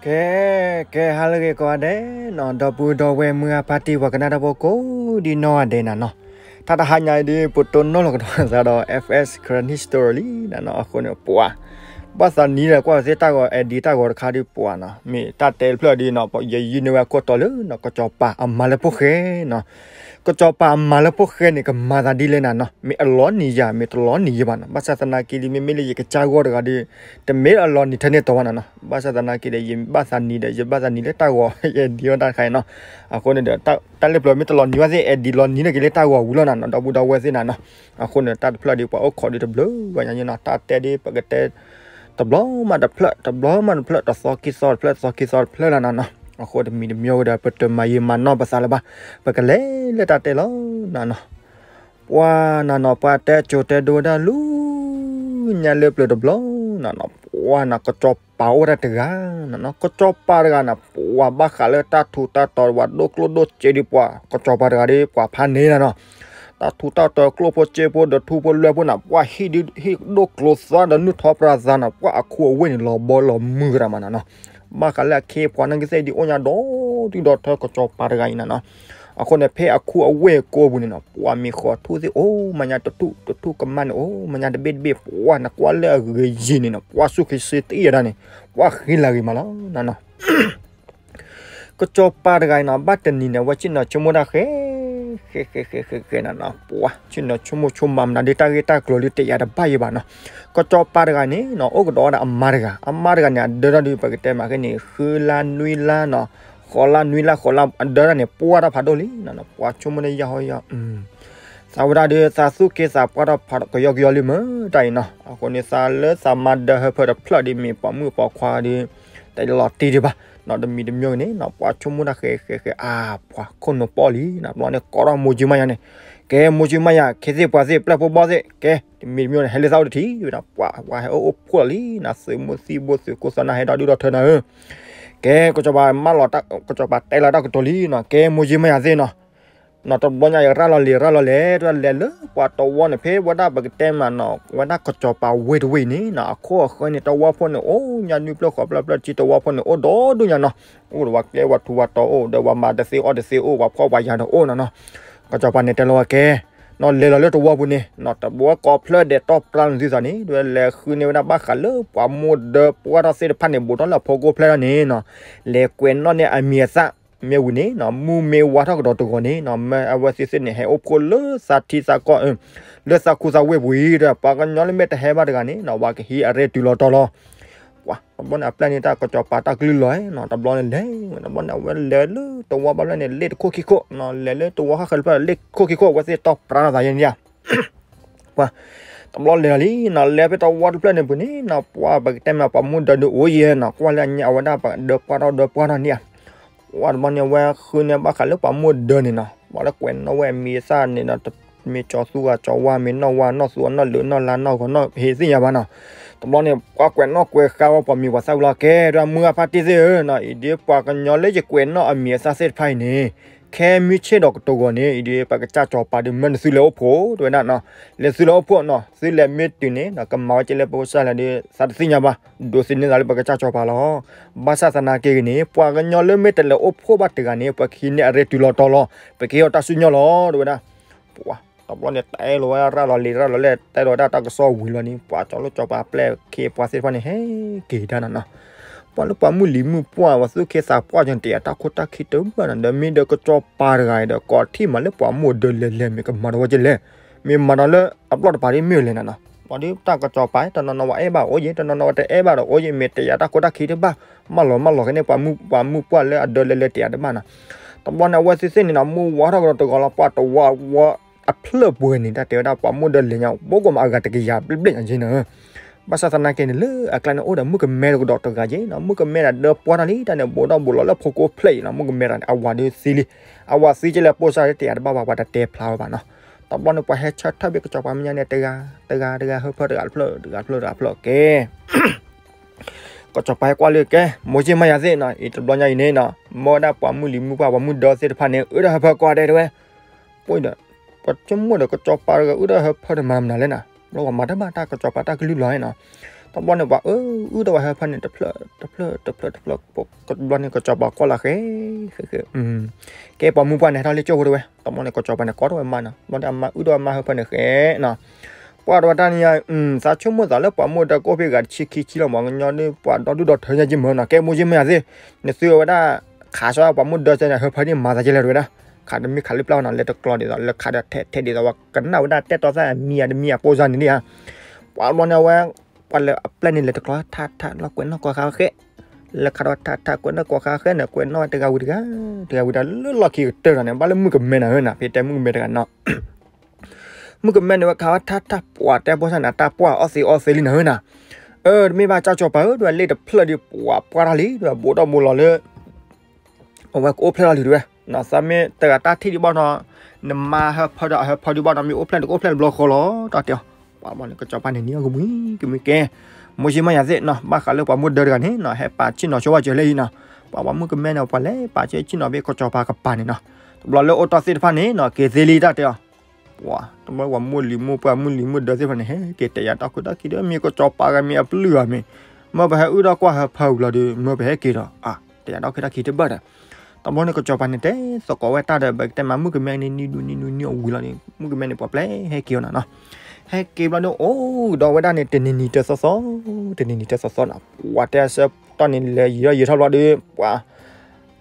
ကဲ ကဲ ဟါလၢအဂ့ၤကိးဂၤဒဲးနီၤ, ဒီပုၢ်ဒီဝဲၢ်မုၢ်ဂၢ်ဖါတံၢ် ပှၤကနၣ်တၢ်ဖိကိးဒံနီၢ်ဂၤဒဲးနၤနီၤ, တၢ်တဟါညါအံၤဒ် ပတိၢ်နီၣ်လီၤကဒီးသးဒီး F S Karen History လံနၤနီၤ, အဃိန့ၣ်ပှၤ ဘၣ်သးနံၤဒီးကွၢ်သ့ၣ်တၢ်ဂီၤ အဲၣ်ဒံးတၢ်ဂီၤတခါဒ်ပှၤနီၤ, မ့ၢ်တၢ်တဲတဖျၢၣ်ဒ်နီၤ, ယယုၢ်န့ၢ်ဝဲအခိၣ်တီလၢနီၤ, ကစီၤပၤအမၤလၢဖိၣ်ဃဲနီၤ, ကစီၤပၤအမၤလၢဖိၣ်ဃဲန့ၣ် ကမၤသးဒ်လဲၣ်နၤနီၤ, မ့ၢ်အလီၤနံၤယၤ မ့ၢ်တလီၤနံၤယၤဘၣ်နီၤ, ဘၣ်ဆၣ်သနာ်က့ဒ် မ့မ့ၢ်လၢယကစၢ်ဂီၢ်တဂၤဒီး တမ့ၢ်အလီၤနံၤထဲန့ၣ်တီဘၣ်နၤနီၤ, ဘၣ်ဆၣ်သနာ်က့ဒီး ယဘၣ်သးနံၤဒီး ယဘၣ်သးနံၤလၢတၢ်ဂီၤ ယအဲၣ်ဒံးဝဲတၢ်တခါအံၤနီၤ, အဃိန့ၣ်ဒီး တၢ်လၢပျၢၤမ့ၢ်တလီၤနံၤဘၣ်သ့ၣ် အဲၣ်ဒံးလီၤနံၤန့ၢ်က့ၤလၢတၢ်ဂီၤဝံၤလီၤနၤနီၤ, ဒီပုၢ်ဒီဝဲၢ်သ့ၣ်နၤနီၤ, အဃိန့ၣ် တၢ်တဖျၢၣ်ဒ်ပှၤအိၣ်ခိးဒံးတဘျုးဘၣ်ညါနီၤ, တၢ်တဲဒ်ပကတဲ တဘျီမးတဖျၢၣ် တဘျီမးတဖျၢၣ် တသီခံသီတဖျၢၣ် တသီခံသီတဖျၢၣ်လီၤနၤနီၤ, အဃိတမံၤတမံၤဝဲဒီး ပတမၤယံာ်မၤနီၢ်ပသးလၢၤဘၣ်, ပကလဲၤလၢတၢ်တဲလီၤနၤနီၤ, ပှၤနၤနီၤ ပှၤတဲစိၤတဲဒိဒၣ်လူၤ ညါလၢပျၢၤတဘျီနၤနီၤ, ပှၤနၤ ကစီၤပၤအိၣ်ဝဲဒၣ်တဂၤနၤနီၤ, ကစီၤပၤတဂၤနၤ ပှၤဘၣ်ဃးလၢတၢ်ထူးတၢ်တီၤ ပှၤဒိၣ်ကျိၣ်ဒိၣ်စ့ဒ်ပှၤ ကစီၤပၤတဂၤဒီး ပှၤဖးန့ၣ်နၤနီၤ, တၢ်ထူးတၢ်တီၤကျိၣ်ဖိစ့ဖိဒီးထူဖိလွဲဖိနၤ ပှၤဟံၣ်ဒုးဟံၣ်ဒိၣ်ကျိၤသွါဒီးနုာ်ထီၣ်ပြၢသးနၤ, ပှၤအခူအဝ့ၢ်န့ၣ် လီၤဘီလီၤမုၢ်ကရၢမးနၤနီၤ, ဘၣ်ဃးလၢအခ့အပှၤနီၢ်ကသ့ၣ်ဒ်အိၣ်ညါဒီး တုၤဒီးထၢကစီၤပၤတဂၤအံၤနၤနီၤ, အဃိန့ၣ် ဖဲအခူအဝ့ၢ်ကိးပူၤန့ၣ်နီၤ ပှၤမ့ၢ်ဃီၤထူၣ်သ့ၣ်အိၣ်မးညါတထူၣ် တထူၣ်ကမၣ်န့ၣ် အိၣ်မးညါတဘ့ၣ်တဘ့ၣ် ပှၤနကွၢ်လၢအဂ့ၤယံၤန့ၣ်နီၤ ပှၤဆူၣ်ဃ့စ့သ့ၣ်ယဲဒၣ်န့ၣ် ပှၤဃ့လၤဂ့ၤမးလီၤနၤနီၤ ကစီၤပၤတဂၤအံၤနီၤ ဘၣ်တနံၤန့ၣ် အဝဲဆ့ၣ်နီၤဆိကမိၣ်တၢ်ဃဲ ဃဲဃဲဃဲဃဲဃဲနၤနီၤ ပှၤဆ့ၣ်နီၤဆိကမိၣ်ဆိကမးမနုၤဒ်တၢ်ဂ့ၢ်တၢ်ကျိၤလၢ တယာ်တဘၣ်ယံၤဘၣ်နီၤ, ကစီၤပၤတဂၤန့ၣ်နီၤ အိၣ်ကဒီးဝဲဒၣ်အမါတဂၤ အမါတဂၤန့ၣ် အဒၢထီၣ်ဒုး ပကတဲမးခဲန့ၣ် ဃုလါနွံလါနီၤ ဃိးလါနွံလါဃိးလါ အဒၢထီၣ်န့ၣ် ပှၢ်ထီၣ်ဖးဒိၣ်လံနီၤ ပှၤဆိကမိၣ်န့ၣ်ယီၤဟီယီၤ သးဝဲဒၣ်ဒီး သးသူၣ်က့သးပှၢ်ထီၣ်ဖးကယီကယီလံမ့ၢ်တၢ်အံၤနီၤ, အဃိန့ၣ် သးလၢသးမါဒၢဟၢဖၢတဖျၢၣ်ဒီး မ့ၢ်ပှၤမုၣ်ပှၤခွါဒီး တလီၤတံၢ်ဒံးဘၣ်နီၤ, တမံၤတမံၤန့ၣ်နီၤ ပှၤဆိကမိၣ်တၢ်ဃဲဃဲဃဲ အါ ပှၤခိၣ်နူာ်ပီၣ်လံနီၤ, ဘျီန့ၣ် ကိးထီၣ်မိၢ်ကၠံမါယၤန့ၣ်, ကဲ မိၢ်ကၠံမါယၤ ခ့သ့ၣ်ပှၤသ့ၣ် ပျဲၢ်ဖိဘီၣ်သ့ၣ် ကဲ တမံၤတမံၤန့ၣ် ဟဲလၢသးအိၣ်တထံၣ်ဝဲဒၣ်, ပှၤ ပှၤဟဲအိၣ်အိၣ်ဖှိၣ်လီၤလံနီၤ, သုးမုၢ်သံၣ်ဘိသုးခိၣ်သနၢ်ဟဲဒီးဒုၣ်ဒီးထၢနၤဧၢ ကဲ ကစီၤပၤမၢလီၤ ကစီၤပၤတဲလီၤတၢ်ကတိၤလံနီၤ, ကဲ မိၢ်ကၠံမါယၤသ့ၣ်နီၤ, နီၤတဘျီညါအံၤ ရၣ်လီၤလံၤရၣ်လီၤလဲၣ် တလဲၤလၢပှၤတဝီန့ၣ် ဖဲဝဲဒၣ်ပကတဲမးနီၤ ဝဲဒၣ်ကစီၤပၤဝ့ၢ်တဝ့ၢ်အံၤန့ၣ်နီၤ အခိၣ်အဃၢၤန့ၣ် တဝီဖိန့ၣ် အိၣ်ညါနွံဖျၢၣ်ဃိးဖျၢၣ်ဖျၢၣ်တဆံ တဝီဖိန့ၣ် အိၣ်ဒီဒူၣ်ညါနီၤ, အိၣ်ဒီးဝဲကျဲဝဲထူဝဲတီၤအိၣ် ဒီးဝဲမၤတသ့အီၣ်တသ့အိၣ် ဝဲဖှီၣ်ဝဲယာ်ဒီးအိၣ်နီၤနီၤ, ကစီၤပၤန့ၣ်တဲလီၤဝဲကဲ နီၤလဲၤလီၤလၢတဝီပူၤန့ၣ် နီၤတဘျီကိးဖျၢၣ်ဒဲးတီၢ်ပြါန့ၣ်သုသးန့ၣ် ဒ်လဲၤဃုန့ၢ်ဝဲဒၣ်ဘၣ်ဃးလၢပှၤမိၢ်ဒၢပှၢ်ထီၣ်သ့ၣ်တဖၣ်န့ၣ် ဘူးထီၣ်လၢအဖီခိၣ်ဖျဲၣ်ထီၣ်န့ၣ်နီၤ, လဲၤကွဲးနီၣ်န့ၢ်အမံၤအသၣ် မ့ၢ်ဝံၤန့ၣ်နီၤ မုၢ်မ့ၢ်ဝါထီၣ်ကဒီးတဂီၤန့ၣ်နီၤ မ့ၢ်အဝဲသ့ၣ်သ့ၣ်န့ၣ် ဟဲအိၣ်ဖှိၣ်လၢသးထံသးကီၢ် လၢသးခူသးဝ့ၢ်ပူၤအံၤဒီး ပှၤကညီလၢမ့ၢ်တဟဲဘၣ်တဂၤန့ၣ်နီၤ ပှၤကဟံးအရ့တုၤလီၤတီၤလီၤ ပှၤ တဘျီန့ၣ် အပျဲၢ်န့ၣ်တၢ်ကစီၤပၤတၢ်ကလုၢ်လီၤနီၤ တဘျီန့ၣ်လဲၤ တဘျီန့ၣ် အဝဲလဲၤလၢတဝီဘၣ်ဖျၢၣ်န့ၣ် လ့ၣ်တခိၣ်ခံခိၣ်နီၤ လဲၤလၢတဝီဃၣ်ဃၢၤတဖျၢၣ် လ့ၣ်ခိၣ်ခံခိၣ် အဝဲသ့ၣ်တီၢ်ပြါထီၣ်သးယဲန့ၣ်ဧါ ပှၤ တဘျီလဲၤလီၤလံနီၤ လဲၤဖဲတဝီတဖျၢၣ်န့ၣ်ပူၤန့ၣ်နီၤ ပှၤပကတဲမး ပှၤမူဒၢဒုးအိၣ်ယဲနီၤ ကွၢ်လၢအညါအဝဲဒၣ်ပှၤဒၢပှၢ်ထီၣ်ဒၢပှၢ်ထီၣ်န့ၣ်ဧါ ပှၤတဘျီန့ၣ် အဝဲဃုန့ၢ်ဘၣ်ဃးလၢပှၤမူဒၢန့ၣ်နီၤ ပှၤလၢကွဲးနီၣ်ဝဲအမံၤအသၣ်န့ၣ်ဒီး မ့ၢ်ကၠီၤသူဂၤကၠီၤဝါ မ့ၢ်နီၢ်ဝါနီၢ်သူအနီၢ်လၢာ်နီၢ်လါနီၢ်ဂီၤနီၢ်ဟ့သ့ၣ်ညါဘၣ်နီၤ တဘျီန့ၣ် ပှၤကွဲးနီၣ်ကွဲးဃါဝဲပှၤမံၤပှၤသၣ်ဝံၤလီၤ ကဲ ဒွဲမုၢ်ဂၢ်ဖါတံၢ်သ့ၣ်ဧၢနီၤ အံၤဒ်ပှၤကညီလၢယကွဲးနီၣ်အမံၤအသၣ်သ့ၣ်တဖၣ်အံၤန့ၣ် ခဲမုၢ်ဆ့ၣ်ဒီးကတိၤဂီၤန့ၣ် အံၤဒ်ပကစၢ်ကၠီၤပၤဒုးမၢနသုလဲၤအိၣ်ဖှိၣ် တဲဝဲဒၣ်နီၤ လဲၤသုလဲၤအိၣ်ဖှိၣ်နီၤ သုလဲၤမ့ၢ်တုၤန့ၣ် ကမၤဝဲကဲလၢပကစၢ်လဲၣ်ဒီး သးတသ့ၣ်ညါဘၣ် ဒိးသန့ၤသးလၢပကစၢ်ကၠီၤပၤလီၤ ဘၣ်ဆၣ်သနာ်က့ဂ့ၤန့ၣ် ပှၤကညီလၢမ့ၢ်တလဲၤအိၣ်ဖှိၣ်ဘၣ်တဂၤန့ၣ် ပှၤကဟံးန့ၢ်အရ့တုၤလီၤတီၤလီၤ ပကဟ့ၣ်အီၤတၢ်စူၢ်ညီၣ်လီၤ တဲဝဲဒၣ် ပှၤ တဘျီန့ၣ် တဲလီၤဝဲရၣ်လီၤလံၤရၣ်လီၤလဲၣ် တဲလီၤဝဲဒၣ်တၢ်ကစီၣ်ဝံၤလီၤန့ၣ် ပှၤကၠီၤလိၣ်ကၠီၤပၤပျဲၢ်ခ့ပှၤသ့ၣ်တဖၣ်န့ၣ် ဟဲက့ၤကဒါနၤနီၤ ပှၤလၢပှၤမုၢ်လံၤမုၢ်ပှၢ် ပှၤသူၣ်က့သးပှၢ်ကၠီၤန့ၣ် တယာ်တၢ်ခိၣ်တၢ်ခံတဘၣ်နီၤ ဒီးမ့ၢ်ဒီးကစီၤပၤတဂၤအံၤဒီး ကိးထံၣ်မးလၢပှၤမိၢ်ဒၢလဲၤလဲၤ မ့ၢ်ကမၤဒီးဝဲကလဲၣ် မ့ၢ်မၤဒီးလၢအပျီၢ်တပၤဒ်မ့ၢ်လဲၣ်နၤနီၤ ပှၤဒ်တၢ်ကစီၤပၤ တနီၤနီၤဝဲအဲၣ်ဘၣ်အိၣ်ယံၤ တနီၤနီၤဝဲတအဲၣ်ဘၣ်ဒီးအိၣ်ယံၤ မ့ၢ်တယာ်တၢ်ခိၣ်တၢ်ခံတဘၣ် မၢလီၤမၢလီၤက့ၤန့ၣ် ပှၤမုၢ်ပှၢ်လၢအဒၢလဲၤလဲၤတယာ်တဘၣ်နီၤ တဘျီန့ၣ် အဝဲသ့ၣ်သ့ၣ်န့ၣ်နီၤ မုၢ်ဝါထီၣ်ကဒီးတဂီၤလီၤ ပှၤတဝီဝီအဖျၢၣ်ပှဲၤန့ၣ် တၢ်တဲဝဲဒၣ်ပှၤမိၢ်ဒၢလဲၤညါ ဘိကမၤအဂၤတကယၤဘျဲၣ်ဘျဲၣ်ညါက့နီၤ ဘၣ်ဆၣ်သနာ်က့န့ၣ် လၢအကျါန့ၣ်အိၣ်ဒီးမုၣ်ကမဲတကဒီးတဂၤက့နီၤ မုၣ်ကမဲန့ၣ်ဒၢပှၢ်ထီၣ်လံ တၢ်န့ၣ်ဘူးထီၣ်ဘူးလီၤလၢဖိကိးဖျဲၣ်အံၤနီၤ မုၣ်ကမဲတဂၤန့ၣ် အဝၤဒုးသံလံ အဝၤသံကလဲၣ်ပိၢ်စၢ်တယာ်တဘၣ်ဘၣ် ပှၤတတဲဖျါဝဲဘၣ်နီၤ တဘျီန့ၣ် ပှၤဟဲဆၢထၢၣ်ဘၣ်ကစီၤပၤမဲာ်ညါန့ၣ် တဂၤ တဂၤ တဂၤ ဟၢဖၢတဂၤတဖျၢၣ် တဂၤတဖျၢၣ် တဂၤတဖျၢၣ် ကဲ ကစီၤပၤဟဲကွၢ်လၢကဲ မိၢ်ကၠံမါယၤသ့ၣ်နီၤ အံၤတဘျီညါအံၤန့ၣ်နီၤ မ့ၢ်ဝဲဒၣ်ပှၤမုၢ်လံၤမုၢ်ပှၢ် ပှၤမုၢ်ဒၢသ့ၣ်တဖၣ်န့ၣ် အၢဒၢဟၢဖၢကိးဂၤဒဲးတဲဝဲ ပှၤဒီး ပှၤဆိကမိၣ်ဒီးကစီၤပၤတဂၤ အၢဒၢဟၢဖၢတမၤမနုၤလဲၣ်နီၤ ဘျီပှၤမၤတၢ်ဘၣ်တၢ်ကစီၤပၤတၢ်ကလုၢ်လီၤနီၤ တဘျီန့ၣ်ပှၤအၢအုၣ်ဒီးဝဲဟၢဖၢန့ၣ် တဖျၢၣ်တဖျၢၣ်တဖျၢၣ်တဖျၢၣ်, တဘျီန့ၣ်ကစီၤပၤကွၢ်လီၤဃဲ ဃဲ ဃဲ, ကဲပိာ်မုၣ်ပှၢ်န့ၣ်ဟဲထီၣ်လၢကၠိဖိတဝဲ, တဘျီန့ၣ် ကစီၤပၤန့ၣ် ကိးထီၣ်ဝဲမါနီၤ, တဘျီန့ၣ် အမါအုၣ်ဒီးအမါဟၢဖၢန့ၣ်ဃဲနီၤ, ပှၤတဝဲတၢ်န့ၣ် သးဆိကမိၣ်သးလၢပှၤမိၢ်ဒၢကအိၣ်ဖဲဂၤတဆံခံဆံလီၤမး, ကညီဒ်ပှၤဒီဒူၣ်ဒီထၢညါက့မၢနီၤ, ကဲမိၢ်က့မၢယၤသ့ၣ်, နသုဝဲဒၣ် ခးဆၢပှၤမိၢ်ဒၢကဲန့ၣ် ဟၢဖၢန့ၣ်မၤသးကဲလဲၣ်တဝဲဒၣ်, ခးတမ့ၢ်ခးလၢပျၢ်နီၤ, လဲၤတကျီဒ်သိး လဲၤခးဒီးထဲထဲဒ်သိးဝဲကနၣ်ဝဲဒၣ်တဲတီသၣ်အမံၤအတမံၤအပိၢ်စၢ်န့ၣ်ဧါ, ပှၤတဘျီန့ၣ်အဝဲ ပှၤလၢအပျဲၢ်န့ၣ် လဲၤတကျီထးထးလီၤကွဲးနီၣ်ကိးဃါဃဲ, လဲၤခးဒီးထးထးကွဲးနီၣ်ကိးဃါဃဲန့ၣ် ကွဲးနီၣ်ဝဲတဂၤဝံၤတဂၤ, တဂၤဝံၤတဂၤလၢလီၢ်ခံကတၢၢ်ဒီးန့ၣ် ဘၣ်လၢမုၣ်ကမဲနီၤဧၢနီၤ, ဖဲတဲမုၣ်ကမဲတဂၤနီၤ မုၣ်ကမဲန့ၣ်ဝဲခးဝဲထးထးပှၤတဲပိၢ်စၢ်န့ၣ် တၢ်ပှၢ်အီၣ်သ့အီၣ်သ့လံနီၤဧၢနီၤ, အၢ တမ့ၢ်ဘၣ်ကၠီကၠီၤပၤဧၢ တဝဲလ့ၣ်တဖျၢၣ်ဒီး ပှၤပှၢ်တၢ်လံ တဝဲဘိးထီၣ်ဘိးလီၤလၢ အဝဲကအိၣ်ဖျဲၣ်လီၤလံတဝဲ, သးမ့ၢ်တဂၤတၢ်ထံၣ်ဒံးဘၣ်နီၤ, နမါဟၢဖၢဒီးအဟၢဖၢဒံးဘၣ်နီၤ မ့ၢ်အိၣ်ဖျဲၣ်တကအိၣ်ဖျဲၣ်တဘျီဃီလီၤ တၢ်တဲအီၤ, ပှၤဘၣ်န့ၣ် ကစီၤပၤန့ၣ် နံၤအီၣ်ကမှံကမှံကဲ, မိၢ်ဆ့မၢ်ယၤသ့ၣ်နီၤ ဘၣ်ဃးလၢပှၤမိၢ်ဒၢတဂၤန့ၣ်နီၤ ဟဲပာ်ဆ့ၣ်နီၤဆိဝဲစၢၤလဲၣ်အံၤနီၤ, ပှၤပှၤမုၣ်ကမဲန့ၣ် ပှၤလဲၤပာ်ဆ့ၣ်နီၤဖဲကစီၤပၤကပၤန့ၣ်နီၤ, တဘျီလၢအိၣ်တီၢ်သ့ၣ်တဖၣ်န့ၣ်နီၤ က့ၤသ့လံတၢ်တဲအီၤ ပှၤတဘျီပှၤမိၢ်လံၤမိၢ်ပှၢ်မုၣ်လံၤမုၣ်ဒၢသ့ၣ်တဖၣ်န့ၣ် ဟဲက့ၤတဲယၤတၢ်ခိၣ်တၢ်ခံဒီး မ့ၢ်ကစီၤပၤဂၤမ့ၢ်အပျုၢ်ဂၤမ့ၢ်, မ့ၢ်ပဟဲအုၣ်ထီၣ်ကွၢ်ဟၢဖၢဝံၤလီၤဒီး မ့ၢ်ပဟဲက့ၤဒီး တဲယၤတၢ်ခိၣ်တၢ်ခံတဘၣ်ဒီး, တဘျီန့ၣ် ကစီၤပၤန့ၣ်တဲသကိးဝဲတၢ်ဒီး ပကတဲမး မုၣ်ကမဲန့ၣ် နံၤဒူနံၤဒူနံၤအဝံၤလီၤဒီး မုၣ်ကမဲန့ၣ် ပှၤပျဲဟဲက့ၤအီၤနီၤနီၤ, ဟဲက့ၤဘျီဒီး အိၣ်ဒီးဝဲဒၣ်န့ၣ် တနံၤနံၤတသီသီ, တနံၤနံၤတသီသီနီၤ ပှၤတဲအဆၢကတီၢ်န့ၣ် လဲၤယံာ်ထီၣ်ယံာ်ထီၣ်ဘျီဒီး ပှၤ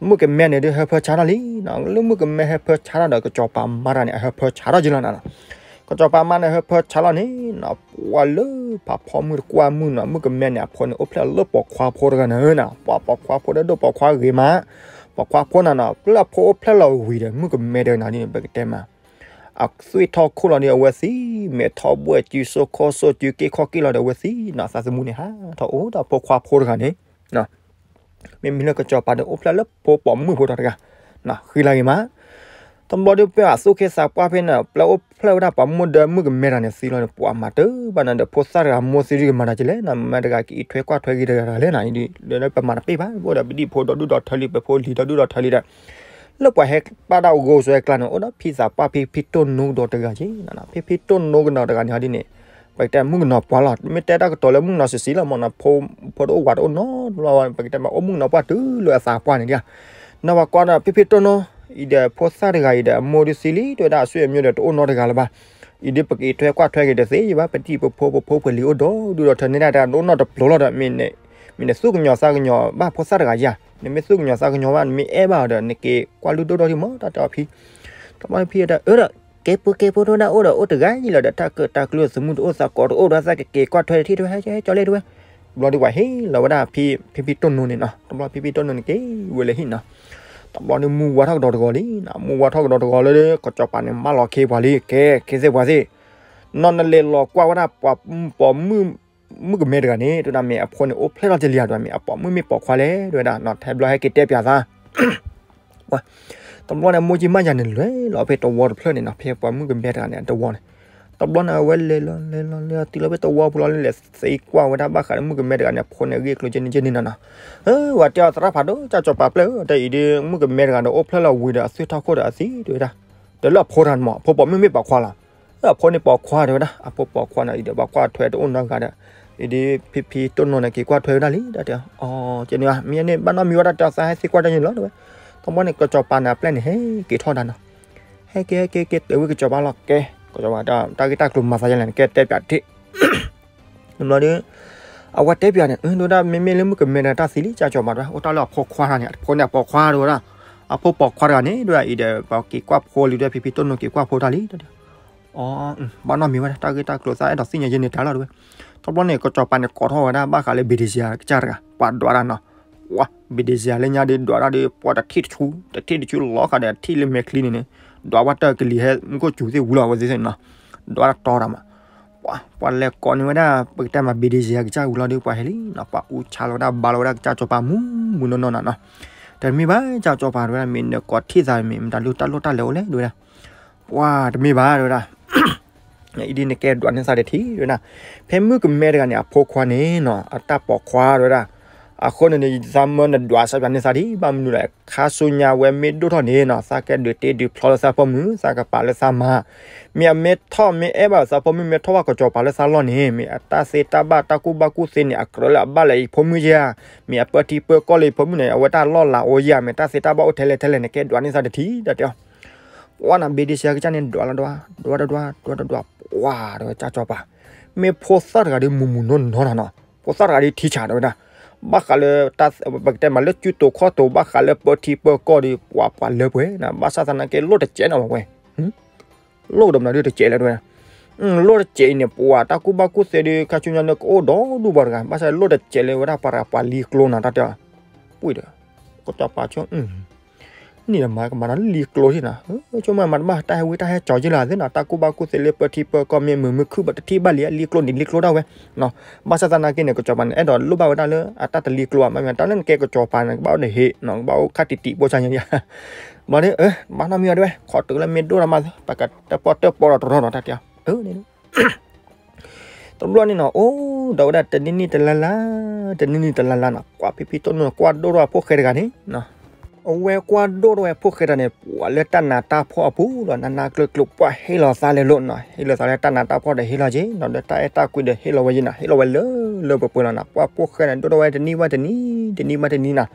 မုၣ်ကမဲန့ၣ်ဒုးဟၢဖၢဆါထီၣ်လံနီၤ, လၢမုၣ်ကမဲဟၢဖၢဆါထီၣ်ဒီး ကစီၤပၤမါတဂၤန့ၣ် အဟၢဖၢဆါထီၣ်က့ၤလီၤနီၤနီၤ, ကစီၤပၤမါန့ၣ်ဟၢဖၢဆါထီၣ်န့ၣ်နီၤ ပှၤလၢဖးဖီမုၢ်တကွၢ်မုၢ်နီၤ မုၣ်ကမဲန့ၣ် အဖိန့ၣ် အိၣ်ဖျဲၣ်လၢပိာ်ခွါဖိတဂၤန့ၣ်နီၤ, ပှၤပိာ်ခွါဖိဒီးဒိၣ်ပိာ်ခွါဂ့ၤမး, ပိာ်ခွါဖိနီၤနီၤ လၢအဖိအိၣ်ဖျဲၣ်လီၤဝံၤဒီး မုၣ်ကမဲတဂၤန့ၣ်ဒ်န့ၣ် ပကတဲမး အသွံၣ်ထီၣ်ခိၣ်လီၤဒီး အဝဲသံ, မဲာ်ထီၣ်ဘှဲၣ်စု စိၢ်ခီၣ်စိၢ်စု က့ၢ်ခီၣ်က့ၢ်လီၤဒီး အဝဲသံနီၤ သးသမူန့ၣ် ဟးထီၣ်အိၣ်ဒီးဖိခွါဖိတဂၤန့ၣ် မ့မ့ၢ်လၢကစီၤပၤဒီး အိၣ်ဖျဲၣ်လၢဖိပိာ်မုၣ်ဖိတဂၤ, ဃံလၤဂ့ၤမး, တဘျီဒီးပှၤအသူၣ်က့သးပှၢ်ဖဲန့ၣ် ပျဲအိၣ်ဖျဲၣ်ဝဲဒၣ်ပှၤမိၢ်ဒၢမုၣ်ကမဲတဂၤန့ၣ်သံလီၤဒီး ပှၤမၤတၢ်ဘၣ်န့ၣ်ဒီး ဖိသၣ်တဂၤမိၢ်သံဒုးကမၤတၢ်ကလဲၣ်နီၤ မ့ၢ်တဂၤကအံးထွဲကွၢ်ထွဲက့ၤတဂၤတဂၤလဲၣ်နီၤ, ဒီးပမၤတပ့ၢ်ဘၣ် အိၣ်ဒီးပဒံၣ်ဖိဒီဒူၣ်ဒီထၢလံ ပဖိလံၤဒီဒူၣ်ဒီထၢလံဒီး လၢပှၤဟဲပာ်တၢ်ဂိၢ်စွဲကျါန့ၣ် အိၣ်ဒီးဖံသးပှၢ်ဖံဖံတိၢ်နိကဒီးတဂၤက့, ဖံဖံတိၢ်နိကဒီးတဂၤန့ၣ်ဟီဒ်န့ၣ်, ပကတဲမုၣ်ကနီၤပှၢ်လီၤ မ့ၢ်တဲတၢ်ကတိၤလၢမုၣ်ကနီၤစံးစံးလီၤမ့ၢ်နီၤ, ဖိတအိၣ်ဝၤတအိၣ်နီတဘျီ ပကတဲမး အိၣ်မုၣ်ကနီၤပှၢ်တုၤလၢအသးပှၢ်န့ၣ်ဒ်, နီၢ်ပှၤကွၢ်ဒီး ဖံဖံတိၢ်နိ, အံၤဒီးဖိသၣ်တဂၤအံၤဒီး အမိၢ်ဒုးသံလံ တဲဝဲဒၣ် အဆွေမျိုးဒီး တအိၣ်နီတဂၤလၢၤဘၣ်, အံၤဒုးပကအံးထွဲကွၢ်ထွဲက့ၤတသ့ဘၣ် ပဒံၣ်ပဖိပဖိပလံၤအိၣ်ဒီဒူၣ်ဒီထၢန့ၣ်ဒၣ်တဂၤ နအိၣ်နီတပျိၤလီၤဒီး မ့ၢ်နသူၣ်ကညီၤသးကညီၤဘၣ်ဖိသၣ်တဂၤဧါ, နမ့ၢ်သူၣ်ကညီၤသးကညီၤဘၣ် နမ့ၢ်အဲၣ်ဘၣ်အီၤဒီး နက့ၤကွၢ်လုၢ်ဒိၣ်ထီၣ်ဒံးမး တၢ်တဲအီၤဖံ, တဘျီဖံဒီး အၢဒီး ကဲဖိကဲဖိတဝဲဒၣ် အိၣ်ဒီးအိၣ်တဂၤအံၤလီၤဒီး တၢ်ကၢတၢ်ကျူသမူတအိၣ်သးကိးတအိၣ်ဒီး သးကက့ၤကွၢ်ထွဲတထံၣ်တဝဲ ဟဲကၠီလဲၣ်တဝဲ, တဘျီဒုးပှၤဟ့ၣ်လီၤဝဲဒၣ်ဖံဖံတိၢ်နိန့ၣ်နီၤ, တဘျီဖံဖံတိၢ်နိန့ၣ်က့ၤဝဲလၢဟံၣ်နီၤ, တဘျီဒုးမူဝါထီၣ်ကဒီးတဂီၤလံ, မူဝါထီၣ်ကဒီးတဂီၤလၢ ကစီၤပၤန့ၣ်မၢလီၤခ့ပှၤလံ ကဲ ခဲစ့ၢ်ပှၤသ့ၣ်, နီၢ်နလဲၤလီၤကွၢ်ဝဲဒၣ်ပှၤပိာ်မုၣ် မုၣ်ကမဲတဂၤန့ၣ် တဲဝဲဒၣ်မ့ၢ်အဖိန့ၣ် အိၣ်ဖျဲၣ်ထီၣ်က့ၤလံဧါ တဲဝဲဒၣ်မ့ၢ်အပိာ်မုၣ်မ့ၢ်ပိာ်ခွါလဲၣ် တဲဝဲဒၣ်နီၤ ထဲဘျီဟဲက့ၤတဲပၠးသး တဘျီန့ၣ် မိၢ်ကၠံမၢ်ယၤန့ၣ် လဲၤလီၤဖဲတဝီတဖျၢၣ်န့ၣ်နီၤ ဖဲပှၤမုၣ်ကမဲတဂၤန့ၣ် တဝီန့ၣ်, တဘျီန့ၣ် အဝဲလဲၤလီၤလဲၤလီၤလဲၤလီၤတုၤလီၤဖဲတဝီပူၤလီၤ လဲၤသံကွၢ်ဝဲဒၣ်ဘၣ်ဃးဒီးမုၣ်ကမဲတဂၤန့ၣ် အဖိန့ၣ် အဂ့ၢ်အကျိၤကဲန့ၣ်ကဲန့ၣ်နီၤနီၤ, ဝဲတဲအီၤသရၣ်ဖးဒိၣ် ကၢ်စီၤပၤပျဲၢ်ဧၢ တဲအံၤဒ် မုၣ်ကမဲတဂၤဒီး အိၣ်ဖျဲၣ်လီၤဝံၤဒီး အသွံၣ်ထီၣ်ခိၣ်ဒီးအသံ တဲဝဲဒၣ်, ဒီးလၢအဖိတဂၤန့ၣ်မး အဖိပိာ်မုၣ်မ့ၢ်ပိာ်ခွါလီၤ အဖိန့ၣ်ပိာ်ခွါတဲဝဲဒၣ် အဖိပိာ်ခွါန့ၣ် အံၤဒီးပှၤကွၢ်ထွဲတအိၣ်နီတဂၤဒီး အံၤဒ်ဖံဖံတိၢ်နိန့ၣ် က့ၤကွၢ်ထွဲဝဲဒၣ်လံ တၢ်တဲ, အကဲန့ၣ်ဘၣ် မ့ၢ်န့ၣ် ဘၣ်နီတမံၤဝဲဒၣ် တၢ်သးဟဲသံကွၢ်တၢ်ယံၤလီၤ တဲဝဲ, တဘျီန့ၣ် ကစီၤပၤန့ၣ် အပျဲၢ်န့ၣ် ဟဲက့ၤထီၣ်ဒၣ်နီၤ, ဟဲက့ၤဟဲက့ၤက့ၤတဲဝဲကစီၤပၤလီၤ ကဲ ကစီၤပၤ တၢ်ဂ့ၢ်တၢ်ကျိၤမၤသးယလဲၣ်န့ၣ် ကဲတဲပၠးတထံၣ် တဘျီဒီး အဝဲတဲပၠးန့ၣ် တဲဝဲဒၣ် မ့မ့ၢ်လၢမုၣ်ကမဲတဂၤတၢ်သံလံ ကၢ်စီၤပၤတဲဝဲ အိၣ်တၢ်လၢအဖိခွါတဂၤန့ၣ် အဖိန့ၣ်အပိာ်ခွါတဲဝဲဒၣ်, အဖိပိာ်ခွါတဂၤန့ၣ် တဲဝဲဒၣ် အံၤဒီး ပှၤက့ၤကွၢ်ဖိလံ တဲဝဲ ဖံဖံတိၢ်နိက့ၤကွၢ်ဖိတၢ်လံ တဲဝဲဒၣ် အ ဘၣ်နီတမံၤဝဲဒၣ် တၢ်ဂ့ၢ်တၢ်ကျိၤသးအဲၣ်ဒိးသ့ၣ်ညါယဲန့ၣ်တၢ်လီၤတဲဝဲ, တဘျီန့ၣ် ကစီၤပၤန့ၣ် ကိးထီၣ်ဝဲဒၣ် ဘၣ်ဃးလၢ ဘံၣ်ဒ့စံယၤကစၢ်တဂၤ ပှၤဒွးတၢ်နီၤ, ဝါ ဘံၣ်ဒ့စံယၤလၢညါဒီး ဒွးတၢ်ဒီး ပှၤတထံၣ်တဆူ တထံၣ်တဆူလီၤဃာ်ဒီး ထံၣ်လၢမဲာ်ချံန့ၣ်န့ၣ် ဒွးဝဲတၢ်ကလံၤဟဲ မူခိၣ်စူၤသ့ၣ်ဝံၤလီၤ အဝဲသ့ၣ်န့ၣ်နီၤ, ဒွးတၢ်တီတၢ်မး ပှၤ ပှၤလဲၤကိးန့ၢ်ဝဲဒၣ် ပကတဲမး ဘံၣ်ဒ့စံယၤကစၢ်ဝံၤလီၤဒီး ပှၤဟဲလံနီၤ, ပှၤအူဆါလီၤဝဲဒၣ် ဘါလီၤဝဲဒၣ် ကစၢ်စီၤပၤမူမူနီၢ်နီၢ်နီၤနီၤ, တမ့ၢ်ဘၣ် ကစၢ်စီၤပၤတဲဝဲဒၣ် မ့ၢ်နကိးထံၣ်သးမ့ၢ် မတၤဒုးတၢ်လိၣ်တၢ်လဲၤအိၣ်လဲၣ် တဲဝဲဒၣ်, ပှၤတမ့ၢ်ဘၣ် တဲဝဲဒၣ် အံၤဒ်နကဲဒွးန့ၢ်သးတထံၣ် တဲဝဲဒၣ်, ဖဲမုၣ်ကမဲတဂၤန့ၣ် အဖိခွါန့ၣ်နီၤ အတၢ်ပိာ်ခွါ တဲဝဲဒၣ်, အဃိန့ၣ်န့ၣ် သးမၢနဒွးစၢ်ပၠးန့ၢ်သးဒံး ဘၣ်မနုၤလဲၣ် ခါဆူညါဝဲမ့ၢ်ဒိၣ်ထီၣ်န့ၣ်နီၤ သးကဲဒုးတ့ဒုးဖျီလၢသးဖိမုၣ် သးကပာ်လၢသးမါ, မ့ၢ်အမ့ၢ်ထီၣ်မ့ၢ်အဲၣ်ဘၣ်သးဖိမုၣ် မ့ၢ်ထီၣ်ဘၣ်ကစီၤပၤလၢသးလီၢ်န့ၣ် မ့ၢ်အတၢ်သ့တၢ်ဘၣ်တၢ်ကူၣ်ဘၣ်ကူၣ်သ့န့ၣ် အကြၢးလၢအဘၣ်လၢယဖိမုၣ်ယါ, မ့ၢ်အပၢထံပၢကီၢ်လၢယဖိမုၣ်န့ၣ် အဝဲတၢ်လီၢ်လၤအိၣ်ယါ မ့ၢ်တၢ်သ့တၢ်ဘၣ်အိၣ်ထဲလဲၣ်ထဲလဲၣ်န့ၣ် ကဲဒွးန့ၢ်သးတထံၣ် တၢ်တဲအီၤ ပှၤနၤဘ့ဒ့ဆှါကစၢ်န့ၣ် ဒွးလီၤဒွး ဒွးဒွးဒွး ဒွးဒွးဒွး ပှၤတဲဝဲကၢ်ကစီၤပၤ, မ့ၢ်ဖိသၣ်တဂၤဒီးမူၤမူၤနီၢ်နီၢ်နၤနီၤ, ဖိသၣ်တဂၤဒီးထံဆးတဲဝဲဒၣ်, ဘၣ်ဃးလၢ ပကတဲမးလၢစုတိာ်ခီၣ်တိာ် ဘၣ်ဃးလၢပၢထံပၢကီၢ်ဒီး ပှၤပှၤလၢပှဲၤနၤ, ဘၣ်ဆၣ်သနာ်က့ လိၣ်တစဲးနီၤဝဲ လိၣ်ကဒီးမနုၤဒုးတစဲးလဲၣ်တဲဝဲဒၣ်, လိၣ်တစဲးအံၤန့ၣ် ပှၤတၢ်ကူၣ်ဘၣ်ကူၣ်သ့ဒီး ခါဆူညါန့ၣ် ကအိၣ်ဒီဒူၣ်ဘၣ်တဂၤ ဘၣ်ဆၣ်လိၣ်တစဲးလၢဝဲဒၣ်ပှၤတဂၤပှၤလံကျိနၤ တၢ်တဲအီၤ, ပှၤဒီး ကစီၤပၤဆိ န့ၣ်ဒီးမၤကမၤဒီးလံကျိထံၣ်နၤ, ဆိကမိၣ်မၤတဘၣ်တၢ်ဟဲဝံတၢ်ဟဲကၠီၤက့လီၤသ့နီၤ, တၢ်ကူၣ်ဘၣ်ကူၣ်သ့လၢပၢထံပၢကီၢ်မ့ၢ်မုာ်မ့ၢ်ခုၣ်ဘၣ်တထံၣ်ဘၣ်လံ လံကျိန့ၣ်လံကျိဒၣ်ဝဲ, ဘၣ်ဆၣ်သနာ်က့န့ၣ် ကစီၤပၤန့ၣ် အဲၣ်ဒိးလိၣ်ဘၣ်ဝဲဒၣ်လၢအတၢ်တလံကျိဘၣ် မ့ၢ်မ့ၢ်တၢ်လၢနကဲကစီၤပၤန့ၣ် ကဘၣ်အိၣ်နဟ့ၣ်နီၤ ကဘၣ်အိၣ်ခါတံၢ်တံၢ်ပိၢ်ဆါညါ, ဘျီဒီး ဘၣ်နီတမံၤအီၤတဲဝဲ ခီတုၤလၢမ့ၢ်ဒိၣ်ဒီးမး ပကတၢၣ်ပီၣ်တၢၣ်ပီဒီးတရီဒီးတၢ်တဲအီၤ, တဘျီန့ၣ်နီၤ အိၣ်ဒီးဝဲဒၣ်တနံၣ်နံၣ်တလါလါ, တနံၣ်နံၣ်တလါလါနီၤ ကွၢ်ဖံဖံတိၢ်နိၣ် ကွၢ်ဒိၣ်ထီၣ်ဝဲဖိၣ်ဃဲတဂၤန့ၣ်, အဝဲကွၢ်ဒိၣ်ထီၣ်ဝဲဖိၣ်ဃဲတဂၤန့ၣ် ပှၤလၢတၢ်နးတၢ်ဖှီၣ်အပူၤလီၤ နးနးကျၢၤကျၢၤ ပှၤဟ့ၣ်လီၤသးလဲၤလိာ်နီၤ ဟ့ၣ်လီၤသးလၢတၢ်နးတၢ်ဖှီၣ်ဒီးဟ့ၣ်လီၤက့ၤနီၤ ဒီးတၢ်အဲၣ်တၢ်ကွံဒီးဟ့ၣ်လီၤဝဲယံၤနီၤ ဟ့ၣ်လီၤဝဲလၢလၢပှဲၤပှဲၤလီၤနီၤ ပှၤဖိၣ်ဃဲန့ၣ်ဒိၣ်ထီၣ်ဝဲတနံၣ်ဘၣ်တနံၣ် တနံၣ်ဘၣ်တနံၣ်နီၤ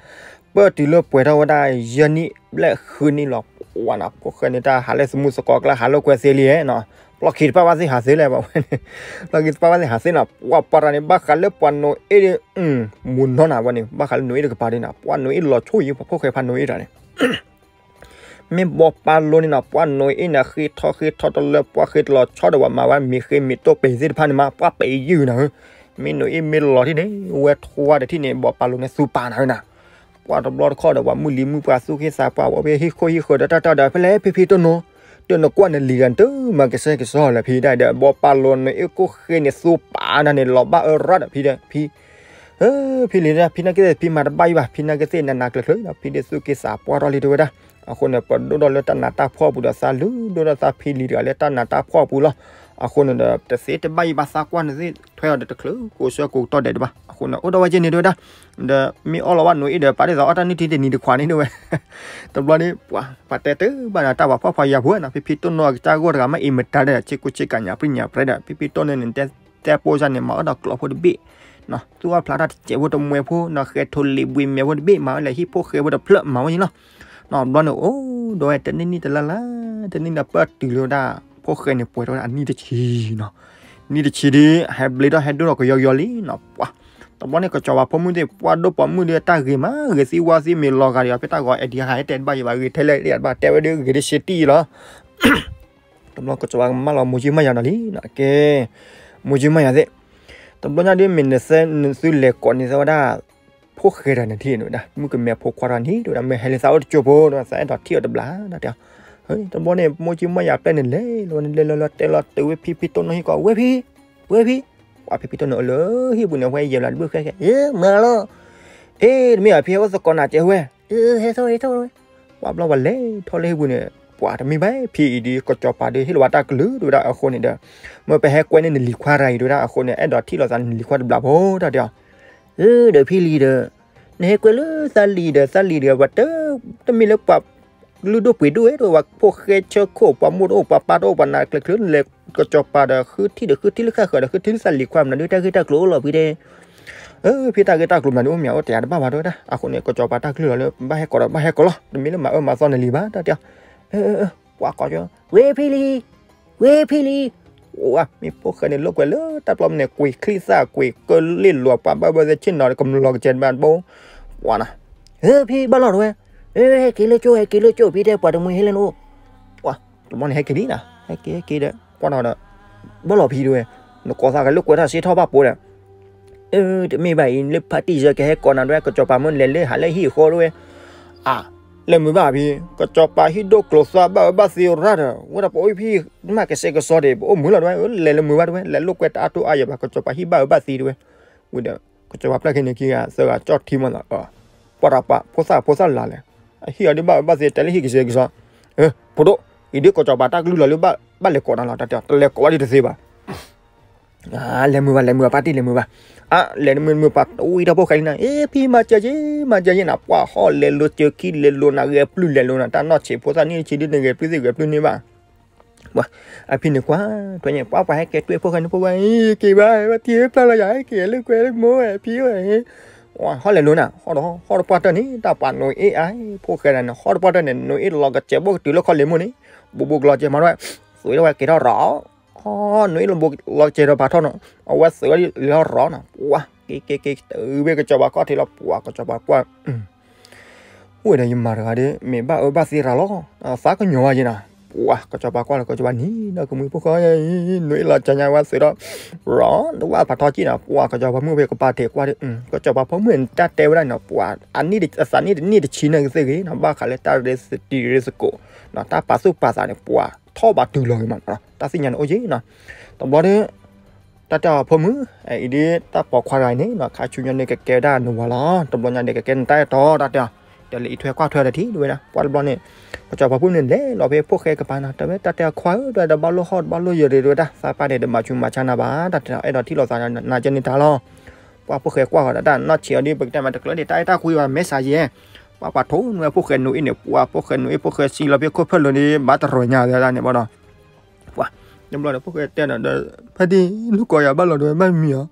ပၢၢ်တုၤလၢပှဲၤထီၣ်ဝဲဒၣ်ယဲၢ်နံၣ်ဘျဲၣ်ဃုနံၣ်လီၤ ပှၤနီၤ ဖိၣ်ဃဲန့ၣ် တၢ်ဟးလၢသမူသကိးကျါ ဟးလိာ်ကွဲသ့လံနီၤ ပျီၢ်ခံတပၣ်ဘၣ်သ့ၣ်ဟးသ့လဲၣ် ပှၤဝဲန့ၣ် ပျီၢ်ခံတပၣ်ဘၣ်သ့ၣ်ဟးသ့နီၤ ပှၤပှၤတဂၤန့ၣ် ဘၣ်ဃးလၢပှၤနိၤအ့ၣ်ဒီး မူၤနီၢ်နၤဝဲန့ၣ် ဘၣ်ဃးလၢနိၤအ့ၣ်တကပၤဒ်နီၤ ပှၤနိၤအ့ၣ်လီၤဆိၣ်ယံၤ ပှၤဖိၣ်ဃဲဖးနိၤအ့ၣ်တဂၤန့ၣ် မ့ၢ်ဘီပာ်လိၤန့ၣ်နီၤ ပှၤနိၤအ့ၣ်န့ၣ် ဃ့ထီၣ်ဃ့ထီၣ်တလၢ ပှၤဃ့တလီၤဆီဒီး ပှၤမၤဝဲမ့ၤဃ့မ့ၤတိၢ်ပ့ၤသ့ၣ်တဖၣ်န့ၣ်မး ပှၤပ့ၤယုၢ်နၤဧၢ မ့ၢ်နိၤအ့ၣ်မ့ၢ်လီၤထံၣ်န့ၣ် ဝဲထွါဒီးထံၣ်န့ၣ် ဘီပာ်လိၤန့ၣ်သူပာ်နၤဧၢနၤ ပှၤတဘျီတခီၣ်ဒီး ပှၤမုၢ်လံၤမုၢ်ပှၢ်သူၣ်က့သးပှၢ် ဝဲဖဲဟံၣ်ခိၣ်ဟံၣ်ဃၢၤဒီးတၢ်တၢ်ဒီး ဖဲလဲၣ်ဖံဖံတိၢ်နိၣ် တိၢ်နကွၢ်နလံၤဒီး တမၤကစဲကစီလၢဖံဒၣ်ဒီး ဘီပာ်လိၤနိၤအ့ၣ်ကိၣ်ဃ့န့ၣ် သူပာ်နၤန့ၣ် လီၤဘၣ်အၢရၣ်ဒီးဖံဒီး ဖံ ဖံလံၤဒၣ် ဖံနာ်က့သ့ၣ် ဖံမၤတဘၣ်ယံၤဘၣ် ဖံနာ်က့သ့ၣ် နးနးကျၢၤကျၢၤဒီး ဖံဒုးသူၣ်က့သးပှၢ်ထီၣ်လံတဲဝဲဒၣ် အဃိန့ၣ် ပဒိၣ်ထီၣ်လၢတၢ်နးတၢ်ဖှီၣ်အပူၤဒီး သးလုၢ်ဒိၣ်ထီၣ်သးဖံလံၤတဂၤလၢတၢ်နးတၢ်ဖှီၣ်အပူၤလီၤ အဃိန့ၣ်ဒီး တသ့တဘၣ်ယံၤဘၣ် သးကွၢ်န့ၣ်သ့ၣ် ထွဲအီၤဒီးတချုးကိးဆၢကိးကတီၢ်ဒဲးဒံးဘၣ် အဃိန့ၣ် အိၣ်ဒီးဝဲက့န့ၣ်တဲဝဲဒၣ် ဒီးမ့ၢ်အီၣ်လီၤဘၣ်နိၤအ့ၣ်ဒီး ပာ်ဒ်သိးအီၣ်တၢ်နုၢ်ထံတနံၤတခွးန့ၣ်တဲဝဲ တဘျီန့ၣ် ပှၤ ပှၤတဲတဘၣ်ဒီး တၢ်ပှၤဖှီၣ်ပှၤယာ်ဖိနီၤ ဖံဖံတိၢ်နိၣ်အကစၢ်ဂီၢ်တဂၤ မ့ၢ်အ့မတၤဒီး ဆ့ကူဆ့ကၤညၣ်ပြံၣ်ညၣ်ပြဲဒီး ဖံဖံတိၢ်နိၣ်န့ၣ် တဲ တဲပိစၢ်န့ၣ် မၤအီၣ်ဒီးကျိးဖိတဘ့ၣ် သူၣ်အီၣ်ဖျါတၢ်တစဲးဖိတမှဲဖိနီၤ ဃဲးထိးလံာ်ဘှံးမဲာ်ဖိတဘ့ၣ် မၤဝဲလဲၤဟံၣ်ဖိၣ်ဃဲဖိတဖျၢၣ်မၤဝဲန့ၣ်လီၤ နီၤ ဘျီန့ၣ် အိၣ်ဒီးဝဲတနံၣ်နံၣ်တလါလါ တနံၣ်ဒီးပၢၢ်တုၤလၢဝဲဒၣ် ဖိၣ်ဃဲန့ၣ်ပှဲၤထီၣ်ဝဲဒၣ်အနံၣ်တဆံနီၤ နံၣ်တဆံဒီး ဟဲဘျ့ထီၣ်ဟဲဒိၣ်ထီၣ်ကယီကယီလံနီၤ ပှၤ တဘျီန့ၣ် ကစီၤပၤဖိမုၣ်သ့ၣ် ပှၤဒိၣ်ပိာ်မုၣ်ဒီးတၢ်ဂ့ၤမး ဂ့ၤသံဝါသံမ့ၢ်လီၤဂာ်ဒီး ဖဲတၢ်ဂီၤအဲဒံးဟးဟဲတဲတဘၣ်ယံၤဘၣ် ဂ့ၤထဲလဲၣ်တဘၣ် တဲဝဲဒၣ်ဂ့ၤဒ်ဆ့တံၢ်လီၤ တဘျီကစီၤပၤကမၣ်လီၤမိၢ်ကၠံမၢ်ယၤနီၤလံနီၤ ကဲ မိၢ်ကၠံမၢ်ယၤသ့ၣ် တဘျီညါဒ်မ့ၢ်နသဲနသုလဲၤကိးန့ၣ်သးဝဲဒၣ် ဖိၣ်ဃဲတဂၤန့ၣ်ထံၣ်န့ၣ်ဝဲဒၣ် မုၣ်ကမဲဖိခွါတဂၤန့ၣ် တဲဝဲဒၣ် မ့ၢ်ဟဲလၢသးအိၣ်တကၠိဖိ ဒီးသးအဲၣ်ဒိးထံၣ်အီၤတဘျီဒီးတဲ တဘျီန့ၣ် မိၢ်ကၠံမၢ်ယၤပျဲၢ်န့ၣ် လဲၤလီၤဝဲန့ၣ် လဲၤလီၤလီၤ တဲလီၤတုၤဝဲဖံဖံတိၢ်နိၣ်ဟံၣ်ကီး ဝဲဖံ ဝဲဖံ ပှၤဖံဖံတိၢ်နိၣ်အလၢဟံၣ်ပူၤန့ၣ် ဝဲယဲၢ်လီၤတဘျုးဃဲဃဲ မၤလီၤ ဖံတမ့ၢ်ဘၣ် ဖံဟဲအိၣ်သကိးနၤကဲဝဲ ဟဲထီၣ်ဟဲထီၣ်ဝဲ ပှၤဘျီပှၤလဲၤထီၣ်လၢဟံၣ်ပူၤန့ၣ် ပှၤတမ့ၢ်ဘၣ် ဖံအံၤဒီး ကစီၤပၤဒီး ဟ့ၣ်လီၤဝဲတၢ်ကလုၢ်တဲဝဲဒၣ်အဃိန့ၣ်ဒီး မ့ၢ်ပဟဲကွဲန့ၢ်နလံၤခွါတဂၤအံၤတဲဝဲဒၣ်အဃိန့ၣ် အဲၣ်ဒိးထံၣ်လိာ်သးနလံၤခွါတဘျီဖိတၢ်တဲအီၤ ဒီးဖံလံၤဒီး နဟဲကွဲလၢသးလံၤဒီး သးလံၤဒီး ပှၤတ တမ့ၢ်လၢပှၤလုၢ်ဒိၣ်ပှ့ၤဒိၣ်ဝဲ ဒီးပှၤဖိၣ်ဃဲဆၢခိၣ် ပှၤမိၢ်တအိၣ် ပှၤပၢ်တအိၣ် ပှၤနးကျၢၤကျၢၤ လဲၤကစီၤပၤဒီး ဃုထံၣ်ဒီးဃုထံၣ်လၢဃၣ်ဃၢၤဒီး ဃုထံၣ်လၢသးလံၤခွါမနုၤ တၢ်ဂ့ၢ်တၢ်ကျိၤအိၣ်လီၤဖံတဲ ဖံတၢ်ဂ့ၢ်တၢ်ကျိၤမနုၤ အိၣ်မ့ၢ်အိၣ်တယၤတဘၣ်ဘၣ်တဲဝဲဒၣ် အဃိန့ၣ် ကစီၤပၤတၢ်ကလုၢ်လီၤလၢ ဘၣ်ဟဲကိးဒီး ဘၣ်ဟဲကိးလီၤ တမ့ၢ်လၢမၤအၢမၤသီနလံၤဘၣ်တၢ်တဲအီၤ ပှၤကိးကၠီ ဝဲဖံလံၤ ဝဲဖံလံၤ မ့ၢ်ဖိၣ်ဃဲန့ၣ် လိာ်ကွဲလၢတၢ်ပျီမနုၤ ကွံာ်ချံသၣ် ကွံာ်ကလ့ၣ်လီၤ ပှၤဘၣ်ဘၣ်သ့ၣ်ဆ့ၣ်နီၤ ကမျၢၢ်ကစဲးတဘၣ်တဘိ ပှၤနီၤ ဖံဘၣ်လီၤတဝဲ ဟဲက့ၤလၢကၠိ ဟဲက့ၤလၢကၠိ ဖံတဲပှၤတမှံၤဟဲလၢနအိၣ် ပှၤတဘျီန့ၣ် ဟဲက့ၤလံနီၤ ဟဲက့ၤဟဲက့ၤဒီး ကွၢ်နီၤဒီး ဘၣ်လီၤဖံတဝဲ နကိးသးကလၢကွဲးထီၣ်စ့ထီၣ်ဘၣ်ပိဒီး တမ့ၢ်ဘၣ်အံၤ လၢဖါတံၢ်စၢကဟဲကိးနၤတဝဲ ကစီၤပၤမ့ၢ်လဲၤလၢဟးလၢဟံၣ်အဃီတဝဲ အါ လဲၤမုာ်ဘၣ်ဖံ ကစီၤပၤဟံၣ်ဒိၣ်ကျိၤသွါဘၣ်အၢဘၣ်သီရၣ်ဒီး ဝဲဒၣ်ပအိၣ်ဖံ မ့ၢ်ကစဲးကစီးဒံး ပအိၣ်မုာ်လီၤတဝဲ လဲၤလၢမုာ်ဘၣ်တဝဲ လဲၤလိာ်ကွဲးတၢ်အါတိၢ်အါယဲၢ်ဘၣ် ကစီၤပၤဟံၣ်ဘၣ်အၢဘၣ်သီတဝဲ ဝံၤဒီး ကစီၤပၤပျၢ်ခဲန့ၣ်ခံဂၤသၢဂၤကၠီၣ်ထံမးသး ပှၤတၢ်ပာ်ဖိသၣ်ဖိသၣ်လၢ်လဲၣ် အဟံၣ်အီၤဒ်ဘၣ်အၢဘၣ်သီ တဲလၢဟံၣ်ကစဲးကစီး ဖိဒိၣ် အံၤဒ်ကစီၤပၤတၢ်ကလုၢ်လီၤလၢ ဘၣ်လဲၤကိးနၤလီၤ တၢ်တဲ တလဲၤကိးဘၣ်ဒ်တသ့ဘၣ် လဲၤမုာ်ဘၣ် လဲၤမုာ်ဘၣ် ဖါတံၢ်လဲၤမုာ်ဘၣ်. အါ လဲၤမုာ်မုာ် ပှၤတဝံထီၣ်ဖိၣ်ဃဲလံနၤ, အ့ ဖံမၤစၢၤက့ၤ မၤစၢၤက့ၤနၤ, ပှၤဟီၣ်လဲၤလိၤ စၢၤခံလဲၤလိၤနၤ ဂဲၤပျုၢ်လဲၤလိၤနၤ, တၢ်နီၢ်ဆံးဖိသၣ်နံၣ်ဆံးဒ်န့ၣ် ဂဲၤပျုၢ်သ့ၣ်ဂဲၤပျုၢ်န့ၣ်ဘၣ်. အဖံန့ၣ်ကွၢ်ထွဲညါ ပှၤပှၤဟဲကဲတွဲၣ်ဖိၣ်ဃဲန့ၣ် ဖိၣ်ဃဲ က့ၤဘၣ် ပှၤထံၣ်ဖျါလီၤယၤ က့ၤလၢကွဲလၢမိၢ်ဝဲဖံဝဲ ဟီၣ်လဲၤလိၤနၤ, ဟီၣ်တပှၢ်တၢၢ်န့ၣ် တၢ်ပှၤနိအ့အါ ဖိၣ်ဃဲဒၣ်န့ၣ် ဟီၣ်တပှၢ်တၢၢ်န့ၣ် နိအ့လီၤကစဲးဘိၣ်ကတုၤလၢခီလ့ၣ်မိၢ်န့ၣ်, ဘူးဘူးကလီၤကဲမၤထီၣ်ဝဲ, သွံးထီၣ်ဝဲက့ၤထီၣ်ရီၤ, နိအ့လီၤဘိးလီၤကစဲးဒီးဖးထီၣ်နီၤ, အဝဲသွံးထီၣ်လီၤရီၤနီၤ, ပှၤက့ၤက့ၤက့ၤတုၤဝဲကစီၤပၤခီၣ်ထံးလီၤ ပှၤကစီၤပၤကွၢ် အိၣ်ဒီးယမၤတဂၤဒီး မ့ၢ်ဘၣ်အၢဘၣ်သီရၤလီၤ, သးကညီၤဝဲယဲနီၤ, ပှၤကစီၤပၤကွၢ်လီၤ ကစီၤပၤနံၤဒီးကမှံဖိၣ်ဃဲ နိအ့လီၤကညါဝဲသွံးထီၣ်, ရီၤတဝၣ်ဖးထီၣ်ကံၣ်နီၤ, ပှၤကစီၤပၤဖိမုၣ်ဖဲကပၤထံးကွၢ်ဒီး ကစီၤပၤဖိမုၣ်န့ၣ်တၢ်တဲဝဲဒၣ်နီၤ, ပှၤအနံၣ်အသးနံၣ်တနံၣ်တဆံန့ၣ်ကသ့ၣ်ဂ့ၤနီၤ, ဘၣ်ဃးလၢတၢ်ရ့စတံရ့စကိး, တၢ်ပာ်သူၣ်ပာ်သးန့ၣ် ပှၤထီၣ်ဘးတုၤလီၤဂ့ၤမးနီၤ, တၢ်သ့ၣ်ညါန့ၣ်အိၣ်က့နီၤ, တဘျီဒီး တၢ်တဲအီၤဖိမုၣ်, အံၤဒ်တၢ်ပိာ်ခွါတဂၤအံၤန့ၣ်နီၤ ခါဆူညါန့ၣ် ကကဲဝဲဒၣ်နဝၤလီၤ, တဘျီညါဒီးကကဲနတၢ်အဲၣ်တီ တၢ်တဲအီၤ, ဒီးလၢအံၤထွဲကွၢ်ထွဲတထံၣ်ဒ်ဝဲဒၣ် ပှၤတဘျီန့ၣ်, ကစီၤပၤဖိမုၣ်န့ၣ်လဲၤလီၤဖဲဖိၣ်ဃဲကပၤနီၤ, တဝဲတၢ်တဲအီၤခွါဧၢ တဝဲတဘၣ်လိၣ်ဟီၣ်တဘၣ်လိၣ်ယဲၤရ့ၣ်တဝဲဒၣ် သးပၢ်န့ၣ် တမၤဆူးမၤဆါနၤဘၣ် တၢ်တဲအီၤ အဲၣ်ဒိးထံၣ်လိာ်သးနၤကဲန့ၣ်တၢ်လီၤ ပှၤဖိၣ်ဃဲကွၢ်ဃီၤဒီးတၢ်နီၢ်ဆံးအီၤဒ် ပကတဲမးတကျၢၤဒ် တၢ်အဲၣ်တၢ်ကွံဘၣ် မဲာ်ဆှးယဲၢ်, ပှၤပှၤထိနွဲၣ်ဖိၣ်ဃဲနူအ့န့ၣ် ပှၤဖိၣ်ဃဲနူအ့ဖိၣ်ဃဲစံးလီၤဖဲခိၣ်ဖၢၣ်လိၤန့ၣ် ဘၣ်တရၢၢ်ညါဝဲဒၣ်န့ၣ်ဘၣ်ဒီး, ပှၤ, တဘျီဒီးဖိၣ်ဃဲတဲဒီး ဖါတံၢ် လူၢ်ကိးယၤဘၣ်လီၤဒဝဲဘၣ်မံၤဧါ,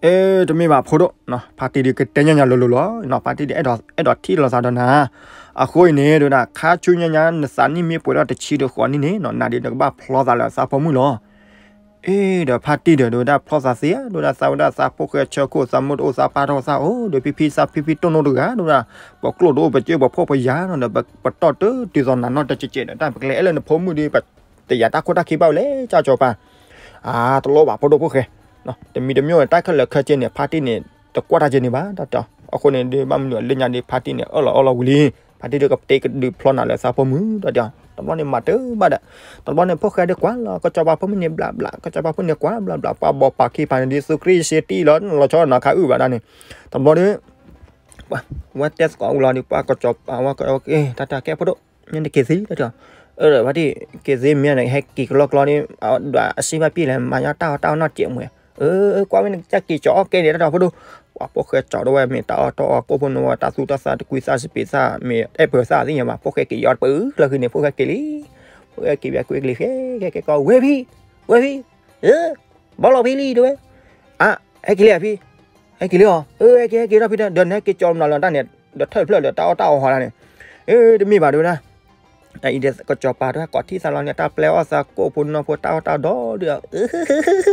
အ့ တမ့ၢ်ဘၣ်ဖိဒိၣ်, ဖါတံၢ်ဒ်ကတဲညါညါလိၤလိၤလီၤ, ဖါတံၢ်ဒ်အဲၣ်ဒိးထံၣ်လိာ်သးဒီးနၤ, အဃိအံၤန့ၣ် တဝဲဒၣ် ခါဆူညါညါ နသးနံၣ်မ့ၢ်ပှဲၤထီၣ်တဆံဒီးဃိးနံၣ်န့ၣ်နီၤ နၤဒ်နကဘၣ်ဖျီသးလၢသးဖိမုၣ်လီၤ အ့ ဒီးဖါတံၢ်ဒီး ဒိၣ်ဝဲဒၣ်ဖျီသးသ့ဧါ, ဒိၣ်ဝဲဒၣ်သးဝဲဒၣ်သးဖိၣ်ဃဲဆၢခိၣ် သးမုၢ်တအိၣ်သးပၢ်တအိၣ်သးအိၣ် ဒီးဖံဖံသးဖံဖံတိၢ်နိတဂၤ ဒိၣ်ဝဲဒၣ် ပကျိၣ်တအိၣ်ပစၢၢ်ပဖိၣ်ပယာ်နီၤ ဒီးပတီၢ်တတုၤသိးနၤနီၢ်တကဲးကဲးဒီး တၢ်ပကလဲၤအဲၣ်လၢနဖိမုၣ်ဒီး ပတယာ်တၢ်ခိၣ်တၢ်ခံဘၣ်ဝဲလဲၣ် ကၢ်ကၠီၤပၤ, အါ တလိၣ်ဘၣ်ဖိဒိၣ်ဖိၣ်ဃဲ, တမံၤတမံၤတၢ်ခဲလၢာ်ခဲဆ့န့ၣ် ဖါတံၢ်န့ၣ် တကွၢ်တၢ်ကဲန့ၣ်ဘၣ် တၢ်တဲအီၤ, အဃိန့ၣ်ဒ်ဘၣ်မနုၤလၢညါဒ်ဖါတံၢ်န့ၣ် အၢၣ်လီၤအီလီၤဝံၤလံ, ဖါတံၢ်ဒ်ကတဲကဒုးဖျီနၤလၢသးဖိမုၣ် တၢ်တဲအီၤ, တဘျီန့ၣ်မၤတၢ်ဘၣ်ဒီး, တဘျီန့ၣ်ဖိၣ်ဃဲဒ်ကွၢ်လီၤ ကၠီၤပၤဖိမုၣ်န့ၣ်ဘျးဘျး ကၠီၤပၤဖိန့ၣ်ကွၢ်ဘျးဘျး ပှၤဘီးပာ်ခံပၤန့ၣ်ဒ်သိးခရံာ်စ့တံၢ်လီၤ လီၤဆီနီၤခါအုၣ်ဘၣ်ဒၣ်န့ၣ်, တဘျီဒီး ဝဲတဲသကိးဝံၤလီၤဒီး ပှၤကၠီၤပၤဝဲ တၢ်တဲကဲဖိဒိၣ် ညါန့ၣ်က့ၤသ့ တၢ်တဲအီၤ, အၢ ဒီးဖါတံၢ် က့ၤသ့မ့ၢ်န့ၣ် ဟဲက့ၤကလီကလီန့ၣ် ဒီးအစံးဘၣ်ပ့ၢ်လဲၣ် မၤညါတၢ်အီၣ်တၢ်အီနီၢ်စဲးမွဲ, အၢ ကွၢ်ဝဲန့ၣ် ကစၢ်က့ၤကၠီၤအီၣ်ကဲန့ၣ် တၢ်တဲအီၤဖိဒိၣ်, ပှၤဖိၣ်ဃဲကၠီၤဒိၣ်ဝဲမ့ၢ်တၢ်အီၣ်တၢ်အီကိၣ်ဖိနီၢ်ဝဲ တၢ်သူတၢ်သၣ်တကွံသၣ်စပံးသၣ် မ့ၢ်အဲၣ်ပၢၤသၣ်သ့ၣ်ညါဘၣ် ဖိၣ်ဃဲက့ၤယီၤတပၢၢ်လၢဃုန့ၣ် ဖိၣ်ဃဲက့ၤလံ, ဖိၣ်ဃဲက့ၤဘၣ်ကွံာ်ကလံၤဃဲ ကဲကဲကီး ဝဲဖံ ဝဲဖံ အၢ ဘီလီၤဖံလံတဲဝဲ, အါ ဟဲက့ၤလံဧါဖံ, ဟဲက့ၤလံအီၤ, အၢ ဟဲက့ၤဟဲက့ၤထီၣ်ဖံဒီး ဒီးနဟဲက့ၤကၠီၤမနီၤလီၤတၢ်န့ၣ် ဒီးထၢၣ်ဖျၢၣ်ဒီးတၢ်အီၣ်တၢ်အီဟီဒၣ်န့ၣ်, အၢ တမ့ၢ်ဘၣ်တဲဝဲဒၣ်, အံၤဒီးကစီၤပၤတဲဝဲ ကိးထံၣ်သးလီၤန့ၣ် တၢ်ပျဲအီၣ်သးကိၣ်ဖိနီၢ်ဖိတၢ်အီၣ်တၢ်ဒီးဒုး, အၢ ဘၣ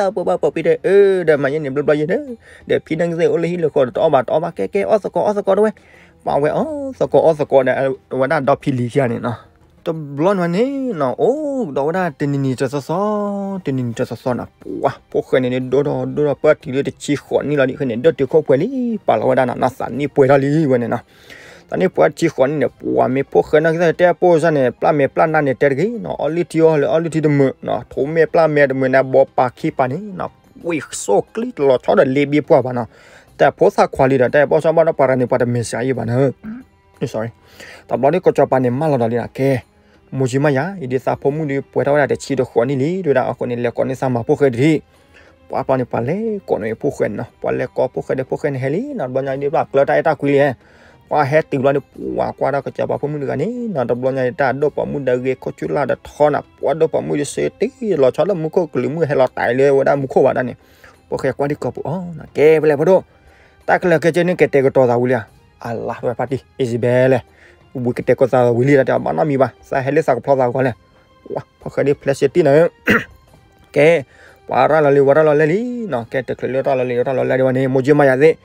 ်ပိာ်ဘၣ်ပိာ်ဖံတဲ အၢ ဒီးမၤယဲန့ၣ်ဘျီဘျီယဲဒီး, ဒီးဖံန့ၣ်ကသ့ၣ်အိၣ်လၢဟံၣ်လၢဃီဒီးတအီၣ်ဘၣ်တအီဘၣ် ကဲကဲအီၣ်သကိးအီၣ်သကိးတဲဝဲ, ပှၤဝဲအီၣ်သကိးအီၣ်သကိးဒီး ဝဲဒၣ်ဒီဖံလံၤခံဂၤန့ၣ်နီၤ တဘျီန့ၣ်န့ၣ်နီၤ အိၣ်ဒီးဝဲဒၣ်တနံၤနံၤတသီသီ, တနံၤနံၤတသီသီန့ၣ် ပှၤဖိၣ်ဃဲန့ၣ်ဒိၣ်ထီၣ်ဒိၣ်ထီၣ်ပၢၢ်တုၤလၢတဆံဃိးနံၣ်လီၤဒ်ဃဲန့ၣ် ဒၢတုၤခိၣ်ပှဲၤလံ ပာ်လီၤဝဲဒၣ်နီၤ သးနံၣ်ပှဲၤထီၣ်လံဝဲန့ၣ်နီၤ, သးနံၣ်ပှဲၤတဆံဃိးနံၣ်န့ၣ် ပှၤမ့ၢ်ဖိၣ်ဃဲနီၢ်ကစၢ်တဲပိၢ်စၢ်န့ၣ် ပျၢ်မဲာ်ပျၢ်နါန့ၣ်တဲတဂ့ၤနီၤ အီလုၢ်ထံအီၣ်လၢအီလုၢ်ထံတမုာ်နီၤ ထိးမဲာ်ပျၢ်မဲာ်တမုာ်န့ၣ် ဘီပာ်ခံပၤန့ၣ်နီၤ ဝံၣ်စိၣ်ကျံတလီၤဆီဒီးလ့ဘ့ပှၢ်ဘၣ်နီၤ, တၢ်ဖိသၣ်ခွါလံဒီး တၢ်ပိၢ်စၢ်ဘၣ်ဒီးပှၤတဂၤန့ၣ် ပှၤတမ့ၢ်စှၤယံၣ်ဘၣ်နီၤ တဘျီဒ်ကစီၤပၤန့ၣ် မၢလီၤဒီးလံနီၤ ကဲ, မိၢ်ကၠံမးယၤ အံၤဒ်သးဖိမုၣ်ဒ်ပှဲၤထီၣ်ဝဲဒၣ်တဆံဒီးဃိးနံၣ်လံ ဒ်ဝဲဒၣ်အဃိန့ၣ် လဲၤကိးန့ၢ်သးမၤဖိၣ်ဃဲတထံၣ်, ပှၤပျီန့ၣ် ပှၤလဲၤကိးန့ၢ်ဖိၣ်ဃဲန့ၣ်နီၤ ပှၤလဲၤကိးဖိၣ်ဃဲဒီးဖိၣ်ဃဲန့ၣ်ဟဲလံနီၤ တဘျီညါဒ်ပှၤကျၢၤတၢ်အဲၣ်တၢ်ကွံလံ, ပှၤဟဲတုၤဘျီန့ၣ် ပှၤကွၢ်ဒီးကစီၤပၤဖိမုၣ်တဂၤန့ၣ်နီၤ တဘျီညါဒ်တၢ်ဒိၣ်ပိာ်မုၣ်ဒီးဂ့ၤခိၣ်ဆူၣ်လၢ်ဒီးထီနီၤ ပှၤဒိၣ်ပိာ်မုၣ်ဒ်စ့တံၢ်လီၤဆီလၢမူခိၣ်ကလုာ်မုၢ် ဟဲလီၤတၢ်လၢဝဲဒၣ်မူခိၣ်ဘၣ်ဒၣ်န့ၣ်, ဖိၣ်ဃဲကွၢ်ဒ်ကီၢ်ပူၤအီၤနီၤ ကဲဖဲလဲၣ်ဖိဒိၣ် တၢ်ခဲလၢာ်ခဲဆ့န့ၣ် ကတဲာ်ကတီၤသးဝံၤလံဧါ, အလါဝဲဖါတံၢ် အ့စဘဲလဲၣ်, ဝံၤကတဲာ်ကတီၤသးဝံၤလံ တၢ်တဲဘၣ်နီတမံၤဘၣ် သးဟဲလၢသးကဖျီသးဂီၤလဲၣ်, ပှၤဖိၣ်ဃဲဒ်ဖျဲးစ့တံၢ်နီၤ, ကဲ, ပှၤရၤလီၤလံ ဝဲရၤလီၤလဲၣ်လံနီၤ ကဲတချုးလၢရၤလီၤလံ ရၤလီၤလဲၣ်ဒံးဘၣ်န့ၣ် မိၢ်ကၠံမးယၤသ့ၣ်,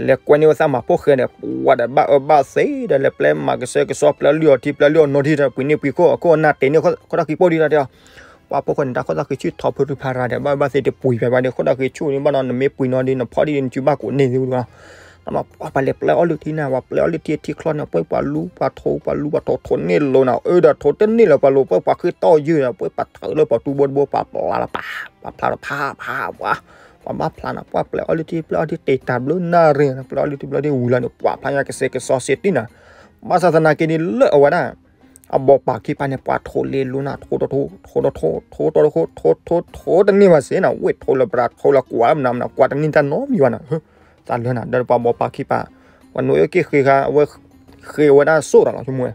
လဲၤကွဲန့ၢ်ဝဲသးမၤဖိၣ်ဃဲဒီး ပှၤဒီးဘၣ်အၢဘၣ်သီဒီး လဲၤပျဲမၤကစဲကစီပျဲလုၢ်အီၤထံ ပျဲလုၢ်အီၤနီၢ်ထံဒီး ပှ့ၤန့ၢ်ပှ့ၤခိၣ် အခိၣ်အနၢ်တ့ၢ်န့ၢ်ခိၣ်ထီၣ်ခံပိၢ်ဒံးတၢ်တဲအီၤ ပှၤဖိၣ်ဃဲန့ၣ် တၢ်ခိၣ်သးဃံဆူၣ်ထီၣ်ဖုတဖးရၤဒီး ဘၣ်ဘၣ်သ့ၣ်တပှ့ၤဖဲဘၣ်ဒီး ခိၣ်သးဃံဆူၣ်န့ၣ်ဘၣ်နီၤ နမ့ၢ်ပှ့ၤနီၤဒီး နဖီၣ်ဒ်ဒီး နစုဘၣ်ကိးန့ၢ်သ့ဝံၤလီၤ ပှၤလဲၤပျဲအီၣ်လုၢ်ထံန့ၣ် ပှၤပျဲအီၣ်လုၢ်ထံထံချီန့ၣ် ပှၤပှၤလူၤပှၤထိပှၤလူၤပှၤထိထိၣ်န့ၢ်လိၤနီၤ အၢဒီးထိတန့ၢ်လၢၤပှၤလိၤ ပှၤပှၤဃ့တီၢ်ယုၢ်ဒီး ပှၤပှၤထၢလၢပှၤတူဘိတဘိ ပှၤပျါလီၤပှၤ ပှၤဖျါလီၤဖးဖးပှၤ ပှၤဘၣ်ဖျါနီၤ ပှၤပျဲအီၣ်လုၢ်ထံပျဲအီၣ်ထံတ့ၢ်တၢ်ဘျုးနၣ်ရံၣ်နီၤ ပျဲအီၣ်လုၢ်ထံပျဲအီၣ်ထံဝံၤလီၤန့ၣ် ပှၤဖျါညါကစဲကစီစ့တံၢ်နီၤ ဘၣ်ဆၣ်သနာ်က့န့ၣ်လၢအဝဲဒၣ် အဘီပာ်ခံပၢ်န့ၣ် ပှၤထိးလ့လိနၤ ထိးဒီးထိး ထိးဒီးထိး ထိးဒီးထိး ထိးထိးထိးတန့ၢ်ဘၣ်စ့ၢ်နၤ ဝ့ၢ်ထိးလၢပရၤထိးလၢကွၢ်မနၤမနၤ ကွၢ်တန့ၢ်တၢ်နီတမံၤဘၣ်နၤ, သးလၢနၤ ဒီးပှၤဘီပာ်ခံပၢ် ပှၤနိအ့ၣ်က့ၢ်ဃ့ဃါ အဝဲဃ့ဝဲဒၣ်စိၣ်တၢ်လီၤဆိကမိၣ်ဝဲ,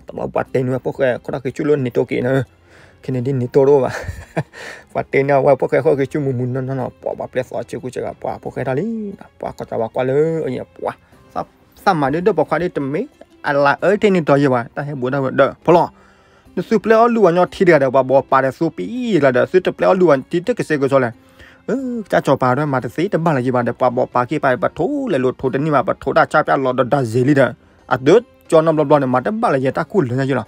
တဘျီပှၤတဲန့ၢ်ဝဲဖိၣ်ဃဲ ခီၣ်ထီၣ်ဃ့ဆူၣ်လၢ NATO က့ၤနၤ, ခဲန့ၣ်ဒ် NATO တအိၣ်ဘၣ်, ပှၤတဲန့ၢ်ဝဲဖိၣ်ဃဲ ခီၣ်ဃ့ဆူၣ်မုာ်မုာ်နီၢ်နီၢ်နီၢ် ပှၤပှၤပျဲသီဆ့ကူဆ့ကၤ ပှၤဖိၣ်ဃဲထီၣ်လံ, ပှၤကီၢ်စီၤပၤကွၢ်လၢအံၤ ပှၤ သးမၤဒ်ဒိၣ်ပိာ်ခွါဒ်တမ့ၢ် အလၤအၢထံၣ်န့ၢ်တီၤယဲဘၣ် တၢ်ဟဲဘူးတၢ်ဝဲဒီး ဖီလီၤ နသုပျဲအီၣ်လုၢ်ဝဲညီထံတဂၤဒီး ပှၤဘီပာ်ဒီးသူပံလီၤဒီး သုတပျဲအီၣ်လုၢ်ဝဲထံတကစဲးကစီလၢၤ, ကစၢ်ကီၢ်စီၤပၤဒီးမၤတသ့တဘၣ်လၢၤယဲဘၣ်ဒီး ပှၤဘီပာ်ခံပၢ် ပထိးလဲၤလိာ်ထိးတန့ၢ်ဘၣ် ပထိးတၢ်ဆါပျၢ်လီၤဒီးဒၣ်စ့လံဒီး အဒၢကၠီနီတဘျီဘျီန့ၣ် မၤတဘၣ်လၢၤယဲ တၢ်ကူၣ်လၢာ်ညါယဲလီၤ,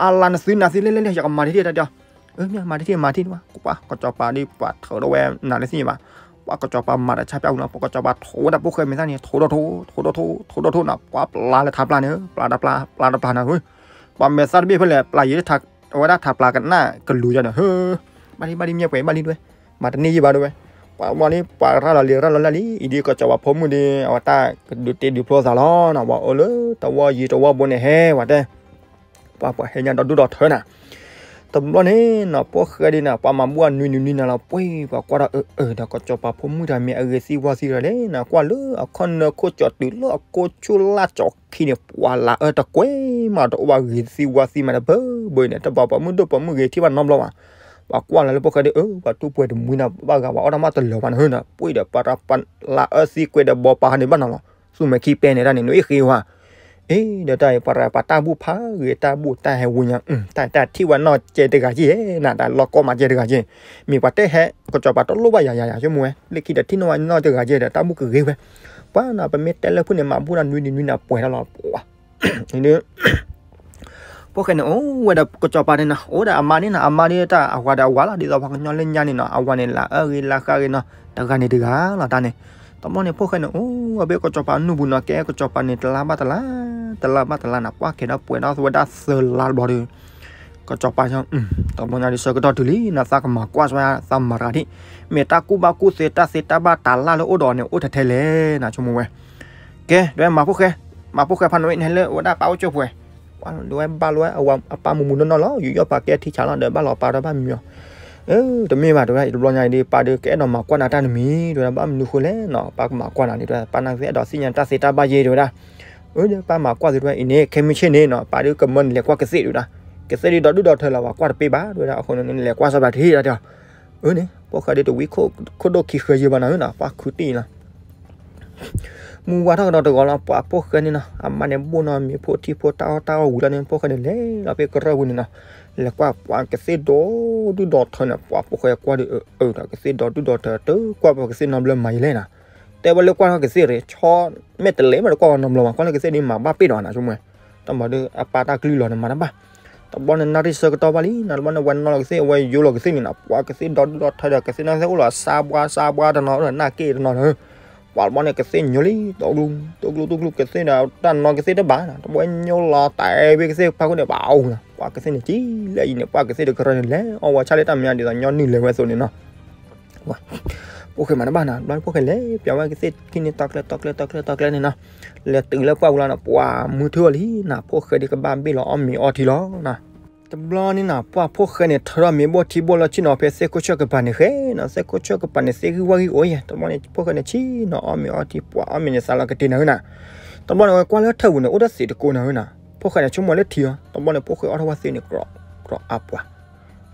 အလၤနသုနၤသ့လဲၣ်လဲၣ်လဲၣ် ယကမၤတထံၣ်တၢ်ဒီး မၤတထံၣ်မၤတထံၣ်ဘၣ် ပှၤကီၢ်စီၤပၤဒ်ပှၤထုးထီၣ်ဝဲနၤလၢသ့ၣ်ညါဘၣ်, ပှၤကီၢ်စီၤပၤမၤတၢ်ဆါပျၢ်ဝံၤလီၤ ပှၤကီၢ်စီၤပၤထိးဝဲဒၣ်ဖိၣ်ဃဲမဲာ်သၣ်န့ၣ် ထိးဒီးထိး ထိးဒီးထိး ထိးဒီးထိးနၤ ပှၤပျၢ်လၢထးပျၢ်န့ၣ် ပျၢ်တပျၢ် ပျၢ်တပျၢ်နၤ, ပှၤမဲာ်သၣ်တဘ့ၣ်ဖဲလဲၣ် ပျၢ်ယံၤ အဝဲဒၣ်ထးပျၢ်ကနၣ်ကလူၤယၤဒီး ဟၢ ဘၣ်ဒ်ဘၣ်ဒ်မ့ၢ်ပှဲၤဘၣ်လံဒွဲ မၤတန့ၢ်ယံၤဘၣ်ဒွဲ, ပှၤဘျီန့ၣ် ပှၤရၤလီၤလံၤရၤလီၤလံၤလံၤ အံၤဒ်ကီၢ်စီၤပၤဖိမုၣ်ဒ် အဝဲတၢ်ကဒုးတ့ဒုးဖျိသးလီၤနၤ ပှၤအိၣ်လၢတဝီယံၤတဝီဘိန့ၣ်ဟဲဝဲတဲ ပှၤပှၤဟဲညါဒီဒူၣ်ဒီထၢနၤ, တဘျီန့ၣ်နီၤ ဖိၣ်ဃဲဒ်နၤ ပှၤမၤဘူၣ်အနွံနွံနွံနၤလီၤ ပှ့ၤပှၤကွၢ်ဒီးအၢအၢဒီး ကီၢ်စီၤပၤဖိမုၣ်တၢ်မ့ၢ်အဂ့ၤသံဝါသံရၤလဲၣ်နၤ ကွၢ်လၢအခီၣ်နၢခိၣ်ကၠီတုၤလၢအကိးဆူၣ်လၢကၠီခံန့ၣ် ပှၤလၤအၢတကွဲမးတအိၣ်ဘၣ်ဂ့ၤသံဝါသံမးတဘၢဘၢအံၤန့ၣ် တဘၣ်ပှၤမုၣ်ဒိၣ်ပှၤမုၣ်ဂ့ၤထံၣ်ဘၣ်နီတဘျီဘၣ်, ပှၤကွၢ်လၢလၢဖိၣ်ဃဲဒ်အၢ ပှၤတူၢ်ပှဲၤတမှံနၤ ဘၣ်ဂၤပှၤအီၣ်တၢ်မးတလၢာ်ဘၣ်နၤဟၢနၤ ပှ့ၤဒီးပှၤ လၤအၢသံကွဲးဒီးဘီပာ်ဟးန့ၣ်ဘၣ်နီၤလီၤ, သူၣ်မဲာ်ခံပဲန့ၣ်တၢ်န့ၣ် နွံအ့ၣ်ဃ့ဝါ အ့ ဒီးတၢ်အံၤ ပှၤရၤပှၤတၢ်ဘူၣ်ဖးဂ့ၤတၢ်ဘူၣ်တၢ်ဟဲဝံၤညါ တၢ်တၢ်ထံၣ်ဝဲနီၢ်ကဲတဂၤက့ၢ်နၤ တၢ်လီၢ်ကီၢ်မးကဲတဂၤက့ၢ်, မ့ၢ်ပှၤတဲဟဲ ကစီၤပၤတလိၣ်ဘၣ်ယၤယၤယၤ ဆိကမိၣ်ဝဲ လၢခံဒီးထံၣ်နီၢ်ဝဲနီၢ်တဂၤက့ၢ်ဒီး တၢ်ဘူၣ်ကဂ့ၤဝဲ, ပှၤနီၤ ပမ့ၢ်တဲလၢဖုၣ်န့ၣ် မၤဘူၣ်ဒီးနွံနွံနွံနၤပှဲၤထီၣ်လီၤ ပှၤ ဖိၣ်ဃဲန့ၣ် အိၣ်ဝဲဒီးကစီၤပၤန့ၣ်နီၤ အိၣ်ဒီးအမါန့ၣ်နီၤ အမါဒ်တၢ်အဝၤဒီးအဝၤလီၤ ဒ်သိးပှၤကညီလၢညါန့ၣ်နီၤ အဝၤန့ၣ် လၤအၢဂ့ၤလၤဃးဂ့ၤနီၤ တဂၤန့ၣ်တဂၤလီၤတၢ်န့ၣ်, တဘျီန့ၣ် ဖိၣ်ဃဲန့ၣ် အိၣ်ဝဲဘ့ၣ်ကစီၤပၤနူၢ်ပူၤနီၤ ကဲကစီၤပၤန့ၣ် တလါဘၣ်တလါ တလါဘၣ်တလါနီၤ ပှၤကဲဒီးပှဲၤဒီးဝဲဒၣ်သၢလါတဘျီဒီး ကစီၤပၤ တဘျီညါဒ်ဆၢကတီၢ်တုၤလံနီၤ သးကမၤကွၢ်စ့ၢ် သးမၤတဂၤဒံး မ့ၢ်တၢ်ကူၣ်ဘၣ်ကူၣ်သ့တၢ်သ့တၢ်ဘၣ်တၢ်လၢ်လၢအိၣ်ဒီးအီၤန့ၣ် အိၣ်ထဲထဲလဲၣ်နီၤ ဆိကမိၣ်ဝဲ ကဲ ဒ်ဝဲမၤဖိၣ်ဃဲ, မၤဖိၣ်ဃဲဖးနွံန့ၣ် ဟဲလၢဝဲဒၣ်ပၢ်အိၣ်ကၠိၣ်ပှဲၤ, ပှၤဒ်ဝဲဘၣ်လီၤဝဲအပၢ်မူမူနီၢ်နီၢ်လီၤ ယူးယီၣ်ပာ်ကဲထံဆးလီၤ ဒီးဘၣ်လီၤပၢ်ဒီးဘၣ်မံၤအီၤ, တမ့ၢ်ဘၣ် တဝဲ တဘျီညါအံၤဒ် ပၢ်ဒ်ကအဲၣ်ဒိးမၤကွၢ်နၤတၢ်တမံၤ တဝဲဒၣ် ဘၣ်မနုၤဃိလဲၣ်နီၤ ပၢ်ကမၤကွၢ်နၤန့ၣ် တဝဲ ပၢ်နၢ်ကသ့ၣ်အဲၣ်ဒိးသ့ၣ်ညါတၢ်သ့တၢ်ဘၣ်ယဲ တဝဲဒၣ်, အၢ ပၢ်မၤကွၢ်သုတဝဲအံၤန့ၣ် ခဲမုၢ်ဆ့ၣ်န့ၣ်နီၤ ပၢ်ဒ်ကမၢနလဲၤကွၢ်ကသ့ၣ်တဝဲဒၣ်, ကသ့ၣ်ဒ်ဒီဒူၣ်ဒီထၢလီၤ ပှၤကွၢ်တပ့ၢ်ဘၣ် တဝဲဒၣ် အဃိန့ၣ် နလဲၤကွၢ်စီၤပၤတဟ့ၣ်ဒၣ်တဲ အၢန့ၣ် ဖိၣ်ဃဲဒ်တဝံခိၣ်ဒိၣ်ခံဃၢၤယဲၢ်ဘၣ်နီၤ ပှၤခုးတံၢ်လီၤ မူဝါထီၣ်ကဒီးတဂီၤလီၤ ပှၤဖိၣ်ဃဲန့ၣ်နီၤ အမါန့ၣ်ဘိၣ်နီၤ မ့ၤဖိထံဖိတၢ်အီၣ်တၢ်အီၣ်ဝံၤလီၤန့ၣ် ဖိၣ်ဃဲန့ၣ်လဲၤလီၤဖဲကရၢၢ်ပူၤန့ၣ်နီၤ, လဲၤကွၢ်ပှၤကသ့ၣ်ဒီဒူၣ်ဒီထၢန့ၣ် ပှၤဖိၣ်ဃဲကွၢ်ဒီးအၢ ဒီးကသ့ၣ်ဒီဒူၣ်ဒီထၢ တကွၢ်ပှၤကသ့ၣ်နီတဘျီမၤယဲၢ်လဲၣ်နီၤ, တဲဝဲလၢကွၢ်ထီၣ်ကသ့ၣ်ရ့ၣ် ဆီ မဲာ်တလဲၤမးတကွၢ်ဝဲနီတဘျီဘၣ် ကွၢ်လၢကသ့ၣ်ဒ်မၤဘၣ်ပ့ၢ်ဒီးနၤဆိကမိၣ်ဝဲ, တမၤဒ်အပၢ်တၢ်ကလုၢ်လီၤန့ၣ်မၤတဘၣ် တဘျီန့ၣ် နၣ်ရံၣ်ဆၢကတီၢ်ဘၣ်လံနီၤ တဘျီန့ၣ် ဝဲနီၢ်လီၤကသ့ၣ် အဝဲယိလီၤကသ့ၣ်န့ၣ်နီၤ ပှၤကသ့ၣ်ဒီဒူၣ်ဒီထၢဒီး ကသ့ၣ်နီၢ်ကသ့ၣ်အိၣ်လီၤ စါဘှါစါဘှါတနီၤ အိၣ်ဒီးနၢ်က့တနီၤနီၤ, ပှၤတဘျီန့ၣ် ကသ့ၣ်ညိလံ တိကျူ တိကျူ ကသ့ၣ်ဒီး တၢ်နီၢ်ကသ့ၣ်တဘၣ်နီၤ တဘျီညိလီၤတၢ်အဲၣ်ဘ့ၣ်ကသ့ၣ်ဖးခိၣ်န့ၣ် ဘၣ်အူနီၤ ပှၤကသ့ၣ်န့ၣ် ကံလၢအံၤန့ၣ် ပှၤကသ့ၣ်တကရၢန့ၣ် လဲၤအီၣ်ဝဲဆၣ်လၢတၢ်မဲာ်ညါဒ်သိးညီနုၢ်လဲၤဝဲအသိးန့ၣ်နီၤ ဖိၣ်ဃဲမၤတဘၣ်နီၤ တဘျီဖိၣ်ဃဲလဲၤပျးဝဲကသ့ၣ်ခံန့ၣ် တီကျဲတီကျဲတီကျဲတီကျဲန့ၣ်နီၤ, လဲၤတုၤလၢပှၢ်ပူၤလီၤနီၤ ပှၤမုၢ်ထူၣ်အီၤလံနီၤ ဖိၣ်ဃဲဒ်ကဘၣ်ဘ့ၣ်လီၤအီၣ်မ့ၤအီထံလီၤနီၤ, တဘျီန့ၣ်နီၤ ပှၤဖိၣ်ဃဲန့ၣ် ထၢထီၣ်မ့ၤဘိၣ်ထံဘိၣ်လီၤဆ့ၣ်နီၤ ဖဲသ့ၣ်ခိၣ်ဆၢၣ်ကပၤန့ၣ်ဃဲနီၤ သ့ၣ်ခိၣ်ဆၢၣ်ကပၤန့ၣ် သ့ၣ်ဂံၢ်ဝၢ်ဂံၢ်အိၣ်ယဲၢ် တဘျီန့ၣ် ဖိၣ်ဃဲန့ၣ်ဆ့ၣ်နီၤအီၣ်မ့ၤအီထံ ပှၤအီၣ်မ့ၤန့ၣ်သးလီၤကတ့ၢ်နၤဧၢနီၤ, တဘျီန့ၣ် ဝဲကွၢ်လၢထၢၣ်ပူၤန့ၣ် အိၣ်တၢ်သ့ၣ်တကိးနၤဧၢနီၤ, ဖိၣ်ဃဲန့ၣ် ဆိကမိၣ်လၢထံအီၤ တဘျီန့ၣ် ဖိၣ်ဃဲအီၣ်ထီၣ်ဝဲသ့ၣ်န့ၣ် ကြီကြီအါပှၤ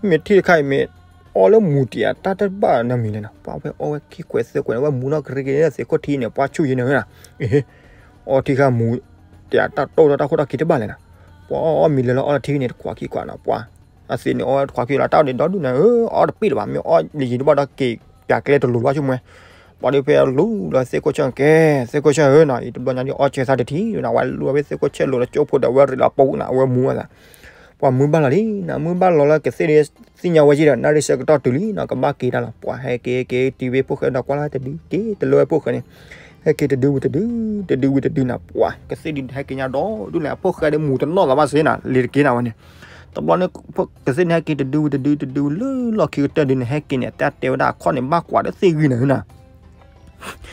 မ့ၢ်ထံတခါအံၤမ့ၢ် အီၣ်လၢမူတံာ်အတၢ်တဘၣ်နီတမံၤလဲၣ်နီၤ, ပှၤဝဲအီၣ်ဝဲခံကွဲးသၢကွဲးန့ၣ် ဝဲမူနီၢ်ကရံကရံလၢသ့ၣ်ခိၣ်ထံန့ၣ် ပှၤဆူၣ်ယဲၢ်နၤဧၢနီၤ, အ့ အီထံခါမူတံာ်အတၢ်တိၢ်ဒီးတၢ်ခိၣ်တၢ်ခံတဘၣ်လဲၣ်နီၤ, ပှၤအီၣ်အီၣ်မ့ၤလၢလီၤအီထံန့ၣ် တခွးခံခွးနီၤ, ပှၤ အသ့ၣ်န့ၣ် အီဝဲတခွးခံလီၤ တၢ်အီၣ်ဒံးဒီဒူၣ်နၤဧၢ, အီၣ်တပ့ၢ်လၢၤဘၣ် မ့ၢ်အီၣ်လၢယံၤတဘၣ်ဒီးက့ၤပၠးကျဲတလိၤလီၤဆိကမိၣ်ဝဲ, ပှၤဒ်ဖဲလူၤလီၤသ့ၣ်ခိၣ်ဆၢၣ်ကဲ သ့ၣ်ခိၣ်ဆၢၣ်ဧၢနီၤ, အံၤတဘျီညါဒ်အီၣ်စၢၤသးတထံၣ်နီၤ, ဝဲလူၤဝဲသ့ၣ်ခိၣ်ဆၢၣ်လိၤလီၤကၠိဖိဒီး အဝဲရ့းလီၤပူၤနီၤ, အဝဲမူအသး ပှၤမုၢ်ဘၣ်လီၤလံနီၤ, မုၢ်ဘၣ်လီၤလၢကသ့ၣ်ဒ်သ့ၣ်ညါဝဲယဲၢ်ဒီး နၣ်ရံၣ်ဆၢကတီၢ်တုၤလံနီၤ, ကဘၣ်က့ၤတၢ်လီၤ, ပှၤဟဲက့ၤက့ၤတုၤဝဲဖိၣ်ဃဲဒီး ကွၢ်လၢတဒုက့ၤတလၢဝဲဖိၣ်ဃဲန့ၣ်, ဟဲက့ၤတဒုဝံၤတဒု, တဒုဝံၤတဒုနီၤ, ပှၤကသ့ၣ်ဒ်ဟဲက့ၤညါဒီဒူၣ်လဲၣ်, အဖိၣ်ဃဲဒ်မူတနီၣ်လီၤဘၣ်စ့ၢ်နီၤ, လ့ၤတက့ၤနၤဝဲန့ၣ်, တဘျီန့ၣ် ကသ့ၣ်န့ၣ်ဟဲက့ၤတဒုဝံၤတဒု တဒုလၢလီၢ်ခံကတၢၢ်ဒုန့ၣ် ဟဲက့ၤန့ၣ် တၢ်တဲဝဲဒၣ်အခီၣ်န့ၣ်ဘၣ်ကွၢ်ဒီးသ့ၣ်ဂံၢ်နၤဧ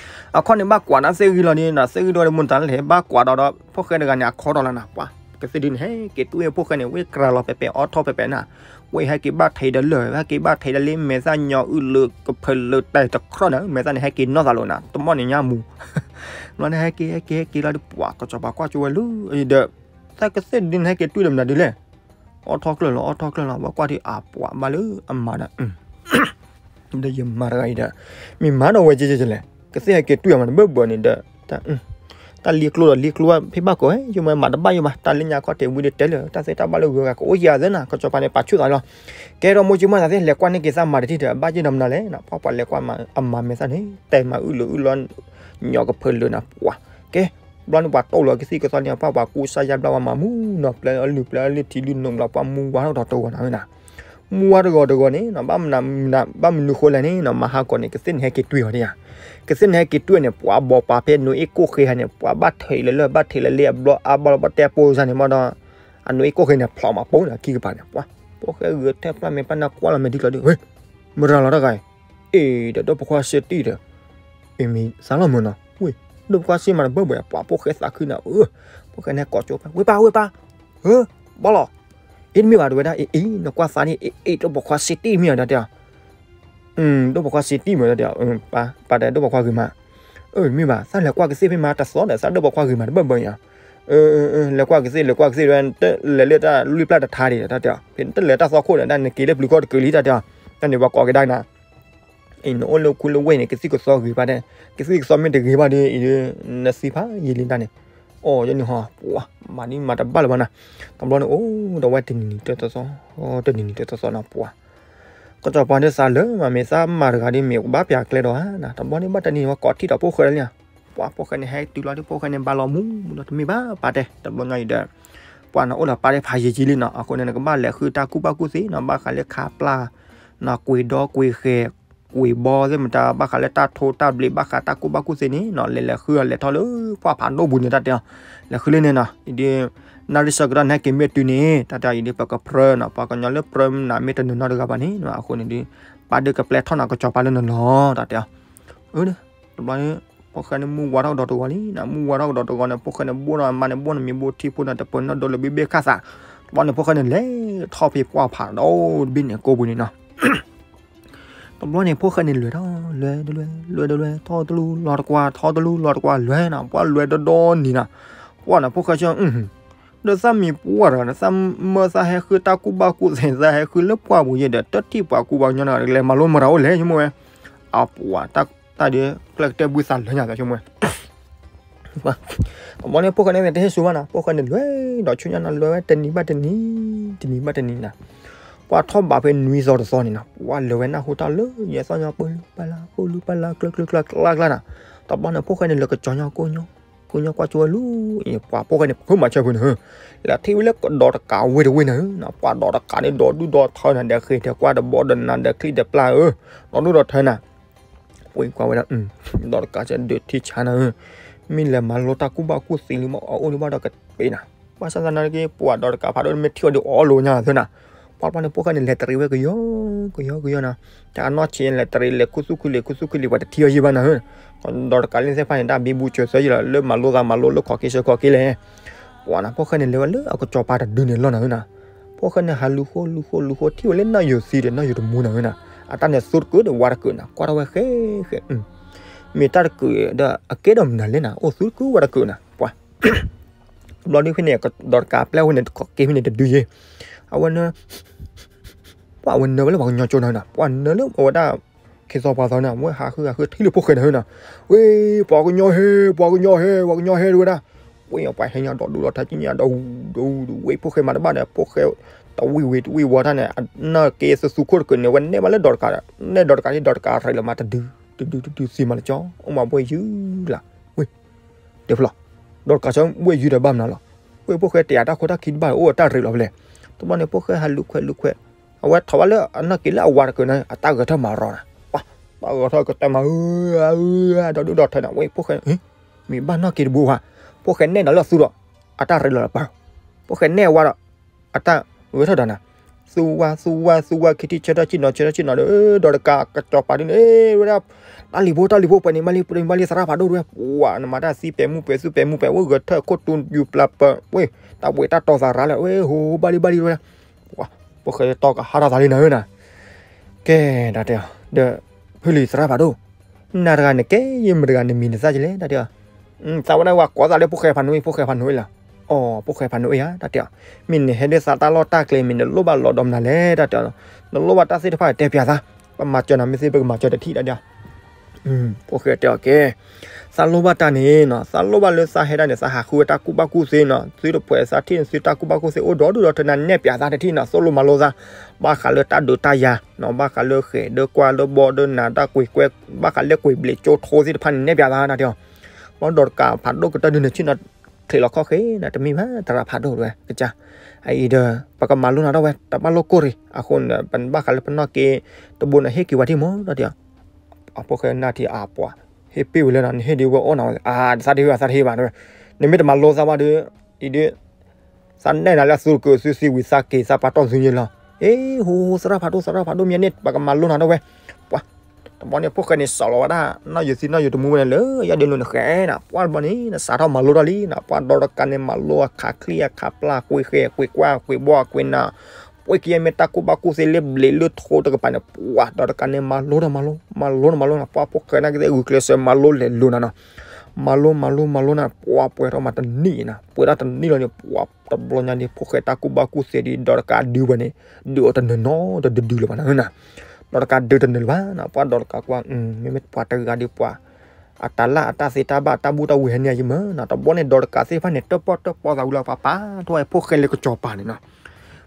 ၢနီၤ အခီၣ်န့ၣ်ဘၣ်ကွၢ်ဒီးသ့ၣ်ဂံၢ်လီၤန့ၣ်နီၤ, သ့ၣ်ဂံၢ်ဒီးမူတၢ်လဲၣ် ဘၣ်ကွၢ်ဒီးဒီး ဖိၣ်ဃဲတဂၤန့ၣ် အခီဒီးလီၤနီၤ, ပှၤ ကသ့ၣ်ဒုန့ၣ် ဟဲက့ၤတွံၢ်ဖိၣ်ဃဲန့ၣ် ဝဲကြၤလီၤပဲာ်ပဲာ်အီထီၣ်ပဲာ်ပဲာ်နၤ, ဝဲဟဲက့ၤဘၣ်ထံးဒီးလၢၢ် ဟဲက့ၤဘၣ်ထံးဒီးလၢမဲာ်သၣ်ညီအုၣ်လၢကဖၢလၢတၢ်တခီနၤ မဲာ်သၣ်န့ၣ် ဟဲက့ၤနီၢ်သးလိာ်နၤ တမီၢ်န့ၣ်ညါမူ ဘျီန့ၣ် ဟဲက့ၤ ဟဲက့ၤ ဟဲက့ၤလီၤဒီး ပှၤကစီၤပၤကွၢ်ကၠိဝဲလၢ ဒီး တၢ်ကသ့ၣ်ဒုန့ၣ် ဟဲက့ၤတွံၢ်ဒီးမနုၤဒ်လဲၣ် အီထီၣ်ကျၢၢ်လီၤ အီထီၣ်ကျၢၢ်လီၤ ဘၣ်ကွၢ်ဒ်အပှၤဘၣ်လၢအမၤဒီး ဒီးယမၤတဂၤအံၤဒီး မ့ၢ်မၤဒီးဝဲကဲကဲလဲၣ် ကသ့ၣ်ဟဲက့ၤတွံၢ်အီၤမးတဘၢဘၢန့ၣ်ဒီး တၢ်လံကျိဒီးလံကျိဘၣ် ဖဲဘၣ်ကီး ယမၤတဘၣ်ယိဘၣ် တၢ်လၢညါခီၣ်ထံးဝံၤဒီးတဲလၢ တၢ်သ့တၢ်ဘၣ်လၢဂုၤဂၤကအိၣ်ယၤသ့နၤ ကစီၤပၤန့ၣ် ပာ်ဆူၣ်သးလီၤ ကဲထီၣ်မိၢ်ကၠံမီၢ်သးသ့ၣ် လဲၤကွၢ်န့ၢ်က့ၤသးမၤတထံၣ်ဒီး ဘၣ်ယိဒီးမနုၤလဲၣ် ပှၤပှၤလဲၤကွၢ်အမၤမဲာ်သၣ်န့ၣ် တဲမၤအုၣ်လၢအုၣ်လီၤ ညီကဖၢလၢနၤ ပှၤ ကဲ ဘျီန့ၣ်ပှၤတိၢ်လီၤကသံၣ်ကသီန့ၣ် ပှၤပှၤကူစါယါဘျီပှၤမၤမူနီၤ ပျဲအလုၢ်ပျဲအလုၢ်ထံလုၢ်နိးဘျီ ပှၤမူဝါထီၣ်ဒီးတဂီၤနၤဝဲနၤ မူဝါတဂီၤတဂီၤန့ၣ် ဘၣ်မနုၤဃိလဲၣ်န့ၣ် မၤဟးဂီၤန့ၣ် ကသ့ၣ်န့ၣ်ဟဲက့ၤတွံၢ်အီၤဒ်ယါ ကသ့ၣ်န့ၣ်ဟဲက့ၤတွံၢ်န့ၣ် ပှၤဘီးပာ်ဖဲနိၣ်အ့ၣ်ကိၣ်ဃ့ဟဲန့ၣ် ပှၤဘၣ်ထံးလၢလၢၢ် ဘၣ်ထံးလၢလ့အဘျီအါဘျီလီၤ ဘၣ်တဲပိၢ်စါန့ၣ်မ့ၢ်ဒီး အနိၣ်အ့ၣ်ကိၣ်ဃ့န့ၣ် ဖျိးမးပိၢ်န့ၣ် အခံကပၤန့ၣ် ပှၤ ဖိၣ်ဃဲဂဲၤထဲဖျါမဲာ်ပၢ်နၢ်ကွၢ်လီၤမဲာ်ထံကျီဒီး မတၤလီၤတၢ်ဂၤအံၤ အ့ၣ်ဒီးဒိၣ်ပိာ်ခွါစ့တံၢ်ဒီး အ့ၣ်မ့ၢ်သးလီၤမုာ်နီၤ ဝ့ၢ် ဒိၣ်ပိာ်ခွါစ့မးတဘၢဘၢ ပှၤဖိၣ်ဃဲသးခုနၤ အၢ ဖိၣ်ဃဲန့ၣ်ကိးကၠိဖဲ ဝ့ၢ်ပၢ် ဝ့ၢ်ပၢ် ဟၢ ဘီလီၤ အ့ၣ်တမ့ၢ်ဘၣ်တဝဲဒၣ် အ့ၣ် အ့ၣ် နကွၢ်သးန့ၣ် အ့ၣ် အ့ၣ် ဒိၣ်ပိာ်ခွါစ့တံၢ်မ့ၢ်ဧါ တၢ်တဲအီၤ ဒိၣ်ပိာ်ခွါစ့တံၢ်မ့ၢ် တၢ်တဲအီၤ ပၢ် ပၢ်တဲဒိၣ်ပိာ်ခွါဂ့ၤမး အၢ တမ့ၢ်ဘၣ် သးလဲၤကွၢ်ကသ့ၣ်ဖဲမး တသီဒီး သးဒိၣ်ပိာ်ခွါဂ့ၤမးတဘၢဘၢအံၤ လဲၤကွၢ်ကသ့ၣ် လဲၤကွၢ်ကသ့ၣ် တလဲၤလၢတၢ်လွံၢ်ပျၢ်တထါဒံး တၢ်တဲအီၤ ဖဲတလဲၤတၢ်သီခိၣ်ဒီး တၢ်နက့ၤလၢပျုၤကီၢ်တကုာ်လံ တၢ်တဲအီၤ တၢ်န့ၣ်ပှၤကိးက့ၤဒၣ်နၤ အံၤ နအိၣ်လၢခူလၢဝ့ၢ်န့ၣ် ကသံၣ်ကသီဂ့ၤဘၣ်တဲ ကသံၣ်ကသီမ့ၢ်တဂ့ၤဘၣ်ဒီး အံၤဒီး နသံဖးယံာ်လံတၢ်န့ၣ် အိၣ်ယဲန့ၣ်ဟီ ပှၤ မၤဒ်မၤတဘၣ်လၢၤဘၣ်နၤ တဘျီန့ၣ် အိၣ်ဒီးဝဲတနံၤနံၤတသီသီ တနံၤနံၤတသီသီနၤ ပှၤ ကစီၤပၤန့ၣ်သးလၢမး မ့ၢ်သးမၤတဂၤဒီး မ့ၢ်ဘၣ်ပျၢ်ကျဲဒီးဧါနၤ တဘျီန့ၣ်ဘၣ်တနံၤဝဲကိးထံၣ်ဒီးဖိၣ်ဃဲလၢလံ ပှၤဖိၣ်ဃဲန့ၣ် ဟဲတုၤလီၤဒီး ဖိၣ်ဃဲန့ၣ် ဘၣ်လီၤမူမူဒီး တမ့ၢ်ဘၣ်ပၢ်တဲ တဘျီညါအံၤဒီး ပှၤနအိၣ်ဒီးပၢ်တဲဖးယံာ်ကံလံနီၤ အဃိန့ၣ် နကဘၣ်လဲၤဃုတၢ်ကူၣ်ဘၣ်ကူၣ်သ့နီၤ ဘၣ်ဃးလၢခါပျၢ် နီၤ ကွံာ်ဒီကွံာ်ဃဲၤ ကွံာ်ဘီသ့ၣ်မတၤ ဘၣ်ဃးလၢတၢ်ထိတၢ်ဘျံး ဘၣ်ဃးတၢ်ကူၣ်ဘၣ်ကူၣ်သ့န့ၣ်နီၤ လဲၤလဲၤဃုအီၤလဲၤထီၣ်လၢ ပှၢ်ဖးဒိၣ်ပူၤန့ၣ် တၢ်တဲအီၤ လဲၤဃုလၢန့ၣ်နီၤ အံၤဒီး နၣ်ရံၣ်ဆၢကတီၢ်နဟဲက့ၤမ့ၢ်တုၤန့ၣ် တၢ်တဲအံၤဒီး ပကပြၢနီၤ ပှၤကညီလၢပြၢမနုၤမ့ၢ်တနုာ်နီတဂၤဘၣ်န့ၣ်နီၤ အဃိန့ၣ်ဒီး ပၢ်ဒုးကပျဲထီၣ်နၤကစီၤပၤလၢနလီၤ တၢ်တဲအီၤ အၢ တဘျီန့ၣ် ဖိၣ်ဃဲန့ၣ် မူဝါထီၣ်ကဒီးတဂီၤလံနီၤ မူဝါထီၣ်ကဒီးတဂီၤန့ၣ် ဖိၣ်ဃဲန့ၣ် ဘိၣ်နီၤ အမါန့ၣ် ဘိၣ်နီၤ မ့ၢ်ဘိၣ်ထံဖိန့ၣ် တပၢၤနီၣ်ဒိလၢဘ့ၣ်ဘ့ၣ်ခၣ်သး တဘျီန့ၣ် ဖိၣ်ဃဲန့ၣ် လဲၤထီၣ်ဖဲပှၢ်ဖးဒိၣ်တဘ့ၣ်န့ၣ် ကိးပူၤန့ၣ်နီၤ တဘျီန့ၣ် ဖိၣ်ဃဲန့ၣ် လဲၤထီၣ် လဲၤတလဲၤ လဲၤတလဲၤ ထီၣ်တလူလီၤတကွၢ် ထီၣ်တလူလီၤတကွၢ် လဲၤနီၤ ပှၤလဲၤဒီဒီနံၤနီၤ ပှၢ်နီၤ ဖိၣ်ဃဲဆၢ ဒီးသးမံၤပှၢ်တဂၤဒီး သးမၢသးဟဲဃုတၢ်ကူၣ်ဘၣ်ကူၣ်သ့ သးဟဲဃုလၢပှၢ်ပူၤယဲဒီး တထံၣ်ပှၤကူပှၤကညီနီၤ လဲၤမၤလိမၤတၢ်အိၣ်လဲၣ် ဆိကမိၣ်ဝဲ အပှၤ တၢ်ဒုး ကျဲကတၢၢ်ဘုသးလၢညါသး ဆိကမိၣ်ဝဲ တဘျီန့ၣ် ဖိၣ်ဃဲန့ၣ် တဟ့ၣ်ဆူၣ်ဘၣ်နီၤ ဖိၣ်ဃဲန့ၣ်လဲၤဒီးဆူညါနီၤ လဲၤဝဲတနံၤဘၣ်တနံၤ တနံၤဘၣ်တနံၤနီၤ ပှၢ်ထီၣ်ဘးဖဲနွံသီတသီန့ၣ်နီၤ ပှၢ်လဲၤဝဲနၢ်ဟူတၢ်လၢယဲၢ်သီၣ်ညီ ပလူပလၢ ပလူပလၢ ကျၢကျၢကျၢကျၢကျၢနီၤ တဘျီန့ၣ် ဖိၣ်ဃဲန့ၣ် လဲၤကစီၤညီကိၣ်ညီ ကိၣ်ညီကွၢ်ကၠိဝဲလူၤ အံၤ ပှၤဖိၣ်ဃဲန့ၣ် ဖုမၤဆၢဖုန့ၣ် လဲၤထံၣ်ဝဲလၢကဒီးတကးဝ့ၢ်တဝ့ၢ်န့ၣ်နီၤ ပှၤဒီးတကးန့ၣ် ဒီဒူၣ်ဒီထၢနၤ ဒီးဃ့ၢ်ဒီးကွၢ်ဒီးဘီဒီးနၤ ဒီးချံဒီးပျၢ်ဧၢ ဒီဒူၣ်ဒီထၢနၤ ဝဲကွၢ်ဝဲဒၣ် ဒီးတကးစၢ်ဒုးထံဆါနၤဧၢ မ့ၢ်လဲၤမၤလိတၢ်ကူၣ်ဘၣ်ကူၣ်သ့လံမး အအိၣ်ဒံးဘၣ်ဒီးကပ့ၤနၤ ဘၣ်ဆၣ်သနာ်က့ ပှၤဒီးတကးဖးဒိၣ်မ့ၢ်ထံၣ်အီၤဒီးအီၣ်လိာ်ညါသ့နၤ ပှၤတဘျီန့ၣ် ဖိၣ်ဃဲန့ၣ် လဲၤတရံးဝဲကယီကယီကယီနၤ တၢ်အနီၢ်ဆံးလဲၤတရံး လဲၤခူသူၣ်ခုလံ ခူသူၣ်ခုလံ ပှၤတထံၣ်အီၤယံာ်ဘၣ်နၤဧၢ ဒီးတကးလၢသ့ၣ်တဖၣ်န့ၣ် တၢ်ဘံဘူစၢၤသၢယံာ်လီၤ လၢမၤလိသးမၤလိလၢခီၣ်က့ၤဆၢခီၣ်က့ၤလဲၣ် ပှၤနၤ ဖိၣ်ဃဲန့ၣ် လဲၤဝဲလၢအကစီၤပၤတဒုန့ၣ်လီၤနၤဧၢနၤ ဖိၣ်ဃဲန့ၣ် ဟးလူၤဃိလူၤဃိလူၤဃိ ထံၣ်ဝဲလၢနီၢ်ယိၤသံဒီး နီၢ်ယိၤတမူနၤဧၢနၤ အတၢ်န့ၣ်သူတကုာ်ဒီးဝါတကုာ်နၤ ကွၢ်ထီၣ်ဝဲဃဲဃဲ မ့ၢ်တၢ်တကုာ်ဒီး အကဲဒီးမနုၤလဲၣ်နၤ အိၣ်သူတကုာ်ဝါတကုာ်နၤ ပှၤ တဘျီဒုးဖဲန့ၣ် ဒီးတကးပျဲဝဲန့ၣ် တကးက့ၤဖဲန့ၣ်တဒုယဲ အဝဲနၢ ပှၤအဝဲနၢဝဲလၢပှၤကညီကၠိနၤဧၢနၤ ပှၤနၢလၢအဝဲဒၣ် ခ့သီပှၤသီနၤ ဝဲဟးဃုဟးဃုထံၣ်လၢဖိၣ်ဃဲနၤဧၢနၤ ဝ့ၢ် ပှၤကညီဟဲ ပှၤကညီဟဲ ပှၤကညီဟဲတဝဲဒၣ် ဝ့ၢ် ပှၤဟဲညါဒီဒူၣ်ဒီထၢကံညါဒီး ဒီး ဝ့ၢ် ဖိၣ်ဃဲမၤတဘၣ်ဒီး ဖိၣ်ဃဲ တဝံၣ်ဝံၤတဝံၣ်ဝီတၢ်န့ၣ် အနၢ်က့သုသူခိၣ်တကုာ်န့ၣ် ဝဲနဲၣ်ဘၣ်လၢဒီးတကးဒီး နဲၣ်ဒီးတကးဒ်ဒီးတကးရံးလီၤမးတဒု တဒုတဒုသံမးလၢကၠီ အိၣ်မးဘှဲၣ်ယုၢ်လၢ ဝ့ၢ် ဒဲဖျီၣ် ဒီးတကးဆၢ ဘှဲၣ်ယုၢ်ဒီးဘၣ်မနုၤလီၤ ဝ့ၢ်ဖိၣ်ဃဲတဲအတၢ်ခိတၢ်ခံတဘၣ် အိၣ်အတၢ်ရံးလီၤဖဲလဲၣ် တဘျီန့ၣ် ဖိၣ်ဃဲဟးလူၤခွဲးလူၤခွဲး အဝဲထီၣ်ဘၣ်လၢအနၢ်က့လၢအဝၤတကုာ်န့ၣ် အတၢ်ဂဲၤထၢၣ်မၤရီနၤ ပှၤ တၢ်ဂဲၤထၢၣ်ကတဲမၤ အၢ အၢ ဒီဒူၣ်ဒီထၢနၤ ဝ့ၢ် ဖိၣ်ဃဲ မ့ၢ်ဘၣ်နၢ်က့တဘိဝဲ ဖိၣ်ဃဲနဲၣ်ဒီးလၢအသူဒီး အတၢ်ရံးလီၤလၢပၢ် ဖိၣ်ဃဲနဲၣ်ဝဲဒီး အတၢ်ဂဲၤထၢၣ်ဒီးနၤ သူဝါ သူဝါ သူဝါ ခံထံၣ်ဆၢထၢၣ်ဆ့ၣ်နီၤ ဆၢထၢၣ်ဆ့ၣ်နီၤဒီး ဒီးတကးကစီၤပၤဒ်န့ၣ် ဝဲဒၣ် တၢ်လံၤဖိ တၢ်လံၤဖိ ပှဲၤန့ၣ် မၤလံ ပှဲၤန့ၣ် မၤလံ သရၣ်ဖးဒိၣ်တဝဲ ပှၤ နမၤတၢ်သံပဲာ်မူပဲာ်သူပဲာ်မူပဲာ် ဝဲဂဲၤထၢၣ်ခိၣ်တူယူၤပျၢ်ပၢၤ ဝဲ တၢ်ဝဲတၢ်တီၤသးရၤလၢ ဝဲ ဟိ ဘၣ်လံ ဘၣ်လံ ဝဲဒၣ် ပှၤ ဖိၣ်ဃဲတီကဟးထီၣ်သးလံနၤဧၢနၤ ကဲ တၢ်တဲအီၤ ဒီး ဖုလံၤသရၣ်ဖးဒိၣ် နၤတဂၤနကဲ ယမ့ၢ်တဂၤနမံၤနသၣ်ကလဲၣ် တၢ်တဲအီၤ သးဝဲဒၣ်ဝဲကိးသးလၢဖိၣ်ဃဲဖးနွံ ဖိၣ်ဃဲဖးနွံလီၤ အိ ဖိၣ်ဃဲဖးနွံဧါ တၢ်တဲအီၤ မ့ၢ်နဟဲဒ်သးတၢ်လီၢ်တၢ်ကျဲ မ့ၢ်နလိၣ်ဘၣ်လီၤဒီးမနုၤလဲၣ် တၢ်တဲအီၤ နလိၣ်ဘၣ်တၢ်သ့ၣ်တဖၣ်တဲပၠးသး ပမၤစၢၤနၤမ့ၢ်သ့ ပကမၤစၢၤတထံၣ် တၢ်တဲအီၤ ဖိၣ်ဃဲတဲအီၤကဲ သးလိၣ်ဘၣ်တၢ်န့ၣ်နီၤ သးလိၣ်ဘၣ်လၢသးဟဲဒၣ်န့ၣ် သးဟးဃုဝဲတၢ်ကူၣ်ဘၣ်ကူၣ်သ့နီၤ သုတဖှဲးသးထံၣ်န့ၣ် သုတၢ်ကူၣ်ဘၣ်ကူၣ်သ့အိၣ်ဒီဒူၣ်ဒီထၢနၤနဲၣ်ပၠးသးတထံၣ်နီၤ သိၣ်လိမၤလိသး ဘၣ်ဃးလၢတၢ်ဒုးတၢ်ယၤနီၤ ဘၣ်ဃးလၢဃဲၤဒၢကွၢ်လၢဘီဒၢနၤတၢ်ကွ့ၤကွဲ ဘၣ်ဃးလၢကွ့ၤဘျံးကၠိထိသ့ၣ်တဖၣ်န့ၣ်နဲၣ်ပၠးသး တၢ်တဲအီၤ ဘီဒီးတကးဖးဒိၣ်ကတၢၢ်ဒုးန့ၣ်ဆ့ၣ်နီၤ ချ့းလီၤခီၣ်ဃ့နီၤ တမ့ၢ်ဘၣ် သရၣ်ဖးဒိၣ်တဝဲ ကစၢ် အအံၤဒီး ပကမၤလိနၤထီၣ်ဝဲ တဘၣ်လိၣ်ကိၢ်ရံၣ် အဃိန့ၣ် ပဘၣ်ဃးလၢပနီၢ်က့တဘိန့ၣ် ဟ့ၣ်က့ၤဝဲထံၣ်မး တၢ်တဲအီၤ အဖိၣ်ဃဲနာ်ထံအပှၤ ဟ့ၣ်ပ့ၢ်ဝဲလၢနီၤ နဟ့ၣ်ဒံးဝဲအိၣ်နီၤ အသးတဟ့ၣ်ဘၣ် သးတဟ့ၣ်ဘၣ် နမ့ၢ်တမၤလိသးဘၣ်ဒီး အံၤဒ် သးနဲၣ်နၤလၢအသုတကုးသုသံဝံၤသးက့ၤသးပာ်တီၢ်သုယ့လီၤ အ့ ဟိ သရၣ်ဖးဒိၣ် သရၣ်ဖးဒိၣ် မ့ၢ်န့ၣ် ပကမၤလိနၤထီၣ်ဝဲ ပှၤ တဘျီန့ၣ် ဖိၣ်ဃဲန့ၣ် စးလီၤဝဲဒၣ် နီၢ်ယိၤသံ နီၢ်ယိၤတမူဝဲန့ၣ်လၢ ယဲဒၣ်လိၤနဃဲနၤ ပှၤတဘျီန့ၣ် နစးထီၣ်မၤလိထီၣ်လံနၤ ပှၤဒီးတကးန့ၣ် မၤလိအခးချံအခးပျၢ် ကွ့ၤဃဲၤ ကွ့ၤကွၢ် ကွ့ၤဘီ ကွ့ၤနၤ ပှ့ၤက့ၤမ့ၢ်တၢ်ကူၣ်ဘၣ်ကူၣ်သ့လၢဘျံးလၢထိတကပၤန့ၣ် ပှၤဒီးတကးန့ၣ် မၤလိထီၣ်မၤလိ မၤလိန့ၣ်မၤလိနၤ ပှၤဖိၣ်ဃဲနာ်က့သ့ၣ်ဂုာ်ကျဲးစၢးမၤလိလဲၤလိၤနၤနီၤ မၤလိမၤလိမၤလိနၤ ပှၤပှဲၤထီၣ်မးတနံၣ်နၤ ပှဲၤထီၣ်တနံၣ်လီၤန့ၣ် ပှၤတဘျီညါန့ၣ် ဖိၣ်ဃဲတၢ်ကူၣ်ဘၣ်ကူၣ်သ့ဒီး ဒီးတကးဒုးဝဲန့ၣ် ဒုးအီၤတနၢၤနီတဒုဒုလၢၤဘၣ်နၤ ဒီးတကးဒုးတနၢၤလၢၤဘၣ်နၤ ပှၤဒီးတကးကွၢ် မ့မ့ၢ်ပှၤတဂၤဒီးပှၤ အတၢ်လၢ်အတၢ်သ့တၢ်ဘၣ်တၢ်ဘူၣ်တၢ်ဝံၤဟဲန့ၢ်ယမၢနၤ တဘျီန့ၣ် ဒီးတကးသ့ၣ်တဖၣ်န့ၣ် တၢၣ်ပီၣ်တၢၣ်ပီသးဝံၤလီၤ ပှၤပာ်ထီၣ်ဝဲဖိၣ်ဃဲလၢကစီၤပၤန့ၣ်နီၤ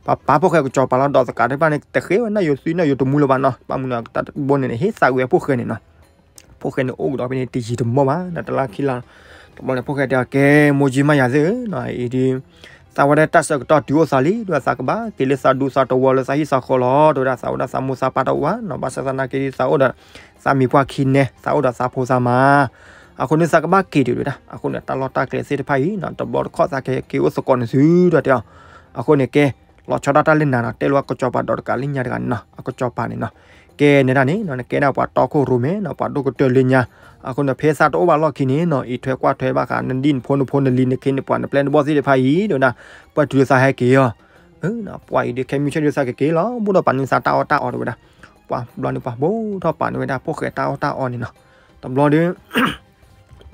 ပှၤပာ်ဖိၣ်ဃဲကစီၤပၤလီၤ ဒီးတကးသ့ၣ်တဖၣ်န့ၣ် တဃ့ဝဲနီၢ်ယိၤသံ နီၢ်ယိၤတမူလၢၤဘၣ်နီၤ ဘၣ်မနုၤတဘျီန့ၣ် ဟ့ၣ်သးဝံၤအဖိၣ်ဃဲန့ၣ်နီၤ ဖိၣ်ဃဲန့ၣ်အိၣ်ကဒီးဖဲန့ၣ် တယံာ်တမီၢ်ဘၣ် နတလါခံလါ တဘျီန့ၣ် ဖိၣ်ဃဲတဲအီၤ ကဲ မိၢ်ကၠံမးယၤသ့ၣ်ဧၢနီၤ အံၤဒ် သးဝဲဒၣ်တၢ်ဆၢကတီၢ်တုၤအိၣ်သးလံ ဒီးသးကဘၣ်က့ၤလၢသးဒူသးတဝီလၢသးဟံၣ်သးဃီလီၤ တဲဝဲဒၣ် သးဝဲဒၣ်သးမိၢ်သးပၢ်တအိၣ်ဘၣ်နီၤ ဘၣ်ဆၣ်သနာ်က့ဒ်သးအိၣ်ဒီး သးမံၤပှၢ်ခံနဲ သးအိၣ်ဒီးသးဖိသးမါ အဃိန့ၣ်သးကဘၣ်က့ၤဒံးဝဲဒၣ် အဃိန့ၣ် တၢ်လီၢ်တၢ်ကျဲသ့ၣ်တဖၣ်အံၤနီၤ တဘျီတခီၣ်သးကက့ၤအိၣ်သကိးန့ၣ်သု ဒီးတဲအီၤ အဃိန့ၣ်ကဲ လီၤဆီဒၣ်တၢ်လၢနၤနီၤ တဲလီၤကစီၤပၤဒီးတကးလၢညါတဂၤန့ၣ်နီၤ အကစီၤပၤန့ၣ်နီၤ ကဲန့ၣ်ဒၣ်န့ၣ်နီၤ နကဲဒၣ်ပှၤတီခိၣ်ရိၣ်မဲနီၤ ပှၤဒိၣ်ကတၢၢ်လၢညါ အဃိန့ၣ် ဖဲသးတအိၣ်ဘၣ်လီၢ်ခံန့ၣ်နီၤ အံးထွဲကွၢ်ထွဲဘၣ်ဃး နဒံၣ်နဖိနဖိနလံၤနခ့နပှၤနပျဲၢ်နဘီၣ်သ့ၣ်တဖၣ်အံၤ တဲဝဲဒၣ် ပှၤတုၤလၢသးဟဲက့ၤအီၤ ပှၤအံၤဒ်ခဲမုၢ်ဆ့ၣ်ဒ်သးကက့ၤလီၤ ဘၣ်ဒီးပာ်န့ၢ်သးတၢ်အီၣ်တၢ်အီတဲဝဲဒၣ် ပှၤဘျီန့ၣ် ပှၤဘိးထီၣ်ပာ်န့ၢ်ဝဲဒၣ် ဖိၣ်ဃဲတၢ်အီၣ်တၢ်အီန့ၣ်နီၤ တဘျီဒီး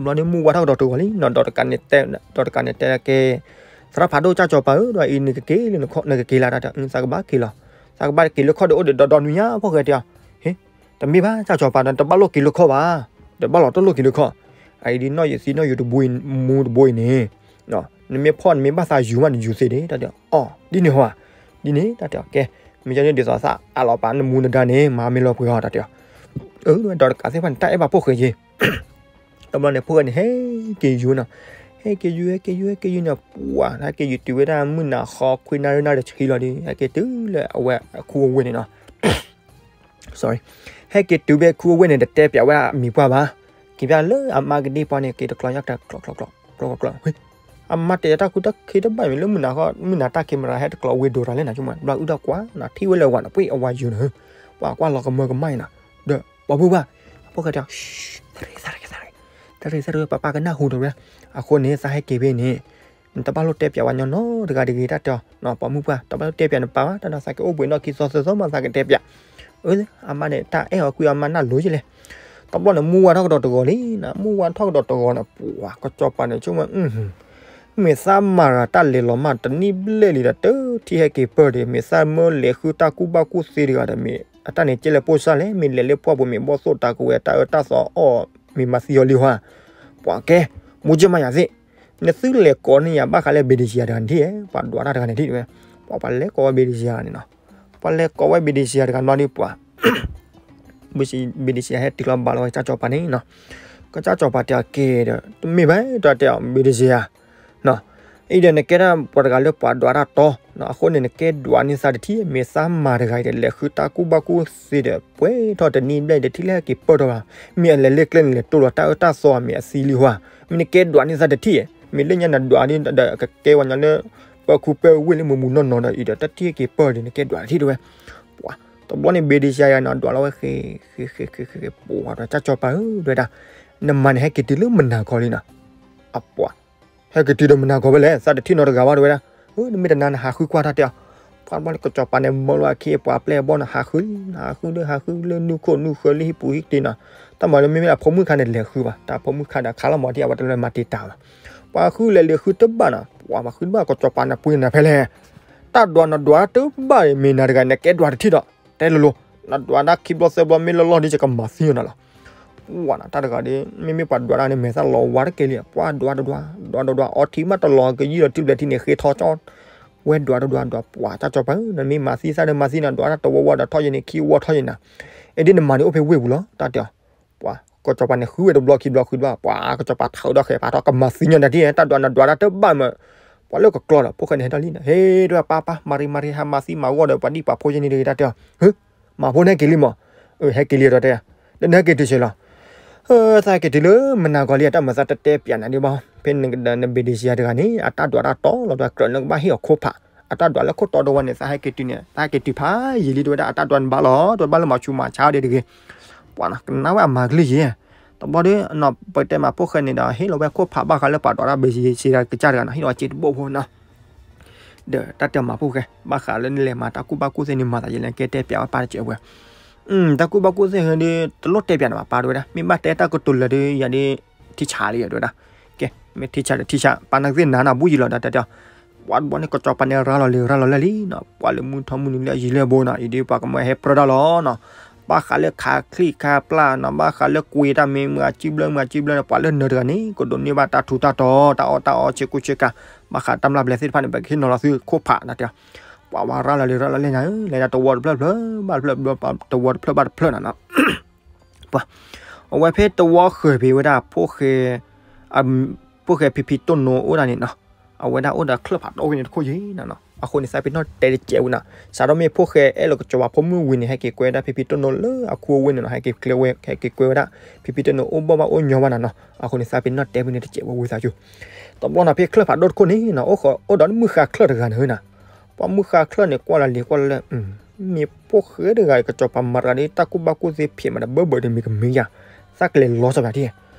ဘျီန့ၣ်မုၢ်ဝါထီၣ်ကဒီးတဂီၤလံနီၤ ဒီးတကးန့ၣ်တဲ ဒီးတကးန့ၣ်တဲကဲ သရၣ်ဖးဒိၣ် ကၢ်စီၤပၤဧၢ ဒီးအံၤနကက့ၤလၢနခီၣ် နကက့ၤလၢတၢ်တဲ သးကဘၣ်က့ၤလီၤ သးကဘၣ်က့ၤလၢခီၣ်ဒီးအိၣ်ဒီးဒီနွံညါ ဖိၣ်ဃဲတဲအီၤ ဟ့ တမ့ၢ်ဘၣ် ကၢ်စီၤပၤ တဘၣ်လိၣ်က့ၤလၢခီၣ်ဘၣ် တဘၣ်လီၤတလိၣ်က့ၤလၢခီၣ် အအံၤဒ်နီၢ်ယိၤသံ နီၢ်ယိၤတဘိ မူတဘိအံၤန့ၣ် နမ့ၢ်ဖီၣ်နမ့ၢ်ဘၣ်သးယူၤမး နယူၤသ့ဒံး တၢ်တဲအီၤ ဒ်န့ၣ်ဟီဧါ ဒ်န့ၣ် တၢ်တဲအီၤ ကဲ မ့ၢ်ကဲန့ၣ်ဒ်သိးသးအးလီၤပာ်နမူနဒါန့ၣ် မၤမ့ၢ်လီၤပှဲၤအီၤ တၢ်တဲအီၤ အၢ ဒီးတကးသ့ၣ်တဖၣ်န့ၣ် တၢ်အဲၣ်ဘၣ်ဖိၣ်ဃဲက့ၤ တဘျီန့ၣ် ဖိၣ်ဃဲန့ၣ် ဟဲက့ၤယူၤနီၤ ဟဲက့ၤယူၤ ဟဲက့ၤယူၤ ဟဲက့ၤယူၤန့ၣ် ပှၤ ဟဲက့ၤယူၤတုၤဝဲဒၣ်မုၢ်နၤဃီ ခွံနၣ်ရံၣ်နၣ်ရံၣ်တဆံလီၤဒီး ဟဲက့ၤတုၤလၢအဝဲအခူအဝ့ၢ်န့ၣ်နီၤ sorry ဟဲက့ၤတုၤဖဲခူအဝ့ၢ်န့ၣ် တတဲပၠးဝဲအမံၤပှၢ်ဘၣ် က့ၤပၠးလၢအမါကဒံပှၤန့ၣ် က့ၤတကျီညါတကျီကျီကျီကျီကျီ အမါတဲတၢ်ခူတၢ်ခံတဘၣ်မ့ၢ်လၢမုၢ်နၤဃီ မုၢ်နၤတၢ်ခံမရၤဟဲတကျီဝ့ၢ်ဒိၣ်တၢ်လဲၣ်နၤ ဆိကမိၣ် ဘျီအုၣ်တၢ်ကွၢ်နၤ ထံၣ်ဝဲလၢဝၤန့ၣ် ပှ့ၤအဝၤယူၤန့ၣ် ပှၤကွၢ်လီၤကမၢကမၣ်အံၤနၤ ဒီးပှၤမုၢ်ပှၢ် အဖိၣ်ဃဲတဲ သရ့သရ့သရ့ သရ့သရ့ ပၢ်ပၢ်ကနၢ်ဟူတဝဲ အဃိန့ၣ် သးဟဲက့ၤဖဲန့ၣ် နတဘၣ်လိၣ်တဲပၠးဝဲညီနီတဂၤတဂ့ၤ တၢ်တဲအီၤ ပှၤမုၢ်ပှၢ် တဘၣ်လိၣ်တဲပၠးနပၢ်ဘၣ် တၢ်ဒီးသးကအိၣ်ဘှံးနီၣ်ခံသီသၢသီမး သးကတဲပၠး အၢ အမါန့ၣ် တၢ်အဲၣ်အီၤကွံအမါနၢ်လိၤယလဲၣ် တဘျီန့ၣ် မုၢ်ဝါထီၣ်ကဒီးတဂီၤလံနၤ မုၢ်ဝါထီၣ်ကဒီးတဂီၤန့ၣ် ပှၤကစီၤပၤန့ၣ် ဆိကမိၣ် မ့ၢ်သးမၤရၤတၢ်လဲၤလီၤမး တနံၣ်ဘျဲၣ်လံဒီး တထံၣ်ဟဲက့ၤပၢၢ်ဒီး မ့ၢ်သးမၢလဲၤဃုတၢ်ကူၣ်ဘၣ်ကူၣ်သ့တဂၤဒီး မ့ၢ်အတၢ်န့ၣ်ကဲလဲၣ်ပိၢ်စၢ်လဲၣ် မ့ၢ်လဲၤလၢပှၢ်ပူၤ မ့ၢ်ဘီၣ်သိၣ်တၢ်ကဝဲၤ တၢ်အၢတၢ်သီအီၣ် မ့ၢ်မၤသံအီၤလံဟီဧါ ပှၤကဲ မူကၠံမးယၤသ့ၣ် နသုလဲၤကိးန့ၢ်ယၤဘၣ်ဃးလၢ ဘံၣ်ဒံၣ်စံယၤတဂၤန့ၣ်ထံၣ် ပှၤဒွးတၢ်တဂၤန့ၣ်ထံၣ်ဝဲ ပှၤပှၤလဲၤကိးဝဲ ဘံၣ်ဒံၣ်စံယၤန့ၣ်နီၤ ပှၤလဲၤကိးဝဲ ဘံၣ်ဒံၣ်စံယၤတဂၤနီၤဒီးပှၤ ဘံၣ်ဒံၣ်စံယၤဟဲတုၤလီၤဘၣ်လီၤဝဲကၠၢ်စီၤပၤန့ၣ်နီၤ ကၠၢ်စီၤပၤတဲအီၤကဲဒီး တမ့ၢ်ဘၣ် တၢ်တဲအီၤ ဘံၣ်ဒံၣ်စံယၤ အံၤဒီးနကဲဒၣ်ပှၤတဂၤလၢပှၤဒွးတၢ်တီ အဃိန့ၣ် နကဲဒွးန့ၢ်သးတထံၣ် မ့ၢ်သးမၤတဂၤအံၤဒီး လဲၤဃုတၢ်ကူၣ်ဘၣ်ကူၣ်သ့ဒီး ပှဲၤထီၣ်တနံၣ်ဘျဲၣ်တထံၣ်လၢဟဲက့ၤပၢၢ်ထီၣ်ဘၣ် မ့ၢ်အလဲၤလၢကျဲန့ၣ် လဲၤတိၢ်လီၤတၢ်အၢတၢ်သီ မ့ၢ်အသံလံဟီဧါ မ့ၢ်နကဲဒွးန့ၢ်သးတထံၣ် မ့ၢ်လၢညါနဒွးဒီး ကကဲဝဲညါလၢ ပၢခူပၢဝ့ၢ်လၢမုာ်မုာ်နီၢ်နီၢ်ဒီး အံၤဒီးတၢ်ထံၣ်က့ၤပၢၢ်ဒီး နကဲဒွးတထံၣ်တဲဝဲ. ပှၤ တဘျီန့ၣ် ဘ့ဒံးစယၤနီၤ ဒွးလီၤဝဲဃ့ ဃ့ ဃ့ ဃ့ ဃ့ ပှၤဒီး ကၢ်ကၠီၤပၤဧၢ တဲဝဲဒၣ်, နမၤန့ၣ် ဟဲက့ၤတုၤလၢမနၤကီၤလံနီၤ. အပှၤ ဟဲက့ၤတုၤဒီးမနၤကီၤဖဲလဲၣ်, သးတထံၣ်နီတဂၤဘၣ် တဲဝဲဒၣ်. ဧၢ နမ့ၢ်တနာ် နဟးဃုကွၢ်တၢ်တဲအီၤ. ပှၤတဘျီန့ၣ် ကၠီၤပၤန့ၣ် မၢလီၤအခံ ပှၤပျဲၢ်အဘီၣ်န့ၣ် ဟးဃုလံ, ဟးဃုလၢ ဟးဃုလၢနူၢ်ခိၣ်နူၢ်ဃၢၤလၢဟံၣ်ပူၤဟံၣ်တ့ၢ်နီၤ. တၢ်မၤလၢမ့မ့ၢ်အဖိမုၣ်ခါန့ၣ် လဲၤဃုဘၣ်, တၢ်ဖိမုၣ်ခါဒီး ခးလီၤမၤတံၢ် အဝဲတလၢမၤတံာ်တာ်ဘၣ်. ပှၤဃုလဲၤလဲၤဃုတဘၣ်နီၤ, ပှၤမၤဃုတဘၣ် ကၠီၤပၤန့ၣ် ပှ့ၤနၤဖဲလဲၣ်. တၢ်ဒွးနဒွးတဘၣ် မ့ၢ်နၤတဂၤ နကဲဒွးတထံၣ်ဒီး တဲလိၤလိၤ, နဒွးဒၣ်ခံဘျီသၢဘျီ မ့ၢ်လီၢ်လီၢ်ဒီး ယကမၤသံနၤလီၤ. ပှၤနီၤ တၢ်တဂၤဒီး မ့မ့ၢ်ပှၤဒွးတၢ်န့ၣ် မဲာ်သၣ်လီၤဝါတက့ၢ်လံ, ပှၤဒွးတဒွး ဒွးတဒွး အီထံမးတလီၤ ကယံာ်လီၤတုၤဘျဲၣ်ထံန့ၣ် ဃ့ထီကၠီ ဝဲဒွးတဒွးဒွး ပှၤကၠီၤပၤဧၢ နမ့ၢ်မၤသံသးဒီးမၤသံနၤ ဒွးတၢ်တဝီဝါဒီးထီၣ်ယဲန့ၣ် ခံဝီထီၣ်ယဲနၤ, အ့ဒ်နမၤန့ၣ် အိၣ်ဖဲဝ့ၢ်ပူၤလီၤ တၢ်တဲအီၤ. ပှၤ ကၠီၤပၤန့ၣ် ဃုဝဲတဘျီခံဘျီဃုတဘၣ် ပှၤကၠီၤပၤထီၣ်ဒီးဃဲၤဖးထီၣ် ကမၤသံညါနၤဒ် တၢ်ဒွးနဒွးတၢ်တဘၣ်မး, ပှၤလၢကကျီဒီး ဖိၣ်ဃဲန့ၣ်ဟဲထီၣ်လံနီၤ, ဟ့ၣ် တဲဝဲ ပၢ်ပၢ် မၤရံမၤရံ ဟးမၤသံမၤဂီၢ်ဒီး ပှၤဒံၣ်ပှၤဖိယဲန့ၣ်တဂ့ၤ တၢ်တဲအီၤ. ဟ့ၣ် မၤဖိန့ၣ်ဟဲက့ၤလံမး, အဟဲက့ၤလံဒီးတဲ, ဒီးနဟဲက့ၤတုၤဆဲးလီၤ. သးဟဲက့ၤတုၤလၢမနၤကီၤလံ အတၢ်မၤသးတတဲပၠးနၤဒံးဘၣ်, ဖဲနကဒီးနဘ့ဒံးစယၤတဂၤန့ၣ် အတၢ်ဒွးတၢ်တီလီၤ တဲကြၢးနကဘၣ်ဟ့ၣ်အီၤခိၣ်ဖး, အတၢ်ဒွးလၢခိၣ်တီဒီးဝဲန့ၣ် သးဟဲက့ၤတုၤန့ၣ် သးဟဲက့ၤတုၤဖးယံာ်လံ တဲဝဲဒၣ်အတၢ်ဒွးန့ၣ်ဘၣ်လီၤ တဲဝဲဘၣ်လၢမၤဆူးမၤဆါဒံးတဂ့ၤ. ပှၤနီၤ ကနၣ်ဝဲအမၤကလုၢ်ယဲ, တဘျီဒီး ပတဲမးဖိၣ်ဃဲန့ၣ်ဒီး ဟ့ၣ်လီၤဝဲခိၣ်ဖးဘၣ်ဃးလၢပှၤဒွးတၢ်ဘ့ဒံးစယၤကစၢ်တဂၤနီၤ ဟ့ၣ်လီၤဝဲစ့တဘိၣ်ဖိနီၤ ဒီးတၢ်တဲမၤဖိၣ်ဃဲ ဘၣ်ဃးလၢနလဲၤမၤတၢ်ကူၣ်ဘၣ်ကူၣ်သ့န့ၣ် မၤသးယဲလၢကဲတဲပၠးဝဲပၢ်တစဲးဝဲ, တၢ်ကူၣ်ဘၣ်ကူၣ်သ့ဟဲဒီး တလိၣ်တဲပၠးန့ၣ်ဘၣ် ပၢ်တဲဝဲဒၣ် မ့ၢ်ဘၣ်တဲတၢ်ကတိၤလၢာ်ဒီး ယၤဒီး ထံဆးလံ တဲဝဲဒၣ်, ကဲ မ့ၢ်ထံဆးဒီးထံဆး ပၢ်နကသ့ၣ်နၤနီၤ ဘူးယံာ်လီၤဒီးတဲတဲအီၤ. ပှၤတဘျီန့ၣ် ကၠီၤပၤန့ၣ်ရၤလီၤလံ ရၤလီၤလၢာ်လံနီၤ ပှၤလၢမုၢ်ထီမုၢ်နုာ်လၢအယံၤလၢအဘူးနီၤ အံၤဒီး ပှၤကမၢဟဲပြၢတၢ်လီၤနီၤ ဘၣ်ဃးလၢခးချံၣ်ခးပျၢ်နီၤ ဘၣ်ဃးလၢကွံာ်တၢ်မ့ၢ်မုၢ်အစုဘျၢမုၢ်အစုဘျၢန့ၣ် ပှၤလၢနၢၤတဂၤန့ၣ် ကဒိးန့ၢ်ဘၣ်တၢ်ထူးတၢ်တီၤ တၢ်အီၣ်တၢ်အီဆ့ကူဆ့ကၤ ဘၣ်ဃးတၢ်မျၢ်ဘျဲးသ့ၣ်တဖၣ်န့ၣ် ပကဟ့ၣ်နီၤလီၤသုခိၣ်ဖးနတဲအီၤ. ပှၤဝဲရၤလီၤလံရၤလီၤလၢာ်ညါဧၢ လဲၤဒၣ်တဝီတဖျၢၣ်တဖျၢၣ်ဘၣ်တဖျၢၣ် တဝီတဖျၢၣ်ဘၣ်တဖျၢၣ်နီၤနီၤ ပှၤ အဝဲဖဲတဝီဃၢၤဖဲဝဲဒၣ် ဖိၣ်ဃဲ ဖိၣ်ဃဲဖံဖံတိၢ်နိအိၣ်ဒၣ်န့ၣ်နီၤ အဝဲဒၣ်အိၣ်ဒီးချၢၣ်ဖးဒိၣ်ဝဲန့ၣ်တခိၣ်ယံၤနီၤနီၤ အဃိန့ၣ် သးပ့ၤနီၣ်တဲတစဲးဝဲနီၤ စးထီၣ်မ့ၢ်ဖိၣ်ဃဲအဲၣ်လီၤကစီၤပၤဖိမုၣ်ဝံၤန့ၣ် ဟဲက့ၤကွဲဝဲဒၣ်ဖံဖံတိၢ်နိလၢအခူအဝ့ၢ်န့ၣ်နီၤ ဟဲက့ၤကျဲဝဲ ဟဲက့ၤကွဲဝဲဒၣ် ဖံဖံတိၢ်နိအိၣ်ဘီၣ်ဘၣ်အိၣ်ညီဘၣ်နီၤနီၤ အဃိန့ၣ် သးပ့ၤနီၣ်တဲဖဲန့ၣ်တစဲးဝဲဝံသးစူၤ တဘျီနီၤ ဖဲချၢၣ်ဖးဒိၣ်တခိၣ်န့ၣ်နီၤ အိၣ်ဒီးမုၢ်ဃါချၢၣ်တဂၤန့ၣ်နီၤ ပှၤမုၢ်ဃါချၢၣ်န့ၣ် ကွၢ်လီၤလံၤကွၢ်လီၤလၢ မ့ၢ်ဖိၣ်ဃဲတဂၤ ကစီၤပၤမၤတဂၤဒီး တၢ်ကူၣ်ဘၣ်ကူၣ်သ့ဖံးမးဒီး ဘၢဘၢဒီးမ့ၢ်ကမ့ၢ်ယါ သးကလဲၤလီၤစီၤပၤထံၣ်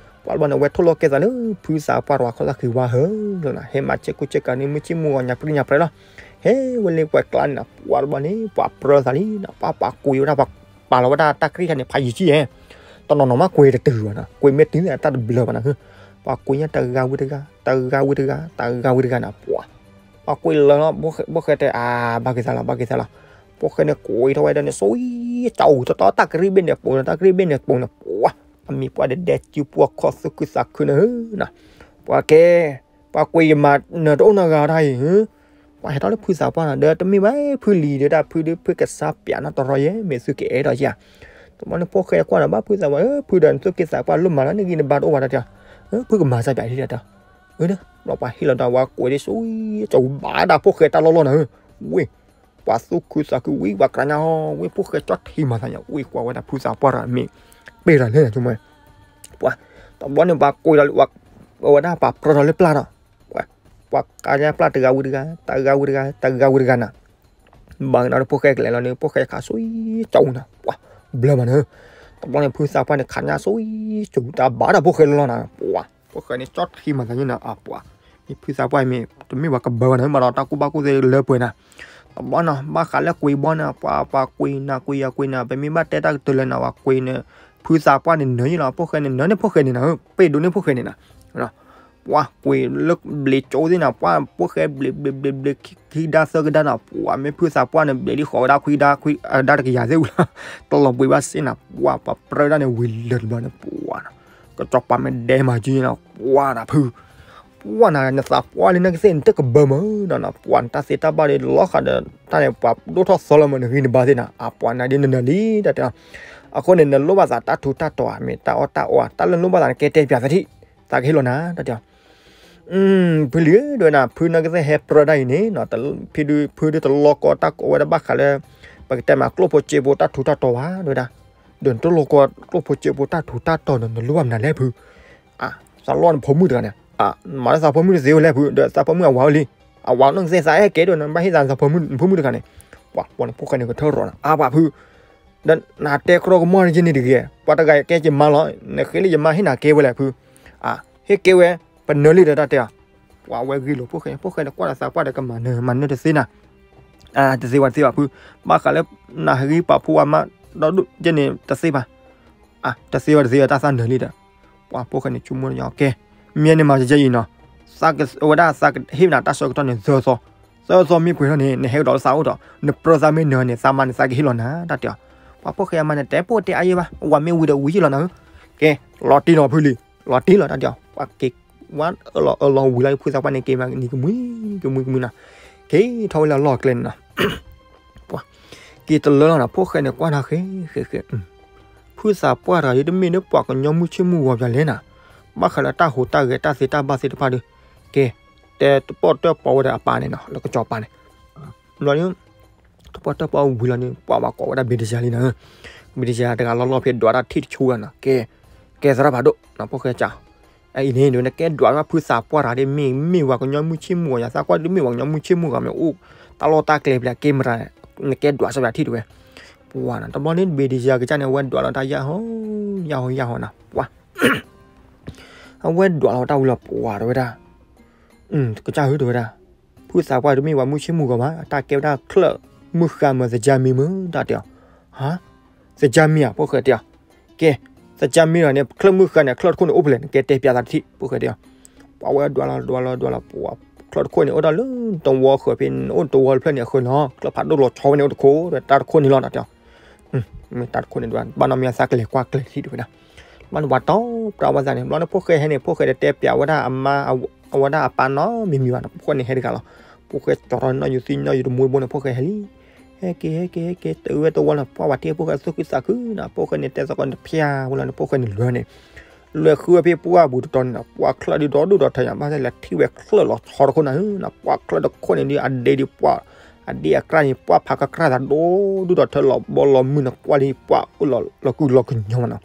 ပှၤတဘျီန့ၣ် အဝဲထိၣ်လီၤကဲသးလၢ ဖုသးပှၢ်တဝၤခီသၣ်ဃံဝါဟၢလီၤနီၤ ဟဲမၤဆ့ကူဆ့ကၤန့ၣ် မုၢ်ဆ့ၣ်မုၢ်ဂီၤညါပြံညါပြဲလီၤ ဟဲဝဲလၢပှၤကျါန့ၣ်နီၤ ပှၤတဘျီန့ၣ် ပှၤပြၢသးလံနီၤ ပှၤပာ်ကွံာ်ဝဲဒၣ် ပာ်လီၤဝဲဒၣ်တၢ်ကြံၢ်ခါန့ၣ် ဖးယံာ်ကံၢ်ဧဲ တနီၤနီၤမးကွံာ်တတုၤဘၣ်နီၤ ကွံာ်မ့ၢ်တုၤန့ၣ် တၢ်တဘျၢဘၣ်နီၤ ပှၤကွံာ်ညါတဂၤဝံၤတဂၤ တဂၤဝံၤတဂၤ တဂၤဝံၤတဂၤနီၤ ပှၤ ပှၤကွံာ်လၢာ်လီၤ ဖိၣ်ဃဲတဲ အါ ဘၣ်က့ၤသးလီၤ ဘၣ်က့ၤသးလီၤ ဖိၣ်ဃဲန့ၣ်ကွံာ်ထီၣ်ဝဲဒၣ်န့ၣ် စိၤအံၤကၠီအူၤ တတီတၢ်ကရံၣ်ဘ့ၣ်န့ၣ်ပိာ်န့ၣ် တၢ်ကရံၣ်ဘ့ၣ်န့ၣ်ပိာ်န့ၣ် ပှၤ အမံၤပှၢ်ဒီးဒဲစုပှၢ်ခီၣ်သူၣ်ခုသးခုန့ၣ်ဧၢနီၤ ပှၤကဲ ပှၤကွံာ်ယမၤနၢၤတအိၣ်နီတဂၤတၢ်အံၤ ပှၤဟဲထီၣ်လၢဖုသးပှၢ်နီၤ ဒီးတမ့ၢ်ဘၣ်ဖုလံၤဒီးတၢ်ဖုဒီး ဖုကစၢ်ပျးနီၣ်တရီယဲ မ့ၢ်သုကအဲၣ်ဒိးယၤ တဘျီန့ၣ်ဖိၣ်ဃဲကွၢ်ဒီးဘၣ်ဖုသးပှၢ် ဖုဒီးနသူၣ်က့သးပှၢ်လိၣ်မးလီၤ နဂံၢ်နဘါတအိၣ်ဘၣ်တၢ်တဲ ဖုကမၤစၢ်ပျးဒ်တၢ်တဲ အၢ ဘျီပှၤဟ့ၣ်လီၤဒီးဝဲကွံာ်ဒ်စိၤအံၤ ကၠီအူၤဘၣ်ဒၣ်ဖိၣ်ဃဲတၢ်လီၢ်လီၢ်န့ၣ်ဧၢ ဝ့ၢ် ပှၤသူၣ်ခုသးခုဝံၤ ပှၤကြၢးညါအီၤ ဝ့ၢ်ဖိၣ်ဃဲကၠီထံမၤသးညါ ဝ့ၢ်ကွၢ်ဝဲဒၣ်ဖုသးပှၢ်ဒီးမ့ၢ် ပ့ၢ်တၢ်လဲၣ်န့ၣ်ဆိကမိၣ် ပှၤ တဘျီန့ၣ်ပှၤကွံာ်ဒီး ဝဲဒၣ်ပှၤပြၢထီၣ်လၢပျၢ်ဒီး ပှၤ ပှၤကါညါပျၢ်တဂၤဝံၤတဂၤ တဂၤဝံၤတဂၤ တဂၤဝံၤတဂၤနီၤ ဘၣ်က့ၤဒီးဖိၣ်ဃဲကလဲၤလီၤန့ၣ် ဖိၣ်ဃဲခးစိၤအံၤကၠီအူၤနီၤ ပှၤ ဘျၢမးန့ၣ် တဘျီန့ၣ်ဖုသးပှၢ်န့ၣ် ခးညါစိၤအံၤကၠီအူၤ တၢ်ဘၣ်ဒၣ်ဖိၣ်ဃဲလီၢ်လီၢ်နီၤ ပှၤ ဖိၣ်ဃဲန့ၣ်ကၠီထံမၤသးညါနီၤ အပှၤ မ့ၢ်ဖုသးပှၢ်မ့ၢ် တမ့ၢ်ပှၤကဘၢဘၣ်နီၤ မၤဒီးတၢ်ကူၣ်ဘၣ်ကူၣ်သ့လၢပှဲၤနီၤ တဘျီနီၤ ဘၣ်ဃးလၢကွံာ်ဘီနီၤ ပှၤ ပှၤကွံာ်နၤကွံာ်ယၤကွံာ်နၤ ပမ့ၢ်ဘၣ်တဲတၢ်ကတၢၢ်လၢနၤ ပှၤကွံာ်န့ၣ် ဖုသးပှၢ်န့ၣ်နၢၤယ့ၣ်လီၤ ဖိၣ်ဃဲန့ၣ် နၢၤန့ၢ်ဖိၣ်ဃဲန့ၣ်နီၤ ပ့ၢ်ဒိးန့ၢ်ဖိၣ်ဃဲန့ၣ်နီၤ ပှၤကွံာ်လၢဘျံးကၠိသ့ၣ်နီၤ ပှၤဖိၣ်ဃဲဘျံးဘျံးဘျံးဘျံး ခံကဒါသၢကဒါနီၤ ပှၤမ့ၢ်ဖုသးပှၢ်န့ၣ် ဘျံးဒ်ဃီးဝဲဒၣ်ခွံကဒါ ခွံကဒါတကယၤသ့ၣ်ဝံၤလီၤ တလီၤဘှံးဘၣ်စ့ၢ်နီၤ ပှၤပှၤပြၢဒၣ်န့ၣ်ဝံၤလၢာ်တဘျီန့ၣ် ပှၤနီၤ ကစီၤပၤမ့ၢ်ဒဲမၤကၠံနီၤ ပှၤနီၤဖု ပှၤနီၤ နသးပှၢ်လံနကသ့ၣ် နတကဘၢမးနီၤနီၤ ပှၤနတၢ်သ့တၢ်ဘၣ်ဒီးလီၤဃာ်ဒီး တၢ်န့ၣ်ပှၤဒိၣ်ထီၣ်သီလီၤမး နဂံၢ်နဘါသ့ၣ်နီၤ အပှၤနၤဒ်နနၢၤလံ တၢ်တဲနီၤ အဃိန့ၣ် နလိၣ်ဘၣ်သးတၢ်ထူးတၢ်တီၤဧါ မ့ၢ်တၢ်အီၣ်တၢ်အီဧါ တၢ်လၢနလိၣ်ဘၣ်သးနကဲတဲပၠးသထံၣ် သးကဟ့ၣ်လီၤနၤ တၢ်တဲ ဖုလံၤဧၢ ဒ်ဝဲဒၣ် ဖုနကသ့ၣ်ဟဲပြၢတၢ်အံၤန့ၣ် ဖုဒုး ဖုဒုးတလီၤကီတၢ်ကိးဝဲဒၣ်ဘၣ်ဃးလၢ ပကတဲမးကျိၣ်ဖိစ့ဖိတၢ်ထူးတၢ်တီၤဘၣ် ဒ်ဝဲဒၣ် ဒီးနတလီၤကီကျိၣ်ဖိစ့ဖိတၢ်ထူးတၢ်တီၤဒီး နလိၣ်ဘၣ်မနုၤလဲၣ်ဖု အ သးလီၢ်နဖိမုၣ်တဂၤန့ၣ် အ မၤလၢသးဖိမုၣ်တသ့ဝဲလဲၣ်ဖု ဒီးသးဖိမုၣ်အဝၤဝဲလံ အဝၤနီၢ်ကစဲးသးအဲၣ်ကဲဒိၣ် နဘၣ်ဟ့ၣ်သးနသးဖိမုၣ်တဂၤန့ၣ်, ပှၤဘီန့ၣ် ဖိၣ်ဃဲန့ၣ်ကထၢၣ်ရီၤနၤ အါပှၤဖု, ဒီးနတဲကြီကမီၣ်န့ၣ်ယဲန့ၣ်တဂ့ၤ, ပှၤတဂၤကဲယမါလီၤ, နဃ့လၢယမါဟ့ၣ်နၤကဲဝဲလဲၣ်ဖု, ဟ့ၣ်ကဲဝဲ, ပနၢၤလံဒီးတၢ်တဲအီၤ, ပှၤဝဲဂ့ၢ်လိာ်ဖိၣ်ဃဲ, ဖိၣ်ဃဲန့ၣ်ကွၢ်ဒီးသးပှၢ်ဒီးကမၤနၢၤ မၤနၢၤတသ့နၤ တသ့ဝဲတသ့ဘၣ်ဖု, ဘၣ်ဃးလၢ နဟ့ၣ်ပာ်ဖိအမါ ဒီဒူၣ်ယဲန့ၣ်တသ့ဘၣ်, တသ့ဝဲတသ့ဝဲတၢ်သးနၢၤလံဒီး, ပှၤဖိၣ်ဃဲန့ၣ်ဆိကမိၣ်ညီကဲ, မ့ၢ်န့ၣ်မၤကဲအံၤနီၤ, အဝဲဒၣ်သးကဟ့ၣ်နၤတၢ်ဆၢကတီၢ်န့ၣ် သၢသီ, သၢသီမ့ၢ်ပှဲၤထီၣ်န့ၣ် နဟဲကဒီးလၢသးအိၣ်ဒီး နပြၢသးမ့ၢ်နၢၤန့ၣ် သးမါန့ၣ်သးကဟ့ၣ်လီၤနၤ တၢ်တဲအီၤ, ပှၤဖိၣ်ဃဲအမါန့ၣ် တဲပိၢ်တဲအါယဲဘၣ်, ဝၤမ့ၢ်ဝံၤဒီးဝံၤယ့ၢ်လီၤနၤဧၢ, ကဲ, လီၤတံၢ်လီၤဖုလံ, လီၤတံၢ်လီၤတၢ်တဲအီၤ, ပှၤက့ၤဝဲအၢၣ်လီၤအၢၣ်လီၤဝံၤလီၤ ဖုသးပှၢ်န့ၣ်က့ၤမးနံၤကမှံကမှံကမှံနီၤ, က့ၤထီၣ်ဝဲလၢအလီၢ်အကျဲန့ၣ်နီၤ ပှၤ က့ၤတလၢလီၤနီၤ ဖိၣ်ဃဲန့ၣ်ကွၢ်နၤဃဲဃဲဃဲ, ဖုသးပှၢ်တဂၤဒ်တမ့ၢ်လၢပှၤကညီမုၢ်ဆ့ၣ်မုၢ်ဂီၤပၠးလဲၣ်နၤ, ဘၣ်ဃးလၢတၢ်ဟူးတၢ်ဂဲၤတၢ်သ့တၢ်ဘၣ်သ့ၣ်တဖၣ်ဒီး, ကဲ, တဲတပီၢ်တၢၢ်ပီဝဲဒီးအပၢ်န့ၣ်နီၤ လၢကစီၤပၤန့ၣ်, ဘျီဒ် တပီၢ်တၢၢ်ပီဝံၤလီၤန့ၣ် ပှၤဘၣ်ကိးဝဲဒၣ်ဘ့ၣ်တယၤလံနီၤ, ဘ့ၣ်တယၤတဂၤလီၤလီၢ်ဖဲဒွးတၢ်ထံၣ်တဆူနီၤ, ကဲ, ကဲသရၣ်ဖးဒိၣ်နီၤ ဖိၣ်ဃဲကး အအံၤန့ၣ်ဒ်နကဲဒွးဘၣ်ဖုသးပှၢ်တဂၤဒ်မ့ၢ်မ့ၢ်ဝဲကညီမုၢ်ဆ့ၣ်မုၢ်ဂီၤယၤ သးကွၢ်ဒ်မ့ၢ်ဝဲကညီမုၢ်ဆ့ၣ်မုၢ်ဂီၤမ့ၢ်အိၣ် တၢ်လီၢ်တၢ်ကျဲပျးက့မတၤ, နကဲဒွးစၢ်ပျးထံၣ်တဝဲ, ပှၤနီၤ တဘျီန့ၣ်ဘ့ၣ်တယၤကစၢ်န့ၣ် အဝဲဒွးလီၤတၢ်ယၢ်ဟီယၢ်ဟီယၢ်ဟီနီၤ ပှၤ အဝဲဒွးလီၤတၢ်ဝံၤလီၤပှၤတဝဲဒၣ်, ကစၢ်ဧၢတဝဲဒၣ်, ဖုသးပှၢ်တမ့ၢ်ဝဲမုၢ်ဆ့ၣ်မုၢ်ဂီၤဘၣ် အတၢ်ကဲဝဲဒၣ်ချၢၣ်မုၢ်ဃါမၢသကၢ်မ့ၢ်မၢတၢ်တဲအီၤ, ဟါ, သကၢ်မ့ၢ်ဧါ ဖိၣ်ဃဲတဲအီၤ, ကဲ, သကၢ်မ့ၢ်ဒီးန့ၣ် ချၢၣ်မုၢ်ဃါန့ၣ် ချၢၣ်တခိၣ်န့ၣ်အိၣ်ဖဲလဲၣ် နကဲတဲပျးသးတထံၣ် ဖိၣ်ဃဲတဲအီၤ, ပှၤဝဲဒွးလီၤဒွးလီၤဒွးလီၤပှၤ ချၢၣ်တခိၣ်န့ၣ်အိၣ်ဒၣ်လၢတဝီဃၢၤဖဲန့ၣ် အိၣ်တဝီတဖျၢၣ်န့ၣ်အဃၢၤလီၤ ချၢၣ်ဖးဒိၣ်လီၤဆီဝဲန့ၣ်အိၣ်တခိၣ် တၢ်တခိၣ်န့ၣ်လီၤတၢ်တဲအီၤ, မ့ၢ်တၢ်တခိၣ်န့ၣ်ဒွး ဘၣ်နီၢ်မ့ၢ်သးကလဲၤကွၢ်ကျဲၤတထံၣ်တဝဲဒၣ် ဘၣ်န့ၣ်ပှၤတီပှၤဝဲသးန့ၣ် ဘျီန့ၣ်ဖိၣ်ဃဲဟဲန့ၣ် ဖိၣ်ဃဲတတဲပျးဝဲဒၣ်အမါ အဝဲဒၣ်အပၢ်နီတမံၤမံၤဘၣ်န့ၣ် ဖိၣ်ဃဲန့ၣ်ဟဲတဂၤလီၤ. ဖိၣ်ဃဲကၠီထီၣ်နီၣ်ယူၤသံနီၣ်ယူၤတမူတဘိန့ၣ် ဖိၣ်ဃဲဟဲလံ. ဟဲက့ၤ ဟဲက့ၤ ဟဲက့ၤ တုၤဝဲတဝီလီၤ ပှၢ်ဝဲတ့ၢ်ဖိၣ်ဃဲသူၣ်ခုသးခုနီၤ ဖိၣ်ဃဲန့ၣ်တဲသကိးန့ၣ်တဖျါဝဲလီၤန့ၣ် ဖိၣ်ဃဲန့ၣ်လွဲန့ၣ် လွဲဃုဝဲဖဲပှၢ်ပူၤတတီၤန့ၣ်နီၤ ပှၢ်ချၢၣ်ဒုးဒီဒူၣ်ဒီထၢညါ ဘၣ်ဆၣ်လဲၤထံၣ်ဝဲချၢၣ်လီၤဆီတခိၣ်နၤဧၢနီၤ ပှၢ်ချၢၣ်တခိၣ်န့ၣ်ဒုး အဒ့ဒုးပှၢ် အဒ့အကြၢ်န့ၣ် ပှၢ်ဖးကကြၢ်သးဒိၣ်ဒုးဒီထၢလီၤဘီလီၤမုၢ်နီၤ ပှၢ်လံပှၢ်အိၣ်လီၤလီၤကုလီၤကညီမးနီၤ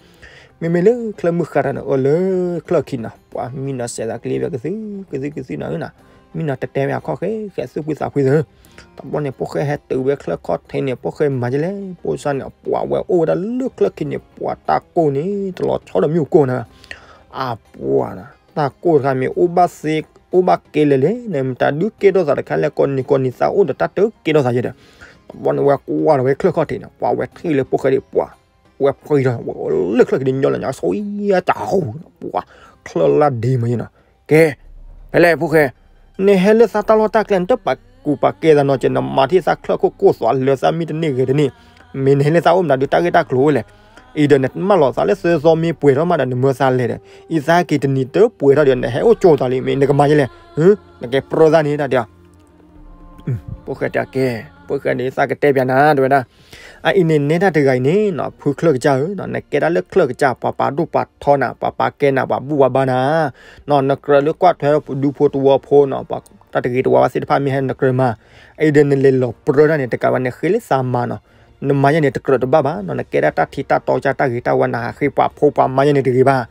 မ့မ့ၢ်လၢချၢၣ်မုၢ်ဃါတၢ်န့ၣ် အၢလၢချၢၣ်ခံနီၤ ပှၢ်မံနီၤစဲးသးကျ့ဝဲကသုကသုကသုနီၤဧၢနီၤ မံနီၤတဲတဲဝဲအခီၣ်ဃဲဃဲသူၣ်ဖှံသးဖှံသၢ တဘျီန့ၣ် ဖိၣ်ဃဲဟဲတုၤဝဲချၢၣ်ခီၣ်ထံးန့ၣ် ဖိၣ်ဃဲမၤဒ်လဲၣ် ဖိစါန့ၣ် ပှၢ်ဝဲအိၣ်ဝဲဒၣ်လၢချၢၣ်ခံန့ၣ် ပှၢ်တၢ်ကိၢ်န့ၣ် တလီၤဆီဒီးမ့ၣ်အူကိၢ်နၤ အပှၢ်နီၤ တၢ်ကိၢ်တခါမ့ၢ်အိၣ်ဘၣ်သ့ အိၣ်ဘၣ်ကဲလဲၣ်လဲၣ်န့ၣ် မတၤဒုးကဲထီၣ်သးတခါလဲၣ် ကိးနံၤကိးနံၤသးအိၣ်ဒီးတၢ်တကဲထီၣ်သးယဲဒီး တဘျီန့ၣ်ဝဲကွၢ်လီၤဝဲချၢၣ်ခီၣ်ထံးန့ၣ် ပှၢ်ဝဲထံၣ်လၢဖိၣ်ဃဲဒံးပှၢ် ဝဲဖှံထီၣ် ဝဲအိၣ်လၢချၢၣ်ခံန့ၣ်ညီလၢညါ ဆိယတၢ်ဟူ ပှၢ် ချၢၣ်လၢဒ့မးယဲနီၤ ကဲ ဖဲလဲၣ်ဖိၣ်ဃဲ နဟဲလၢသးတၢ်လီၢ်တၢ်ကျဲ နတပာ်ကူပာ်ကဲသးနီၤကဲ နမၤထံၣ်သးချၢၣ်ခိၣ်ကိၢ်သွးလၢသးမံတန့ၢ်ဂ့ၤတန့ၢ် မ့ၢ်နဟဲလၢသးအိၣ်မတၤဒုးတၢ်ဂ့ၢ်တၢ်ကျိၤအိၣ်လဲၣ် အံၤဒီးနမၢလီၤသးလၢသၢသီမ့ၢ်ပှဲၤထီၣ်မးဒီး နမၢသးလဲၤဒီး အံၤသးက့ၤတနံၤတပှဲၤထီၣ်ဒီး နဟဲအိၣ်ကၠိသးလံ မ့ၢ်နကမၤယဲလဲၣ် နကဲပြၢသးန့ၣ်တၢ်တဲအီၤ ဖိၣ်ဃဲတဲကဲ ဖိၣ်ဃဲန့ၣ် သးကတဲပျးနၤ တဲဝဲဒၣ် အအံၤန့ၣ်နဲတၢ်တဂၤအံၤန့ၣ်နီၤ ဖုချၢၣ်ကစၢ်ဧၢ နကဲဒၣ်လၢချၢၣ်ကစၢ် ပှၤပာ်ဒိၣ်ပာ်ထီနၤ ပှၤပာ်ကဲနၤ ပှၤဘူၣ်ပှၤဘါနၤ နီၤ နကြၢးလၢကွၢ်ထွဲဒူဖိတဝီဖိနီၤ တၢ်တဂ့ၤတဝါဘၣ်သ့ၣ်တဖၣ်မ့ၢ်ဟဲနကြၢးမၤ အံၤဒီးနလဲၤလီၤပြၢတၢ်န့ၣ် တကးဘၣ်နဃ့လၢသးမၤနီၤ နမၤယဲန့ၣ် တကြၢးတဘၣ်ဘၣ်နီၤ နကဲဒၣ်တၢ်ထံးတၢ်တီကစၢ် တၢ်ဂ့ၤတၢ်ဝါ နဟးဃ့ပှၤဖိပှၤမါယဲန့ၣ်တဂ့ၤဘၣ်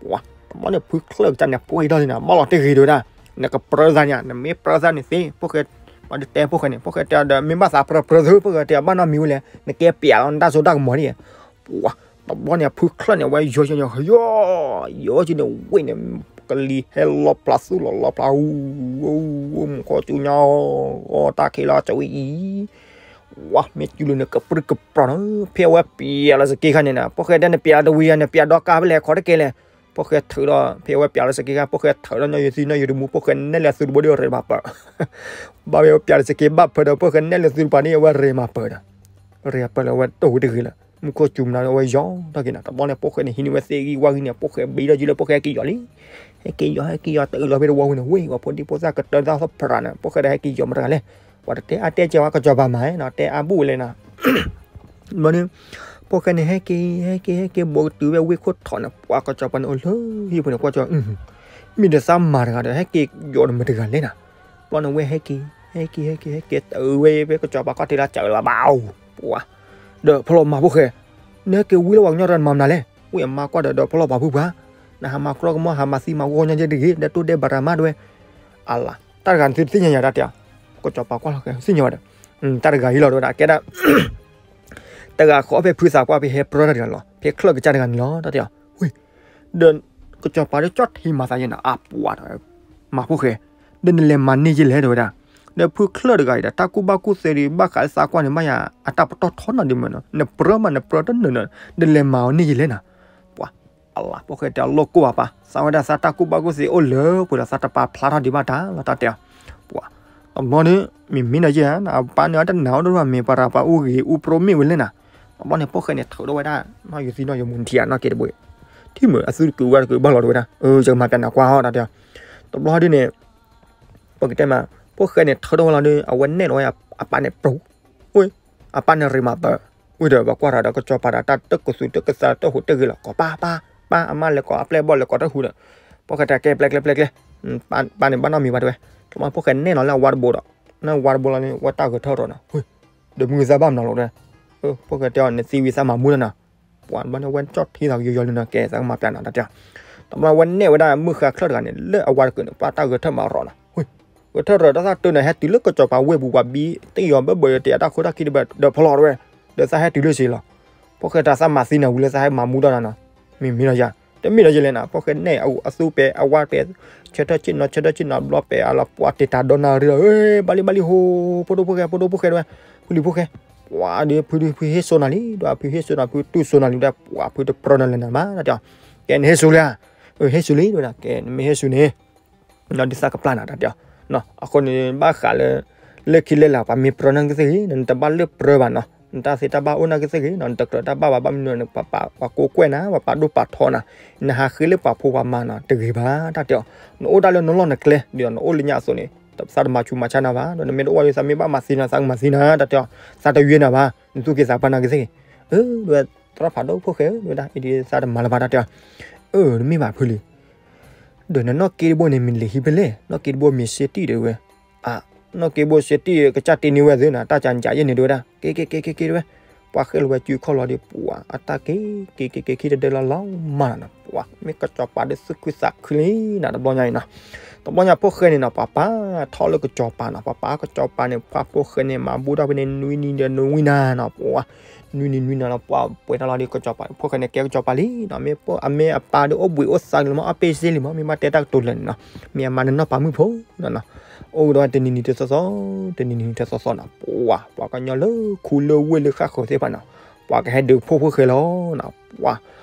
ပှၤ တဘျီန့ၣ် ဖုချၢၣ်ကစၢ်န့ၣ် ပှဲၤထီၣ်လံနီၤ မၢလီၤတဂ့ၤတဲဝဲဒၣ် နကပြၢသးန့ၣ် နမ့ၢ်ပြၢသးန့ၣ်သ့ ဖိၣ်ဃဲ ပှၤတတဲဖိၣ်ဃဲန့ၣ် ဖိၣ်ဃဲတဲဒီး မ့ၢ်ဘၣ်သးပြၢပြၢသု ဖိၣ်ဃဲတဲဘၣ်နီတမံၤဝဲလဲၣ် နကဲပျးလီၤနတၢ်စိတၢ်ကမီၤဒ် ပှၤ တဘျီန့ၣ် ဖုချၢၣ်န့ၣ် အဝဲယီၤယီၤယီၤ ယီၤက့ၤန့ၣ်ဝ့ၢ်န့ၣ် ကလံၤဟဲလီၤဖျးသူၣ်လီၤလီၤဖျး အူ မူခိၣ်စူညါ အီၣ်တၢ်ခံးလီၤစဝံအံၤ ဝါ မ့ၢ်စူၤလၢနကပြုၢ်ကပြီၤနီၤ ဖဲအဝဲပျးလီၤစက့ခါန့ၣ်နီၤ ဖိၣ်ဃဲတဲနပျးတဝံၤယၤ နပျးဒီကါဖဲလဲၣ် ခီတကဲလဲၣ် ဖိၣ်ဃဲထုးဒီး ဖဲအဝဲပျးလီၤစက့ခါ ဖိၣ်ဃဲထုးဒီး နီၣ်ယူၤသံ နီၣ်ယူၤတမူ ဖိၣ်ဃဲနဲၣ်လၢသုတဘိဒီးရ့မၤပၢၢ် ဘၣ်ဖဲအဝဲပျးလီၤစက့ဘၣ်ဖၢဒီး ဖိၣ်ဃဲနဲၣ်လၢသုတပၤန့ၣ် အဝဲရ့မၤပၢၢ်ဒီး ရ့မၤပၢၢ်လၢအဝဲတိၢ်ဝဲတဂ့ၤလၢ မူခိၣ်စူၤမနုၤလၢအဝဲယီၤထီၣ်က့ၤနီၤ တဘျီန့ၣ် ဖိၣ်ဃဲန့ၣ် ဟံးန့ၢ်ဝဲသ့ၣ်ဂံၢ်ဝၣ်ဂံၢ်န့ၣ် ဖိၣ်ဃဲဘံထီၣ်ယုၢ်လၢ ဖိၣ်ဃဲဟဲက့ၤယီၤလံ ဟဲက့ၤယီၤ ဟဲက့ၤယီၤ တအုးလီၤဖဲတဝီဝံၤန့ၣ် ဝ့ၢ်ဝဲဖိဒံဖိသၣ်ကတၢၢ်သၣ်သီဖရၤန့ၣ် ဖိၣ်ဃဲဒီးဟဲက့ၤယီၤမတၤတဂၤလဲၣ် ပှၤတတဲအါတဲကဲဝဲ ကစီၤပၤမၤနီၤ တဲအါဘူၣ်ဝဲလဲၣ်နီၤ ဘျီန့ၣ် ဖိၣ်ဃဲန့ၣ် ဟဲက့ၤ ဟဲက့ၤ ဟဲက့ၤ ဘူးကတုၤဝဲဝ့ၢ်ခိၣ်ထီးန့ၣ် ပှၤကစီၤပၤန့ၣ်အိၣ်လၢဟံၣ်ပူၤန့ၣ် ကွၢ်ကၠီ မ့ၢ်ဒီးသးမၤတဂၤဒီး ဟဲက့ၤယီၤဒီးမတၤတဂၤလဲၣ်နီၤ ဘျီန့ၣ်ဝဲဟဲက့ၤ ဟဲက့ၤ ဟဲက့ၤ ဟဲက့ၤ တအုးဝဲဖဲကစီၤပၤခီၣ်ထံးလၢစၢၤလီၤဘၣ်အိၣ် ပှၤ ဒီးဖီလီၤမၤဖိၣ်ဃဲ နဟဲက့ၤဝံလၢပှၤကညီတဂၤနမၤမနုၤလဲၣ် ဝ့ၢ်အမါကွၢ်ဒီး ဒီးဖီလီၤပာ်ဖုပှၤ နဟးမၤကြီကမီၤ ဟးမၤသံမၤဂီၢ်ညီကဲတဂ့ၤ ဒီးတိၢ်ဒဲးဘၣ်တၢ်မးတဝဲ အလၤ တၢ်တဂၤန့ၣ်သုတသ့ၣ်ညါယၤတၢ်တဲအီၤ, ကစီၤပၤကွၢ်လီၤဃဲသ့ၣ်ညါဝဲဒီး, တၢ်တဂၤအံၤလီၤတဲဝဲဒၣ် ကဲဒၣ် တဂၤဃီဖဲဖုသးကွၢ်ဖဲဟဲပြၢတၢ်တဂၤန့ၣ်လီၤ, ဖဲချၢၣ်ကစၢ်တဂၤန့ၣ်လီၤ တၢ်တဲအီၤ, ဝ့ၢ်, ဒီး ကစီၤပၤဒီးကၠီၣ်ထံမၤသးယဲၢ်နၤ အပှၤဒီး မၤဖိၣ်ဃဲ, ဒီးနလဲၤမၤန့ၢ်ယဲၢ်လဲၣ်တဲဝဲဒၣ်, ဒီးဖုချၢၣ်တဂၤအံၤဒီး တၢ်ကူၣ်ဘၣ်ကူၣ်သ့ဒီး ဘၣ်ဃးလၢသးကွၢ်န့ၣ် ဘၣ်ယၤအတၢ်ပတီၢ်ထီနၤဒ်မ့ၢ်နီၤ, နပြၢမးနပြၢတနၢၤနၤ, ဒီးလဲၤမၤအီၤန့ၢ်ယဲၢ်လဲၣ်နၤ, ပှၤ အလၤ ဖိၣ်ဃဲတဲအီၤလိၣ်ကိၢ်ဘၣ်ပၢ်, သးဝဲဒၣ်သးတၢ်ကူၣ်ဘၣ်ကူၣ်သ့အိၣ်လၢပှဲၤဒီး သးတပာ်ဖျါထီၣ်ဒံးဘၣ်တၢ်လီၤတၢ်တဲအီၤ, ပှၤ တဘျီန့ၣ် မ့မ့ၢ်ဒီးယဲၢ် အပၢ်န့ၣ်အတနာ်အိၣ်ဒိၣ်မး မ့ၢ်ပှၤရၤပှၤအူဂ့ၤအူပြိမ့ၢ်ဝဲလဲၣ်နၤ, တဘျီန့ၣ် ဖိၣ်ဃဲန့ၣ်ထုးထီၣ်ဝဲဒၣ် နီၢ်ယိၤသံနီၢ်ယိၤမူထံဧါ နီၢ်က့တဘိ, ထံၣ်မုာ်အသုတကုးဝဲတကုးဘၣ်လီၤတဲဝဲဒၣ်, ယကမၤပျးနၤကွၢ်ဟီၣ်တၢ်တဲအီၤ, တဘျီဒ်န့ၣ် ပကတဲမး ဖိၣ်ဃဲန့ၣ်ထုးထီၣ်ဝဲလီၤဒီး အဝဲနဲၣ်လီၤဝဲအပၢ်န့ၣ်ပြူၤ, ဝ့ၢ်, အပၢ်န့ၣ်ရ့မးပၢၤ, ဝ့ၢ်ဒီးပှၤကွၢ်ထီၣ်ဒီး ကစီၤပၤဒီးတၢ်တကသူတကသးတဟူးတဂ့ၤလီၤ, ကိးပၢ်ပၢ်ပၢ် အမါလဲၤကိးအပျဲၢ်ဘီၣ်လဲၤကိးတဟူးဒီး, ဖိၣ်ဃဲတဲကဲပျဲကျဲပျဲကျဲ, ပၢ်န့ၣ်ဘၣ်နီတမံၤဘၣ်တဲဝဲ, တဘျီဖိၣ်ဃဲနဲၣ်လီၤလၢအဝါတဘိဒီး, နဝါတဘိလီၤန့ၣ် ဝဲတၢ်ဂဲၤထၢၣ်ရီၤနီၤ, ဒီးမုၢ်သးဘၣ်မနုၤလီၤတဲ, ဖိၣ်ဃဲတဲအီၤ နသံဝံၤသးမၤမူဒီးနီၤ, ပှၤတဘျီန့ၣ် ဝဲကၠီၣ်ထံသးကယီယီလံနီၤ, ကဲသးကမၤပျးနီၤတၢ်တဲအီၤ, တဘျီဝဲနဲၣ်ဝဲဒၣ်မုၢ်ဃါချၢၣ်တဂၤန့ၣ် လၢအဝါတကုးန့ၣ် ပှၤတၢ်ဂဲၤထၢၣ်မၤရီၤနီၤ, ဂဲၤထၢၣ်ရီၤတၢ်သၣ်တၢၢ်န့ၣ် ဟဲတုၤလၢကစီၤပၤဝ့ၢ်ပူၤ ပှၤဘံတ့ၢ်အီၤဘၢဘၢ တယၤတၢ်ခိတၢ်ခံတဘၢဒီးဖီလီၤတဲဝဲ, ဒီးသးဟဲတုၤလၢစ့လီၤ, ဖိၣ်ဃဲတၢ်သးမၤသံနၤဝံၤလၢသးဟဲမၤမူဒီးနၤနီၤ, မ့မ့ၢ်ဒီးယၤ, တမ့ၢ်ဒီးယဲၢ်လဲၣ်နၤ, ဖိၣ်ဃဲနဲၣ်အသူပဲအဝါပဲ, ဆၢထၢၣ်ဆ့ၣ်နီၤ ဆၢထၢၣ်ဆ့ၣ်နီၤဘျီပဲအလီၤပှၤတ့ၢ်တၢ်ဒီနၤရံၣ်လီၤ, ဘၣ်လံဘၣ်လံ ဟိ ဖိဒိၣ်ဖိၣ်ဃဲ ဖိဒိၣ်ဖိၣ်ဃဲတဲဝဲ, ဖုလံၤဖိၣ်ဃဲ, ပှၤဒီးဖုဖုဟ့ၣ်စိနၤလံဒီး ဖုဟ့ၣ်စိနၤ ဖုတူၢ်စိနၤလံဒီး ပှၤဖုတပြၢနၤလၢနၤဘၣ်တၢ်တဲအီၤ, ကဲနဟ့ၣ်စိလံဧါ, ဟ့ၣ်စိလံတဲဝဲဒၣ်, ကဲနမ့ၢ်ဟ့ၣ်စိန့ၣ် ဒီးသးကပျၢ်နၤတၢ်တဲအီၤ, အဃိန့ၣ် ဘၣ်ဃးလၢ လၢခံလၢလာ် ပှၤမ့ၢ်ပြၢနၤကသ့ၣ်ဂ့ၤ နတဘၣ်လၢပြၢဘၣ်နီၤ, နတၢ်သ့တၢ်ဘၣ်အိၣ်နၤကသ့ၣ်ဂ့ၤနီၤ, နတကြၢးတၢ်ဘၣ်ဘၣ် ဘၣ်မနုၤန့ၣ် ပှၤကိးကွဲၢ်နၤ ပှၤပာ်ဒိၣ်ပာ်ထီနၤ, နဟးဃ့လၢပှၤဖိပှၤမါနီၤ တဂ့ၤဘၣ်တၢ်တဲအီၤ, နအိၣ်ဒၣ်လၢနလီၢ်နကျဲ ဒီးနအိၣ်လၢညါအသိးန့ၣ် သးတမၤဆူးမၤဆါနၤဘၣ်, ဒီးနမ့ၢ်တအိၣ်ဒီး သးမ့ၢ်ဘၣ်မၤသံနၤ သးကမၤသံနၤတၢ်တဲအီၤ, သးတယွဲနၤဘၣ်, နသူၣ်က့သးပှၢ်နၤကသ့ၣ်ဂ့ၤ, အၢ ဒဝဲ သရၣ်ဖးဒိၣ်ဖိၣ်ဃဲဧၢ ဒဝဲဒၣ် အံၤဒ်သးတမၤလၢၤဘၣ်တၢ်တဲအီၤ, အၢ တမ့ၢ်ဘၣ်ဖုလံၤ ဒီးနနီၢ်က့တဘိန့ၣ် မ့ၢ်လံာ်ဟံၣ်ဖဲလဲၣ်, နီၢ်က့တဘိမ့ၢ်စ့တံၢ်တဲဝဲ, အ နီၢ်က့တဘိစ့တံၢ် ကစၢ်တ့န့ၢ်ဝဲသုနီၤ တၢ်ကစၢ်ယဲန့ၣ်တဲဝဲဒၣ်, က့ၤက့ၤက့ၤက့ၤက့ၤတဲဝဲ, ပှၤဃ့ၢ်လီၤဝဲစုခီၣ်လီၤဒီး ပှၤအတၢ်က့ၤက့ၤက့ၤက့ၤခံတဒၢလီၤလီၤမးနီၤ, ပှၤမ့ၢ်ကစီၤပၤဒီးသူၣ်ခုသးခုလံနီၤ တဘျီညါအံၤနီၤ, တဘျီညါဖိၣ်ဃဲန့ၣ်နီၤ ပှၤပာ်ထီၣ်လၢကစီၤပၤနီၤ, ပှၤပာ်ကစီၤပၤန့ၣ် ပှၤဖိၣ်ဃဲန့ၣ် မၤဘူၣ်ထီၣ်ဖဲန့ၣ် နွံနံၤဒီးနွံနၤနီၤ, ပှၤ နွံနံၤနွံနၤလီၤ ပှၤပှဲၤထီၣ်လီၤဒီး ကစီၤပၤ ဖိၣ်ဃဲန့ၣ် ကဲကစီၤပၤလံနီၤ, မ့ၢ်အမ့ၢ်အပၢ်ဒီးအိၣ်ဘှံးအိၣ်သါက့ၤလီၤမး အပ့ၢ်စ့လံမး မ့ၢ်ဘၣ်တဲတၢ်ကတိၤလၢာ်န့ၣ်နီၤ, မ့ၢ်အမါန့ၣ်နီၢ်ပၤမုၣ်ဖိနီၤ, အိၣ်ဒီးတနံၤနံၤတသီသီ, တနံၤနံၤတသီသီနီၤ, ပှၤ ပှၤကညီလၢခူလၢဝ့ၢ်လၢဃၣ်ဃၢၤသ့ၣ်တဖၣ်နီၤ, ပှၤကဟဲဒုးဖှိၣ်ဖိၣ်ဃဲလီၤနီၤ, ပှၤ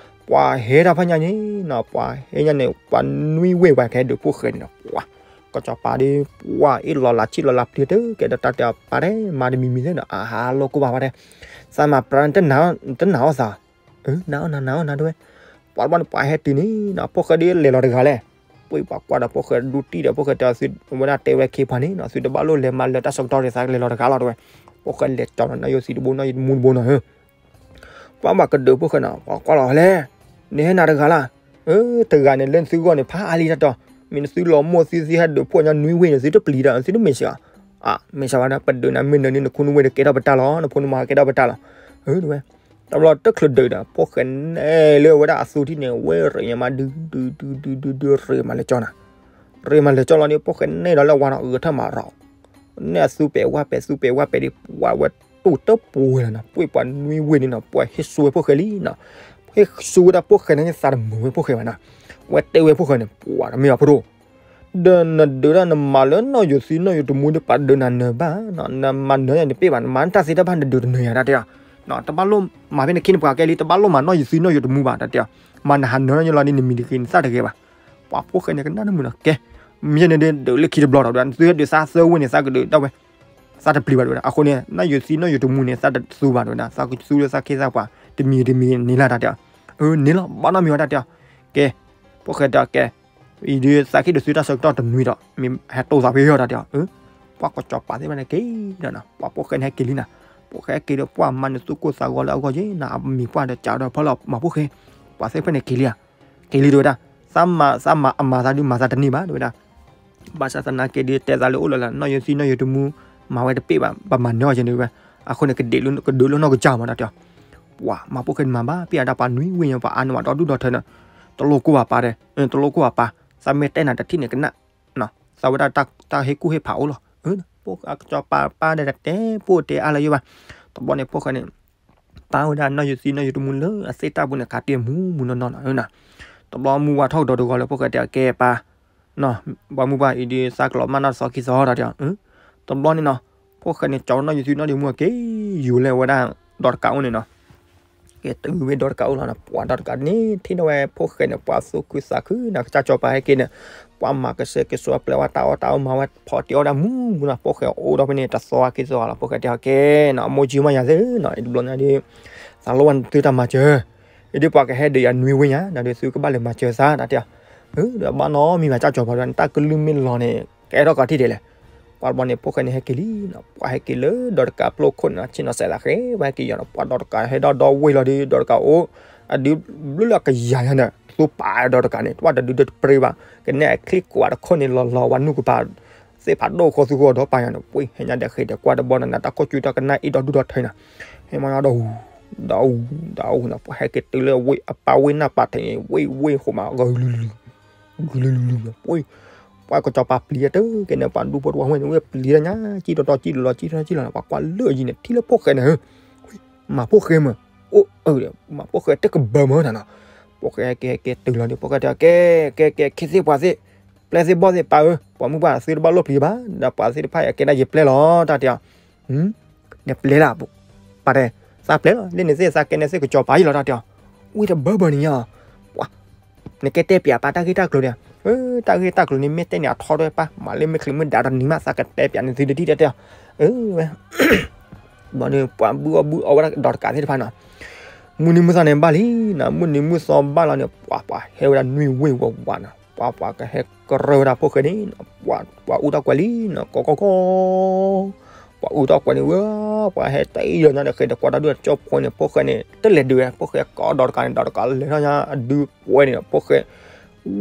ပှၤဟဲတၢ်ဖးညါန့ၣ်နီၤ, ပှၤဟဲညါန့ၣ် ပှၤနွံဝ့ၢ်ပှၤကဟဲဒုးဖှိၣ်ဃဲန့ၣ်နီၤ, ပှၤ ကစီၤပၤဒီး ပှၤအ့ၣ်လီၤလးဆံၣ်လီၤလးပျံၤတကဲဒီးတၢ်တဲအီၤပၢ်တဲ မၤတမံၤမံၤသ့ၣ်နီၤ, အဟးလိၣ်ကိၢ်ဘၣ်ပၢ်တဲ, သးမၤပြၢတနာ်အီၣ်သး, အၢ နာ်အီၣ်နၤ နာ်အီၣ်နၤတဲဝဲ, ပှၤတဘျီန့ၣ် ပှၤဟဲတုၤန့ၣ်နီၤ ဖိၣ်ဃဲဒ်လဲၤလီၤတဂၤလဲၣ်, ပှၤကွၢ်ဒီးဖိၣ်ဃဲဒူတံၢ်ဒီး ဖိၣ်ဃဲတဲအီၤ သုဝဲဒၣ်တဲဝဲခ့ပှၤန့ၣ်နီၤ သုတဘၣ်လိၣ်လဲၤမၤလၢတၢ်ဆၢကတီၢ်ဒီး သးကလဲၤလီၤတဂၤလီၤတဲဝဲ, ဖိၣ်ဃဲလဲၤကၠီနီၤ နီၢ်ယိၤသံတဘိ နီၢ်ယိၤတမူတဘိနီၤဧၢ ပှၤဘၣ်ကဒုးဖိၣ်ဃဲနီၤ ပှၤကွၢ်လီၤလဲၣ်, နဟဲနၤတဂၤလၢ်, အၢ တဂၤန့ၣ် လၢနသုဂီၢ်န့ၣ် ဖးအါလံတၢ်တီၤ, မ့ၢ်နသုလီၤမိၢ်သုသံဟဲဒုးဖှိၣ်ညါနွံဝ့ၢ်န့ၣ် သုတပျံၤတၢ် သုတမ့ၢ်စ့ၢ်ဧါ, အၢ မ့ၢ်စ့ၢ်ဝဲဒၣ် ပဒုးနၤမ့ၢ်နၢၤန့ၣ် နခိၣ်နူာ်ဝ့ၢ်န့ၣ်ကဲထီၣ်ပတၢ်လီၤ နဖိနမါကဲထီၣ်ပတၢ်လီၤ, အၢ တဝဲ တဘျီတချုးဒုးဒီး ဖိၣ်ဃဲနဲၣ်လၢဝဲဒၣ်အသူထံၣ်န့ၣ် ဝဲရ့ၣ်ညါမးဒုး ဒုး ဒုး ဒုး ဒုး ဒုး ရ့ၣ်မးလၢကၠီနီၤ, ရ့ၣ်မးလၢကၠီလီၤဒီး ဖိၣ်ဃဲနဲၣ်ဒီးလၢဝါနီၤ ဂဲၤထၢၣ်မးရီၤ နဲၣ်အသူပဲာ်ဝါပဲာ်သူပဲာ်ဝါပဲာ်ဒီး ပှၤဝဲတူၢ်တပူၤဝဲလီၤနီၤ, ပှ့ၤပှၤနွံဝ့ၢ်န့ၣ်နီၤ ပှၤဟ့ၣ်ဆူဝဲဖိၣ်ဃဲလံနီၤ, ဟ့ၣ်ဆူဝဲဒၣ်ဖိၣ်ဃဲန့ၣ် သးတမုာ်ဝဲဖိၣ်ဃဲဘၣ်နီၤ, ဝဲတဲဝဲဖိၣ်ဃဲန့ၣ် ပှၤတမ့ၢ်ဘၣ်ဖိဒိၣ် ဒီးနဒုးဒၣ်နမၤလၢနီၢ်ယိၤသံနီၢ်ယိၤတမူဒီး ပှၤဒုးနၤနၢၤဘၣ်နီၤ, နမၤနၢၤယၤန့ၣ်တပ့ၢ်ဘၣ်, နမၤနတၢ်သ့တၢ်ဘၣ်နဒုးတနၢၤယၤတၢ်တဲအီၤ, တဘၣ်လိၣ်မၤဖဲန့ၣ်ခံန့ၣ်ပှၤကဲလံ တဘၣ်လိၣ်မၤနီၢ်ယိၤသံနီၢ်ယိၤတမူဘၣ်တၢ်တဲအီၤ, မၤနဟးနၢၤယၤလီၤန့ၣ် နမံၤတဂ့ၤနသၣ်တဂ့ၤဘၣ်, ပှၤဖိၣ်ဃဲန့ၣ်ကနၣ်တမုာ်နီၤ ကဲ မ့ၢ်န့ၣ်ဒုးလၢခံတဘျီဒီး သုဟဲဒုးသးသၢဝ့ၢ်န့ၣ် သးကဒုးဒၣ်ဝဲ သးတပျံၤဘၣ်တဲဝဲဒၣ်, အဃိန့ၣ် နီၢ်ယိၤသံနီၢ်ယိၤတမူန့ၣ် သးတသူဘၣ်တဲဝဲဒၣ်, သးကသူလၢသးခ့သးပှၤ တမံၤတမံၤန့ၣ်လၢ်တၢ်တဲအီၤ, အၢ န့ၣ်လီၤ ဘၣ်နီတမံၤဝဲတၢ်တဲအီၤ, ကဲ ဖိၣ်ဃဲတဲအီၤကဲ အံၤဒုးသးကဟ့ၣ်ဒုးသုတၢ်ဆၢကတီၢ်တနွံဒီး မ့ၢ်ဟဲတိၢ်သးဖဲအံၤတၢ်တဲအီၤ, အၢ ပှၤကစီၤပၤသ့ၣ်တဖၣ်န့ၣ်က့ၤဒီးနီၤ ပှၤဖိၣ်ဃဲန့ၣ်ဟဲက့ၤလံနီၤ, ဖိၣ်ဃဲဟဲက့ၤဒီး ပှၤမၤနသူၣ်ကိၢ်သးဂီၤလၢအဂီၢ်ယဲနီၤ အမံၤပှၢ်ဒီးကးဒီးဖီလီၤမၤဖိၣ်ဃဲ, ပှၤသ့ၣ်တဖၣ်န့ၣ်က့ၤလံဧါ, က့ၤလံတဲဝဲဒၣ်, သးမၤသးမၤအမၤသးဒုးမၤသးတန့ၢ်ဘၣ်တဲဝဲဒၣ် ဘၣ်ဆၣ်သနာ်က့ဒီး တဲသးလၢအိၣ်လၢ်လၢ် နီၢ်ယိၤသံနီၢ်ယိၤတမူ မၤဝဲတပ့ၢ်ဘၣ် ပမၤနၢၤအီၤယဲန့ၣ်ဝဲ, အဃိန့ၣ် ကဒုးလၢ ကဒုးလၢနီၢ်ကစၢ်မးတၢ်တဲအီၤ, ပှၤမၤဖိၣ်ဃဲန့ၣ်မၤဘၣ် ပ့ၢ်အဒၣ်ပှၤနွံဝ့ၢ်ညါ ပှၤအါန့ၢ်ဝဲဒီဒူၣ်ဒီထၢန့ၣ်, တလိၣ်ကိၢ်ဘၣ်ပၢ်တဲ, တလိၣ်ကိၢ်ဘၣ်ပၢ်, သးမ့ၢ်တဲနၤတထံၣ်န့ၣ်ကနၣ်, သးဝဲဒၣ်တၢ်ဟ့ၣ်ကူၣ်ဟ့ၣ်ဖးအိၣ်လီၤ. ကစီၤပၤပၢ်ဒီးတတဲပိၢ်တဲအါလၢၤယဲဘၣ်. တဘျီန့ၣ် ဖိၣ်ဃဲန့ၣ် ပာ်ဝဲဒၣ်နီၢ်ယုၢ်သံနီၢ်ယုၢ်တမူလၢအသ့ၣ်တၢ်ပူၤန့ၣ် ခးတ့ၢ်မူမူနီၢ်နီၢ်နီၤ. တဘျီမုၢ်ဝါထီၣ်ကဒီးတဂီၤလၢ ဖိၣ်ဃဲတဲအီၤ ကဲပၢ် ပှၤမုၢ်ပှၢ်အံၤဒီး သးကလီၤမၢ်နီၢ်တသီခံသီတၢ်တဲအီၤ. တဘျီန့ၣ်နီၤ ဖိၣ်ဃဲန့ၣ် ကၠီနီၢ်ယုၢ်သံနီၢ်ယုၢ်မူက့ၤ ယူၤလဲၤဝဲဒၣ် ဒီးတကးအိၣ်န့ၣ်နီၤ. ကဲတုၤဝဲဒီးတကးအိၣ်လီၤနီၤ, ပှၤဒီးတကးန့ၣ် ထံၣ်ဒီးဝဲဖိၣ်ဃဲန့ၣ် ပှၤသူၣ်ခုသးခုနီၤ, ကစၢ်ကၠီၤပၤဟဲက့ၤန့ၣ် ပှၤမၤကစဲးကစီးပျဲဝဲတၢ်အီၣ်တၢ်အီမၤဝဲဖီးတ့ၢ်အီၣ်ဒၣ်မူမူနီၤ. ဖိၣ်ဃဲအိၣ်ဒီးဖဲန့ၣ် တသီခံသီလီၤ. ဖိၣ်ဃဲတဲအီၤ ကဲနီၤ အမိၢ်ကၠံမးယၤသ့နီၤ, တဘျီညါဒီး သးလိၣ်ဝဲနသုတၢ်မၤစၢၤ အံၤဒ်ပှၤကဟဲဒုးယၤနွံဝ့ၢ်ညါ ဒီးသုကဘၣ်လဲၤမၤစၢၤသးတၢ်တဲအီၤ. ဒီးဘၣ်နီတမံၤဘၣ် ကစၢ်ကၠီၤပၤဒီး နတၢ်ကလုၢ်မ့ၢ်လီၤန့ၣ် ကအဲၣ်ထီၣ်ကီးထံၣ်ဒ်လဲၣ်. ပှၤတဘျီန့ၣ် ဖိၣ်ဃဲန့ၣ်ဟဲက့ၤလံနီၤ, ပှၤဟဲက့ၤလၢဒီးတကးပျိခိၣ်န့ၣ် ဆ့ၣ်နီၤစဲးလးဃဲ ပှၤဟဲက့ၤယီၤနီၤ, ပှၤဒီးတကးဟဲဒီဒီဝ့ၢ်လီၤဒီး ဒီးတကးအိၣ် အဒုဘျုးလၢကယၤညါဒီး သူပာ်ဒီးတကးန့ၣ် တဝၣ်တဒုတပြ့ဘၣ်, ကနဲၣ်အချံကွၢ်တခိၣ်န့ၣ်လီၤလီၤ ပှၤနုာ်ကပၤ သ့ၣ်ဖးဒိၣ်ဃီသူဃီဒီးပာ်ယၤန့ၣ် ပှ့ၤဟဲညါဒီးဃ့ဒီးကွၢ်တဘီန့ၣ် နတၢ်ခိၣ်ကၠူတၢ်ကနၣ်အ့ၣ်ဒီဒူၣ်ဒီထၢနီၤ, ဟဲမၤဒီး ဒီးအူ ဒီးအူနီၤ, ပှၤဟဲက့ၤတုၤလၢဝ့ၢ်အပၢ်ဝ့ၢ်နၢ်ပၢ်ထံးန့ၣ် ဝ့ၢ်ဝ့ၢ်ဃိမး ဂုာ်လုာ်လုာ် ဂုာ်လုာ်လုာ်လုာ် ပှ့ၤ ပှၤကစီၤပၤပျံၤတၢ်ကဲန့ၣ် ပှၤဒူဖိတဝၢ်ဝဲန့ၣ် ဝ့ၢ်ပျံၤတၢ်ညါ ကံၣ်တီတီကံၣ်လီၤလီၤ ကံၣ်ထီၣ်ကံၣ်လီၤလီၤ ပှၤကွၢ်လၢာ်ယံၤန့ၣ် ထံၣ်လၢဖိၣ်ဃဲန့ၣ် မၤဖိၣ်ဃဲမး အိၣ်အၢ မၤဖိၣ်ဃဲတကဘၢမးနီၤနီၤ, ဖိၣ်ဃဲကဲကဲတုၤလီၤဒီး ဖိၣ်ဃဲတဲအီၤ ကဲ ကဲ ကဲ ခ့သ့ၣ်ပှၤသ့ၣ် ပျဲသ့ၣ်ဘီၣ်သ့ၣ်ပၢ်ဧၢ, ပှၤမုၢ်ပှၢ်သုတဘၣ်လိၣ်ပျံၤဘၣ်, ဒီးပှၤသ့ၣ်တဖၣ်အံၤအကဲဒၣ်ယပျဲလီၤ တၢ်တဲအီၤ, နပျဲလၢ ပှၤတဲ သးပျဲလီၤ လၢန့ၣ်သ့ၣ်သးကဲန့ၣ်သ့ၣ်ကစီၤပၤယံၤလီၤ တၢ်တဲအီၤ, ဝံၤတဘၢဘၢန့ၣ်ညါ, ပှၤ နကဲတဲပၠးပၢ်တၢ်ဂ့ၢ်တၢ်ကျိၤဒီး, တၢ်ဂ့ၢ်တၢ်ကျိၤန့ၣ်မ့ၢ်တဲန့ၣ်အထီတဝဲပၢ်, မၤလၢမ့ၢ်ချံးမ့ၢ်ဒၣ်တနံၤမး သးကတဲပၠးန့ၣ်သုတဒံၣ် တၢ်တဲအီၤ, ဝဲ ဘျီန့ၣ် ပှၤဘုၣ်အီၣ်ဘုၣ်အီဝဲဒၣ်ဒီးတကးသ့ၣ်တဖၣ်နီၤ, မုၢ်နံၤမုၢ်သီန့ၣ်ဘၣ်လံနီၤ, မုၢ်နံၤမုၢ်သီဘၣ်လီၤန့ၣ် ပှၤပှၤဟဲဝဲဒၣ်နွံဝ့ၢ်ဝးဝးနီၤ, ပှၤပှၤကဟဲကရၢဝဲဒၣ်ဖိၣ်ဃဲန့ၣ်, ပှၤအူထီၣ်ကွဲးလံနီၤ, ကီကီကီ ပှၤအူထီၣ်ကွဲးန့ၣ်ဝဲ, ပှၤဟဲတအံၤလီၤညါဒီးဃဲဒီးကွၢ်တၢ်ဒုးကၠီဖိန့ၣ် ဖိၣ်ဃဲန့ၣ် တလဲၤဒုးဝဲ, ဖိၣ်ဃဲကိးဒီးတကးန့ၣ် ဒီးတကးလဲၤထီၣ်ညါအဒုးပှဲၤန့ၣ် ဖိၣ်ဃဲ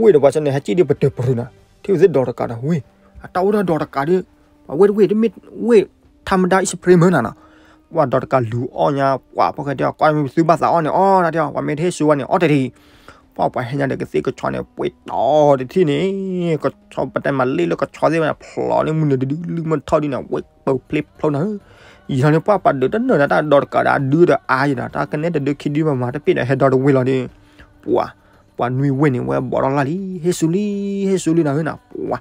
ဝ့ၢ်ဒီးပှၤဆၢန့ၣ် ဟဲစံၣ်ဒုးပတုာ်ပရုာ်နီၤ, ထံၣ်ဝဲသ့ၣ်ဒီးတကးဒီးဝ့ၢ်, အတၢ်အိၣ်ထီၣ်ဒီးတကးဒီး, ပှၤဝ့ၢ်တဝ့ၢ်တမ့ၢ်ဝ့ၢ် ထါမဒါအံၣ်စပရ့မၢနီၤနီၤ, ပှၤဒီးတကးလူၤအီၣ်ညါ, ပှၤဖိၣ်ဃဲတဲအီၤ ကွၢ်မ့ၢ်သုဘၣ်သးအီၣ်န့ၣ် အီၣ်တၢ်တဲအီၤ, ပှၤမ့ၢ်တဟ့ၣ်ဆူဝဲန့ၣ် အီၣ်တထံၣ်, ပှၤပှၤဟဲညါဒီးကသ့ၣ်ကဆီန့ၣ် ပှ့ၤတီၤတထံၣ်န့ၣ်, ကဆီပတဲမၤလ့လၢကဆီသ့ၣ်ဝဲန့ၣ် ဖျိးလၢမုၢ်နုာ်တဒုလံမုၢ်ထီၣ်ဒုန့ၣ် ဝ့ၢ်ပၢၤဖျ့ဖျိနီၤ, ယံာ်ထီၣ်န့ၣ် ပှၤပှၤဒုးတနၢၤဒီးတၢ်ဒီးတကးဒီးအဒုဒီးအါယံၤဒီး တၢ်ကနဲၣ်တဒုခံဒုဘၣ်မၤတပ့ၢ်ဒီးဟဲဒီးတဝ့ၢ်လီၤဒီး, ပှၤ ပှၤနွံဝ့ၢ်န့ၣ် ဝဲဘီးထီၣ်လၢ်လံ, ဟ့ၣ်ဆူလံ ဟ့ၣ်ဆူလံနီၤနီၤ, ပှၤ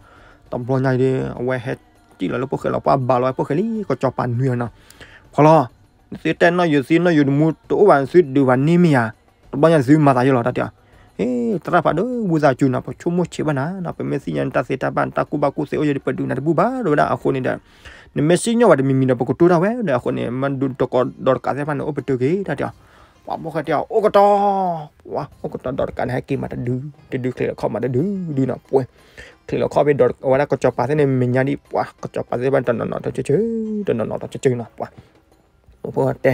တဘျီညါဒီး အဝဲဟဲစံၣ်လီၤလၢဖိၣ်ဃဲလီၤ, ပှၤဘၣ်လီၤဝဲဖိၣ်ဃဲလံ ကစီၤပၤနွံနီၤ, ဖီလီၤ, နသုတဲနီၢ်ယိၤသံနီၢ်ယိၤတမူတအိၣ်ဘၣ် နသုဒုးဘၣ်န့ၢ်မ့ၢ်ယၤ, တဘျီညါသုမၤသးယိလီၤ တၢ်တဲအီၤ, သရၣ်ဖးဒိၣ် ဝံသးစူၤနီၤ ပဆိကမိၣ်ဆံးဘၣ်နၤနီၤ, ပမ့ၢ်သ့ၣ်ညါနတၢ်သ့တၢ်ဘၣ် နတၢ်ကူၣ်ဘၣ်ကူၣ်သ့အိၣ်ယဲဒီး ပဒုးနၤတဘူၣ်ဘၣ် တဝဲဒၣ်အဃိန့ၣ်ဒီး, နမ့ၢ်စံၣ်ညီၣ်ဘၣ်တမံၤမံၤဒီး ပကတိၢ်တၢ်ဝဲဒီး အဃိန့ၣ် မ့ၢ်ဒုးတကိးဒီးတကးသ့ၣ်တဖၣ်န့ၣ် အိၣ်ပတုာ်က့ၤ တၢ်တဲအီၤ, ပှၤဖိၣ်ဃဲတဲအီၤ အိၣ်ကတီၤ, ပှၤအိၣ်ကတီၤဒီးတကးန့ၣ် ဟဲက့ၤမးတဒု, တဒုချံးလီၤခီၣ်မးတဒုဒုနီၤ, ပှၤ ချံးလီၤခီၣ်ဖဲဒီးအဝဲဒၣ်ကစီၤပၤသ့ၣ်န့ၣ် မဲာ်ညါဒ်ပှၤ ကစီၤပၤသ့ၣ်တဖၣ်တနီၤနီၤတကၠၢကၠၢ, တနီၤနီၤတကၠၢကၠၢနီၤ, ပှၤ ဖိၣ်ဃဲတဲ,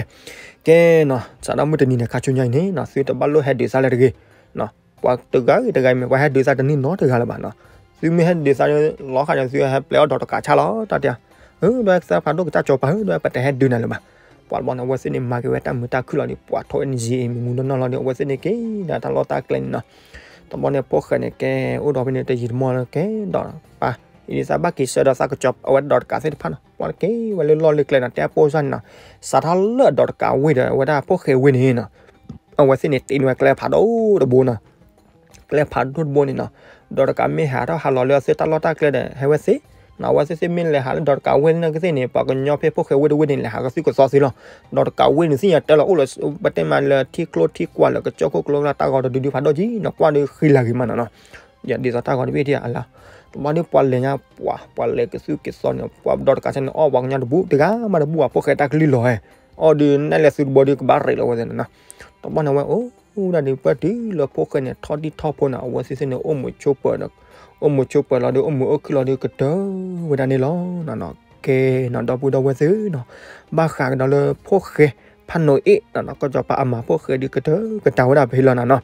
ကဲနီၤ စးထီၣ်မုၢ်တနံၤန့ၣ် ခါဆူညါအံၤန့ၣ်နီၤ သုတဘၣ်လိၣ်ဟဲဒုးသးလၢတဂ့ၤ, ပှၤတဂၤဂ့ၤတဂၤမ့ၢ် ပှၤဟဲဒုးသးတန့ၢ်နီတဂၤလၢၤဘၣ်နီၤ, သုမ့ၢ်ဟဲဒုးသး လီၤဃာ်န့ၣ် သုဟဲပျဲအီၣ်ဒီးတကးဆါလီၤ တၢ်တဲအီၤ, ဒွဲသရၣ်ဖးဒိၣ်ကစၢ်ကစီၤပၤဧၢ ဒွဲပတဟဲဒုးနၤလၢၤဘၣ်, ပှၤတဘျီန့ၣ် အဝဲသ့ၣ်န့ၣ် မၤက့ၤဝဲတၢ်မုာ်တၢ်ခုၣ်လီၤဒီး ပှၤထိၣ်အ့ၣ်နံၣ်စ့အံၤ မ့ၢ်မူနီၢ်နီၢ်လီၤဒီး အဝဲသ့ၣ်န့ၣ်က့ၤဒီးတၢ်လီၢ်တၢ်ကျဲန့ၣ်နီၤ, တဘျီန့ၣ် ဖိၣ်ဃဲန့ၣ်ကဲ အိၣ်ဒီးဖဲန့ၣ် တယံာ်တမီၢ်လၢကဲဒီးပၢ် အံၤဒ်သးဘၣ်က့ၤဆၢဒီးသးကစီၤ အဝဲဒီးတကးသ့ၣ်တဖၣ်နီၤ, ပှၤက့ၤဝဲလၢလီၢ်လၢကျဲနီၤ တဲအပိၢ်စၢ်န့ၣ်နီၤ, စးထီၣ်လၢဒီးတကးဝ့ၢ်ဒီး အဝဲဒၣ်ဖိၣ်ဃဲဝ့ၢ်န့ၣ်နီၤ, အဝဲသ့ၣ်န့ၣ် တ့န့ၢ်ဝဲကျဲဖးဒိၣ်တဘိနီၤ ကျဲဖးဒိၣ်တဘိန့ၣ်နီၤ, ဒီးတကးမ့ၢ်ဟးထီၣ်ဟးလီၤလၢအသုတၢ်လီၢ်တၢ်ကျဲဒီး ဟဲဝဲသ့, နီၤ အဝဲသ့ၣ်သ့ၣ်မ့ၢ်လဲၤဟးလၢဒီးတကးဝ့ၢ်န့ၣ်ကသ့ၣ်န့ၣ် ပှၤကညီဖဲဖိၣ်ဃဲဝ့ၢ်တဝ့ၢ်န့ၣ် လဲၤဟးကသုၣ်ကသီသ့လီၤ, ဒီးတကးဝ့ၢ်န့ၣ်သ့ၣ်ညါတဲလီၤအိၣ်လၢ ပတဲမးလၢထံကျိထံကွာ်လၢကစၢၢ်ခိၣ်ကျိလၢ တၢ်ဂီၤတဒုဒုဖးဒိၣ်ကံနီၤ ကွၢ်ဒီးဃံလၤဂ့ၤမးနီၤနီၤ, ယဒ်သိးတၢ်ဂီၤတဘ့ၣ်ဒံးအလါ, တဘျီဒီးပှၤလဲၤညါပှၤ ပှၤလဲၤကသုၣ်ကသီန့ၣ် ပှၤဒီးတကးဆၢန့ၣ် အီၣ်ပှၤကညီတဘူး တဂၤမးတဘူး ပှၤဖိၣ်ဃဲတၢ်ကလုၢ်လီၤဟဲ, အီၣ်ဒီးနဲၣ်လဲၤသုးတဘိဒီးကဘၣ်ရ့းလီၤဝဲသ့ၣ်နီၤ, တဘျီန့ၣ်ဝဲအိၣ် ဒၣ်ဒီးပှၤတုၤလၢဖိၣ်ဃဲန့ၣ် ထီၣ်တံၢ်ထီၣ်ဖိန့ၣ် အဝဲသ့ၣ်သ့ၣ်န့ၣ် အိၣ်မူဆိးပၢၤ, အိၣ်မူဆိးပၢၤလီၤဒီးအိၣ်မူအိၣ်ခုၣ်လီၤဒီးကတၢၢ်ဝဲဒၣ်န့ၣ်လီၤနီၤနီၤ, ကဲနီၤ ဒီပုၢ်ဒီဝဲၢ်သ့ၣ်နီၤ, ဘၣ်ဃးကဒီးလၢဖိၣ်ဃဲဖးနိးအ့ၣ်နီၤနီၤ ကစီၤပၤအမၤဖိၣ်ဃဲဒီးကတၢၢ်ကတၢၢ်ဝဲဒၣ်ဖဲလီၤနီၤနီၤ,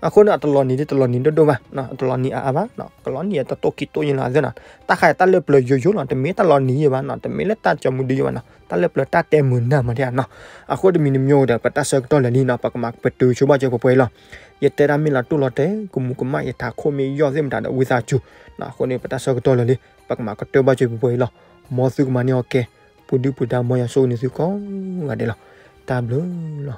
အဃိန့ၣ် အတလီၤနံၤဒ်တလီၤနံၤဒိၣ်ဒိၣ်ဘၣ်နီၤ အတလီၤနံၤအါအါဘၣ်နီၤ ကလီၤနံၤအတတိၢ်ခံတိၢ်ယဲၢ်လီၤအသၢနီၤ, တၢ်ဃးတၢ်လၢပျၢၤယိယိလီၤ တမ့ၢ်တၢ်လီၤနံၤယဲၢ်ဘၣ်နီၤ တမ့ၢ်လၢတၢ်ကၠီမူဒုယဲၢ်ဘၣ်နီၤ တၢ်လၢပျၢၤတၢ်တဲမုာ်နၢ်မးဒ်နီၤ, အဃိတမံၤတမံၤဒီး ပတၢ်ဆၢကတီၢ်လၢာ်လံနီၤ ပကမၤပတုာ်ဆိဘၣ်စၢၤပှဲၤပှဲၤလီၤ, ယတဲတၢ်မ့ၢ်လီၤတူၢ်လီၤတဲာ် ကမူးကမၣ်ယထးခိၣ်မ့ၢ်ယီၢ်သ့ၣ်မတၤဒီးဝံသးစူၤနီၤ အဃိန့ၣ် ပတၢ်ဆၢကတီၢ်လၢာ်လံ, ပ ပကမၤကတၢၢ်ဘၣ်စၢၤပှဲၤပှဲၤအံၤလီၤ. မ်သုကမၤန့ၢ်အီၤကဲ, ပူၤဒုၣ်ပူၤဒါ မ်ယွၤဆိၣ်ဂ့ၤန့ၢ်သုကိးဂၤဒဲးလီၤ. တၢ်ဘျုးလီၤ.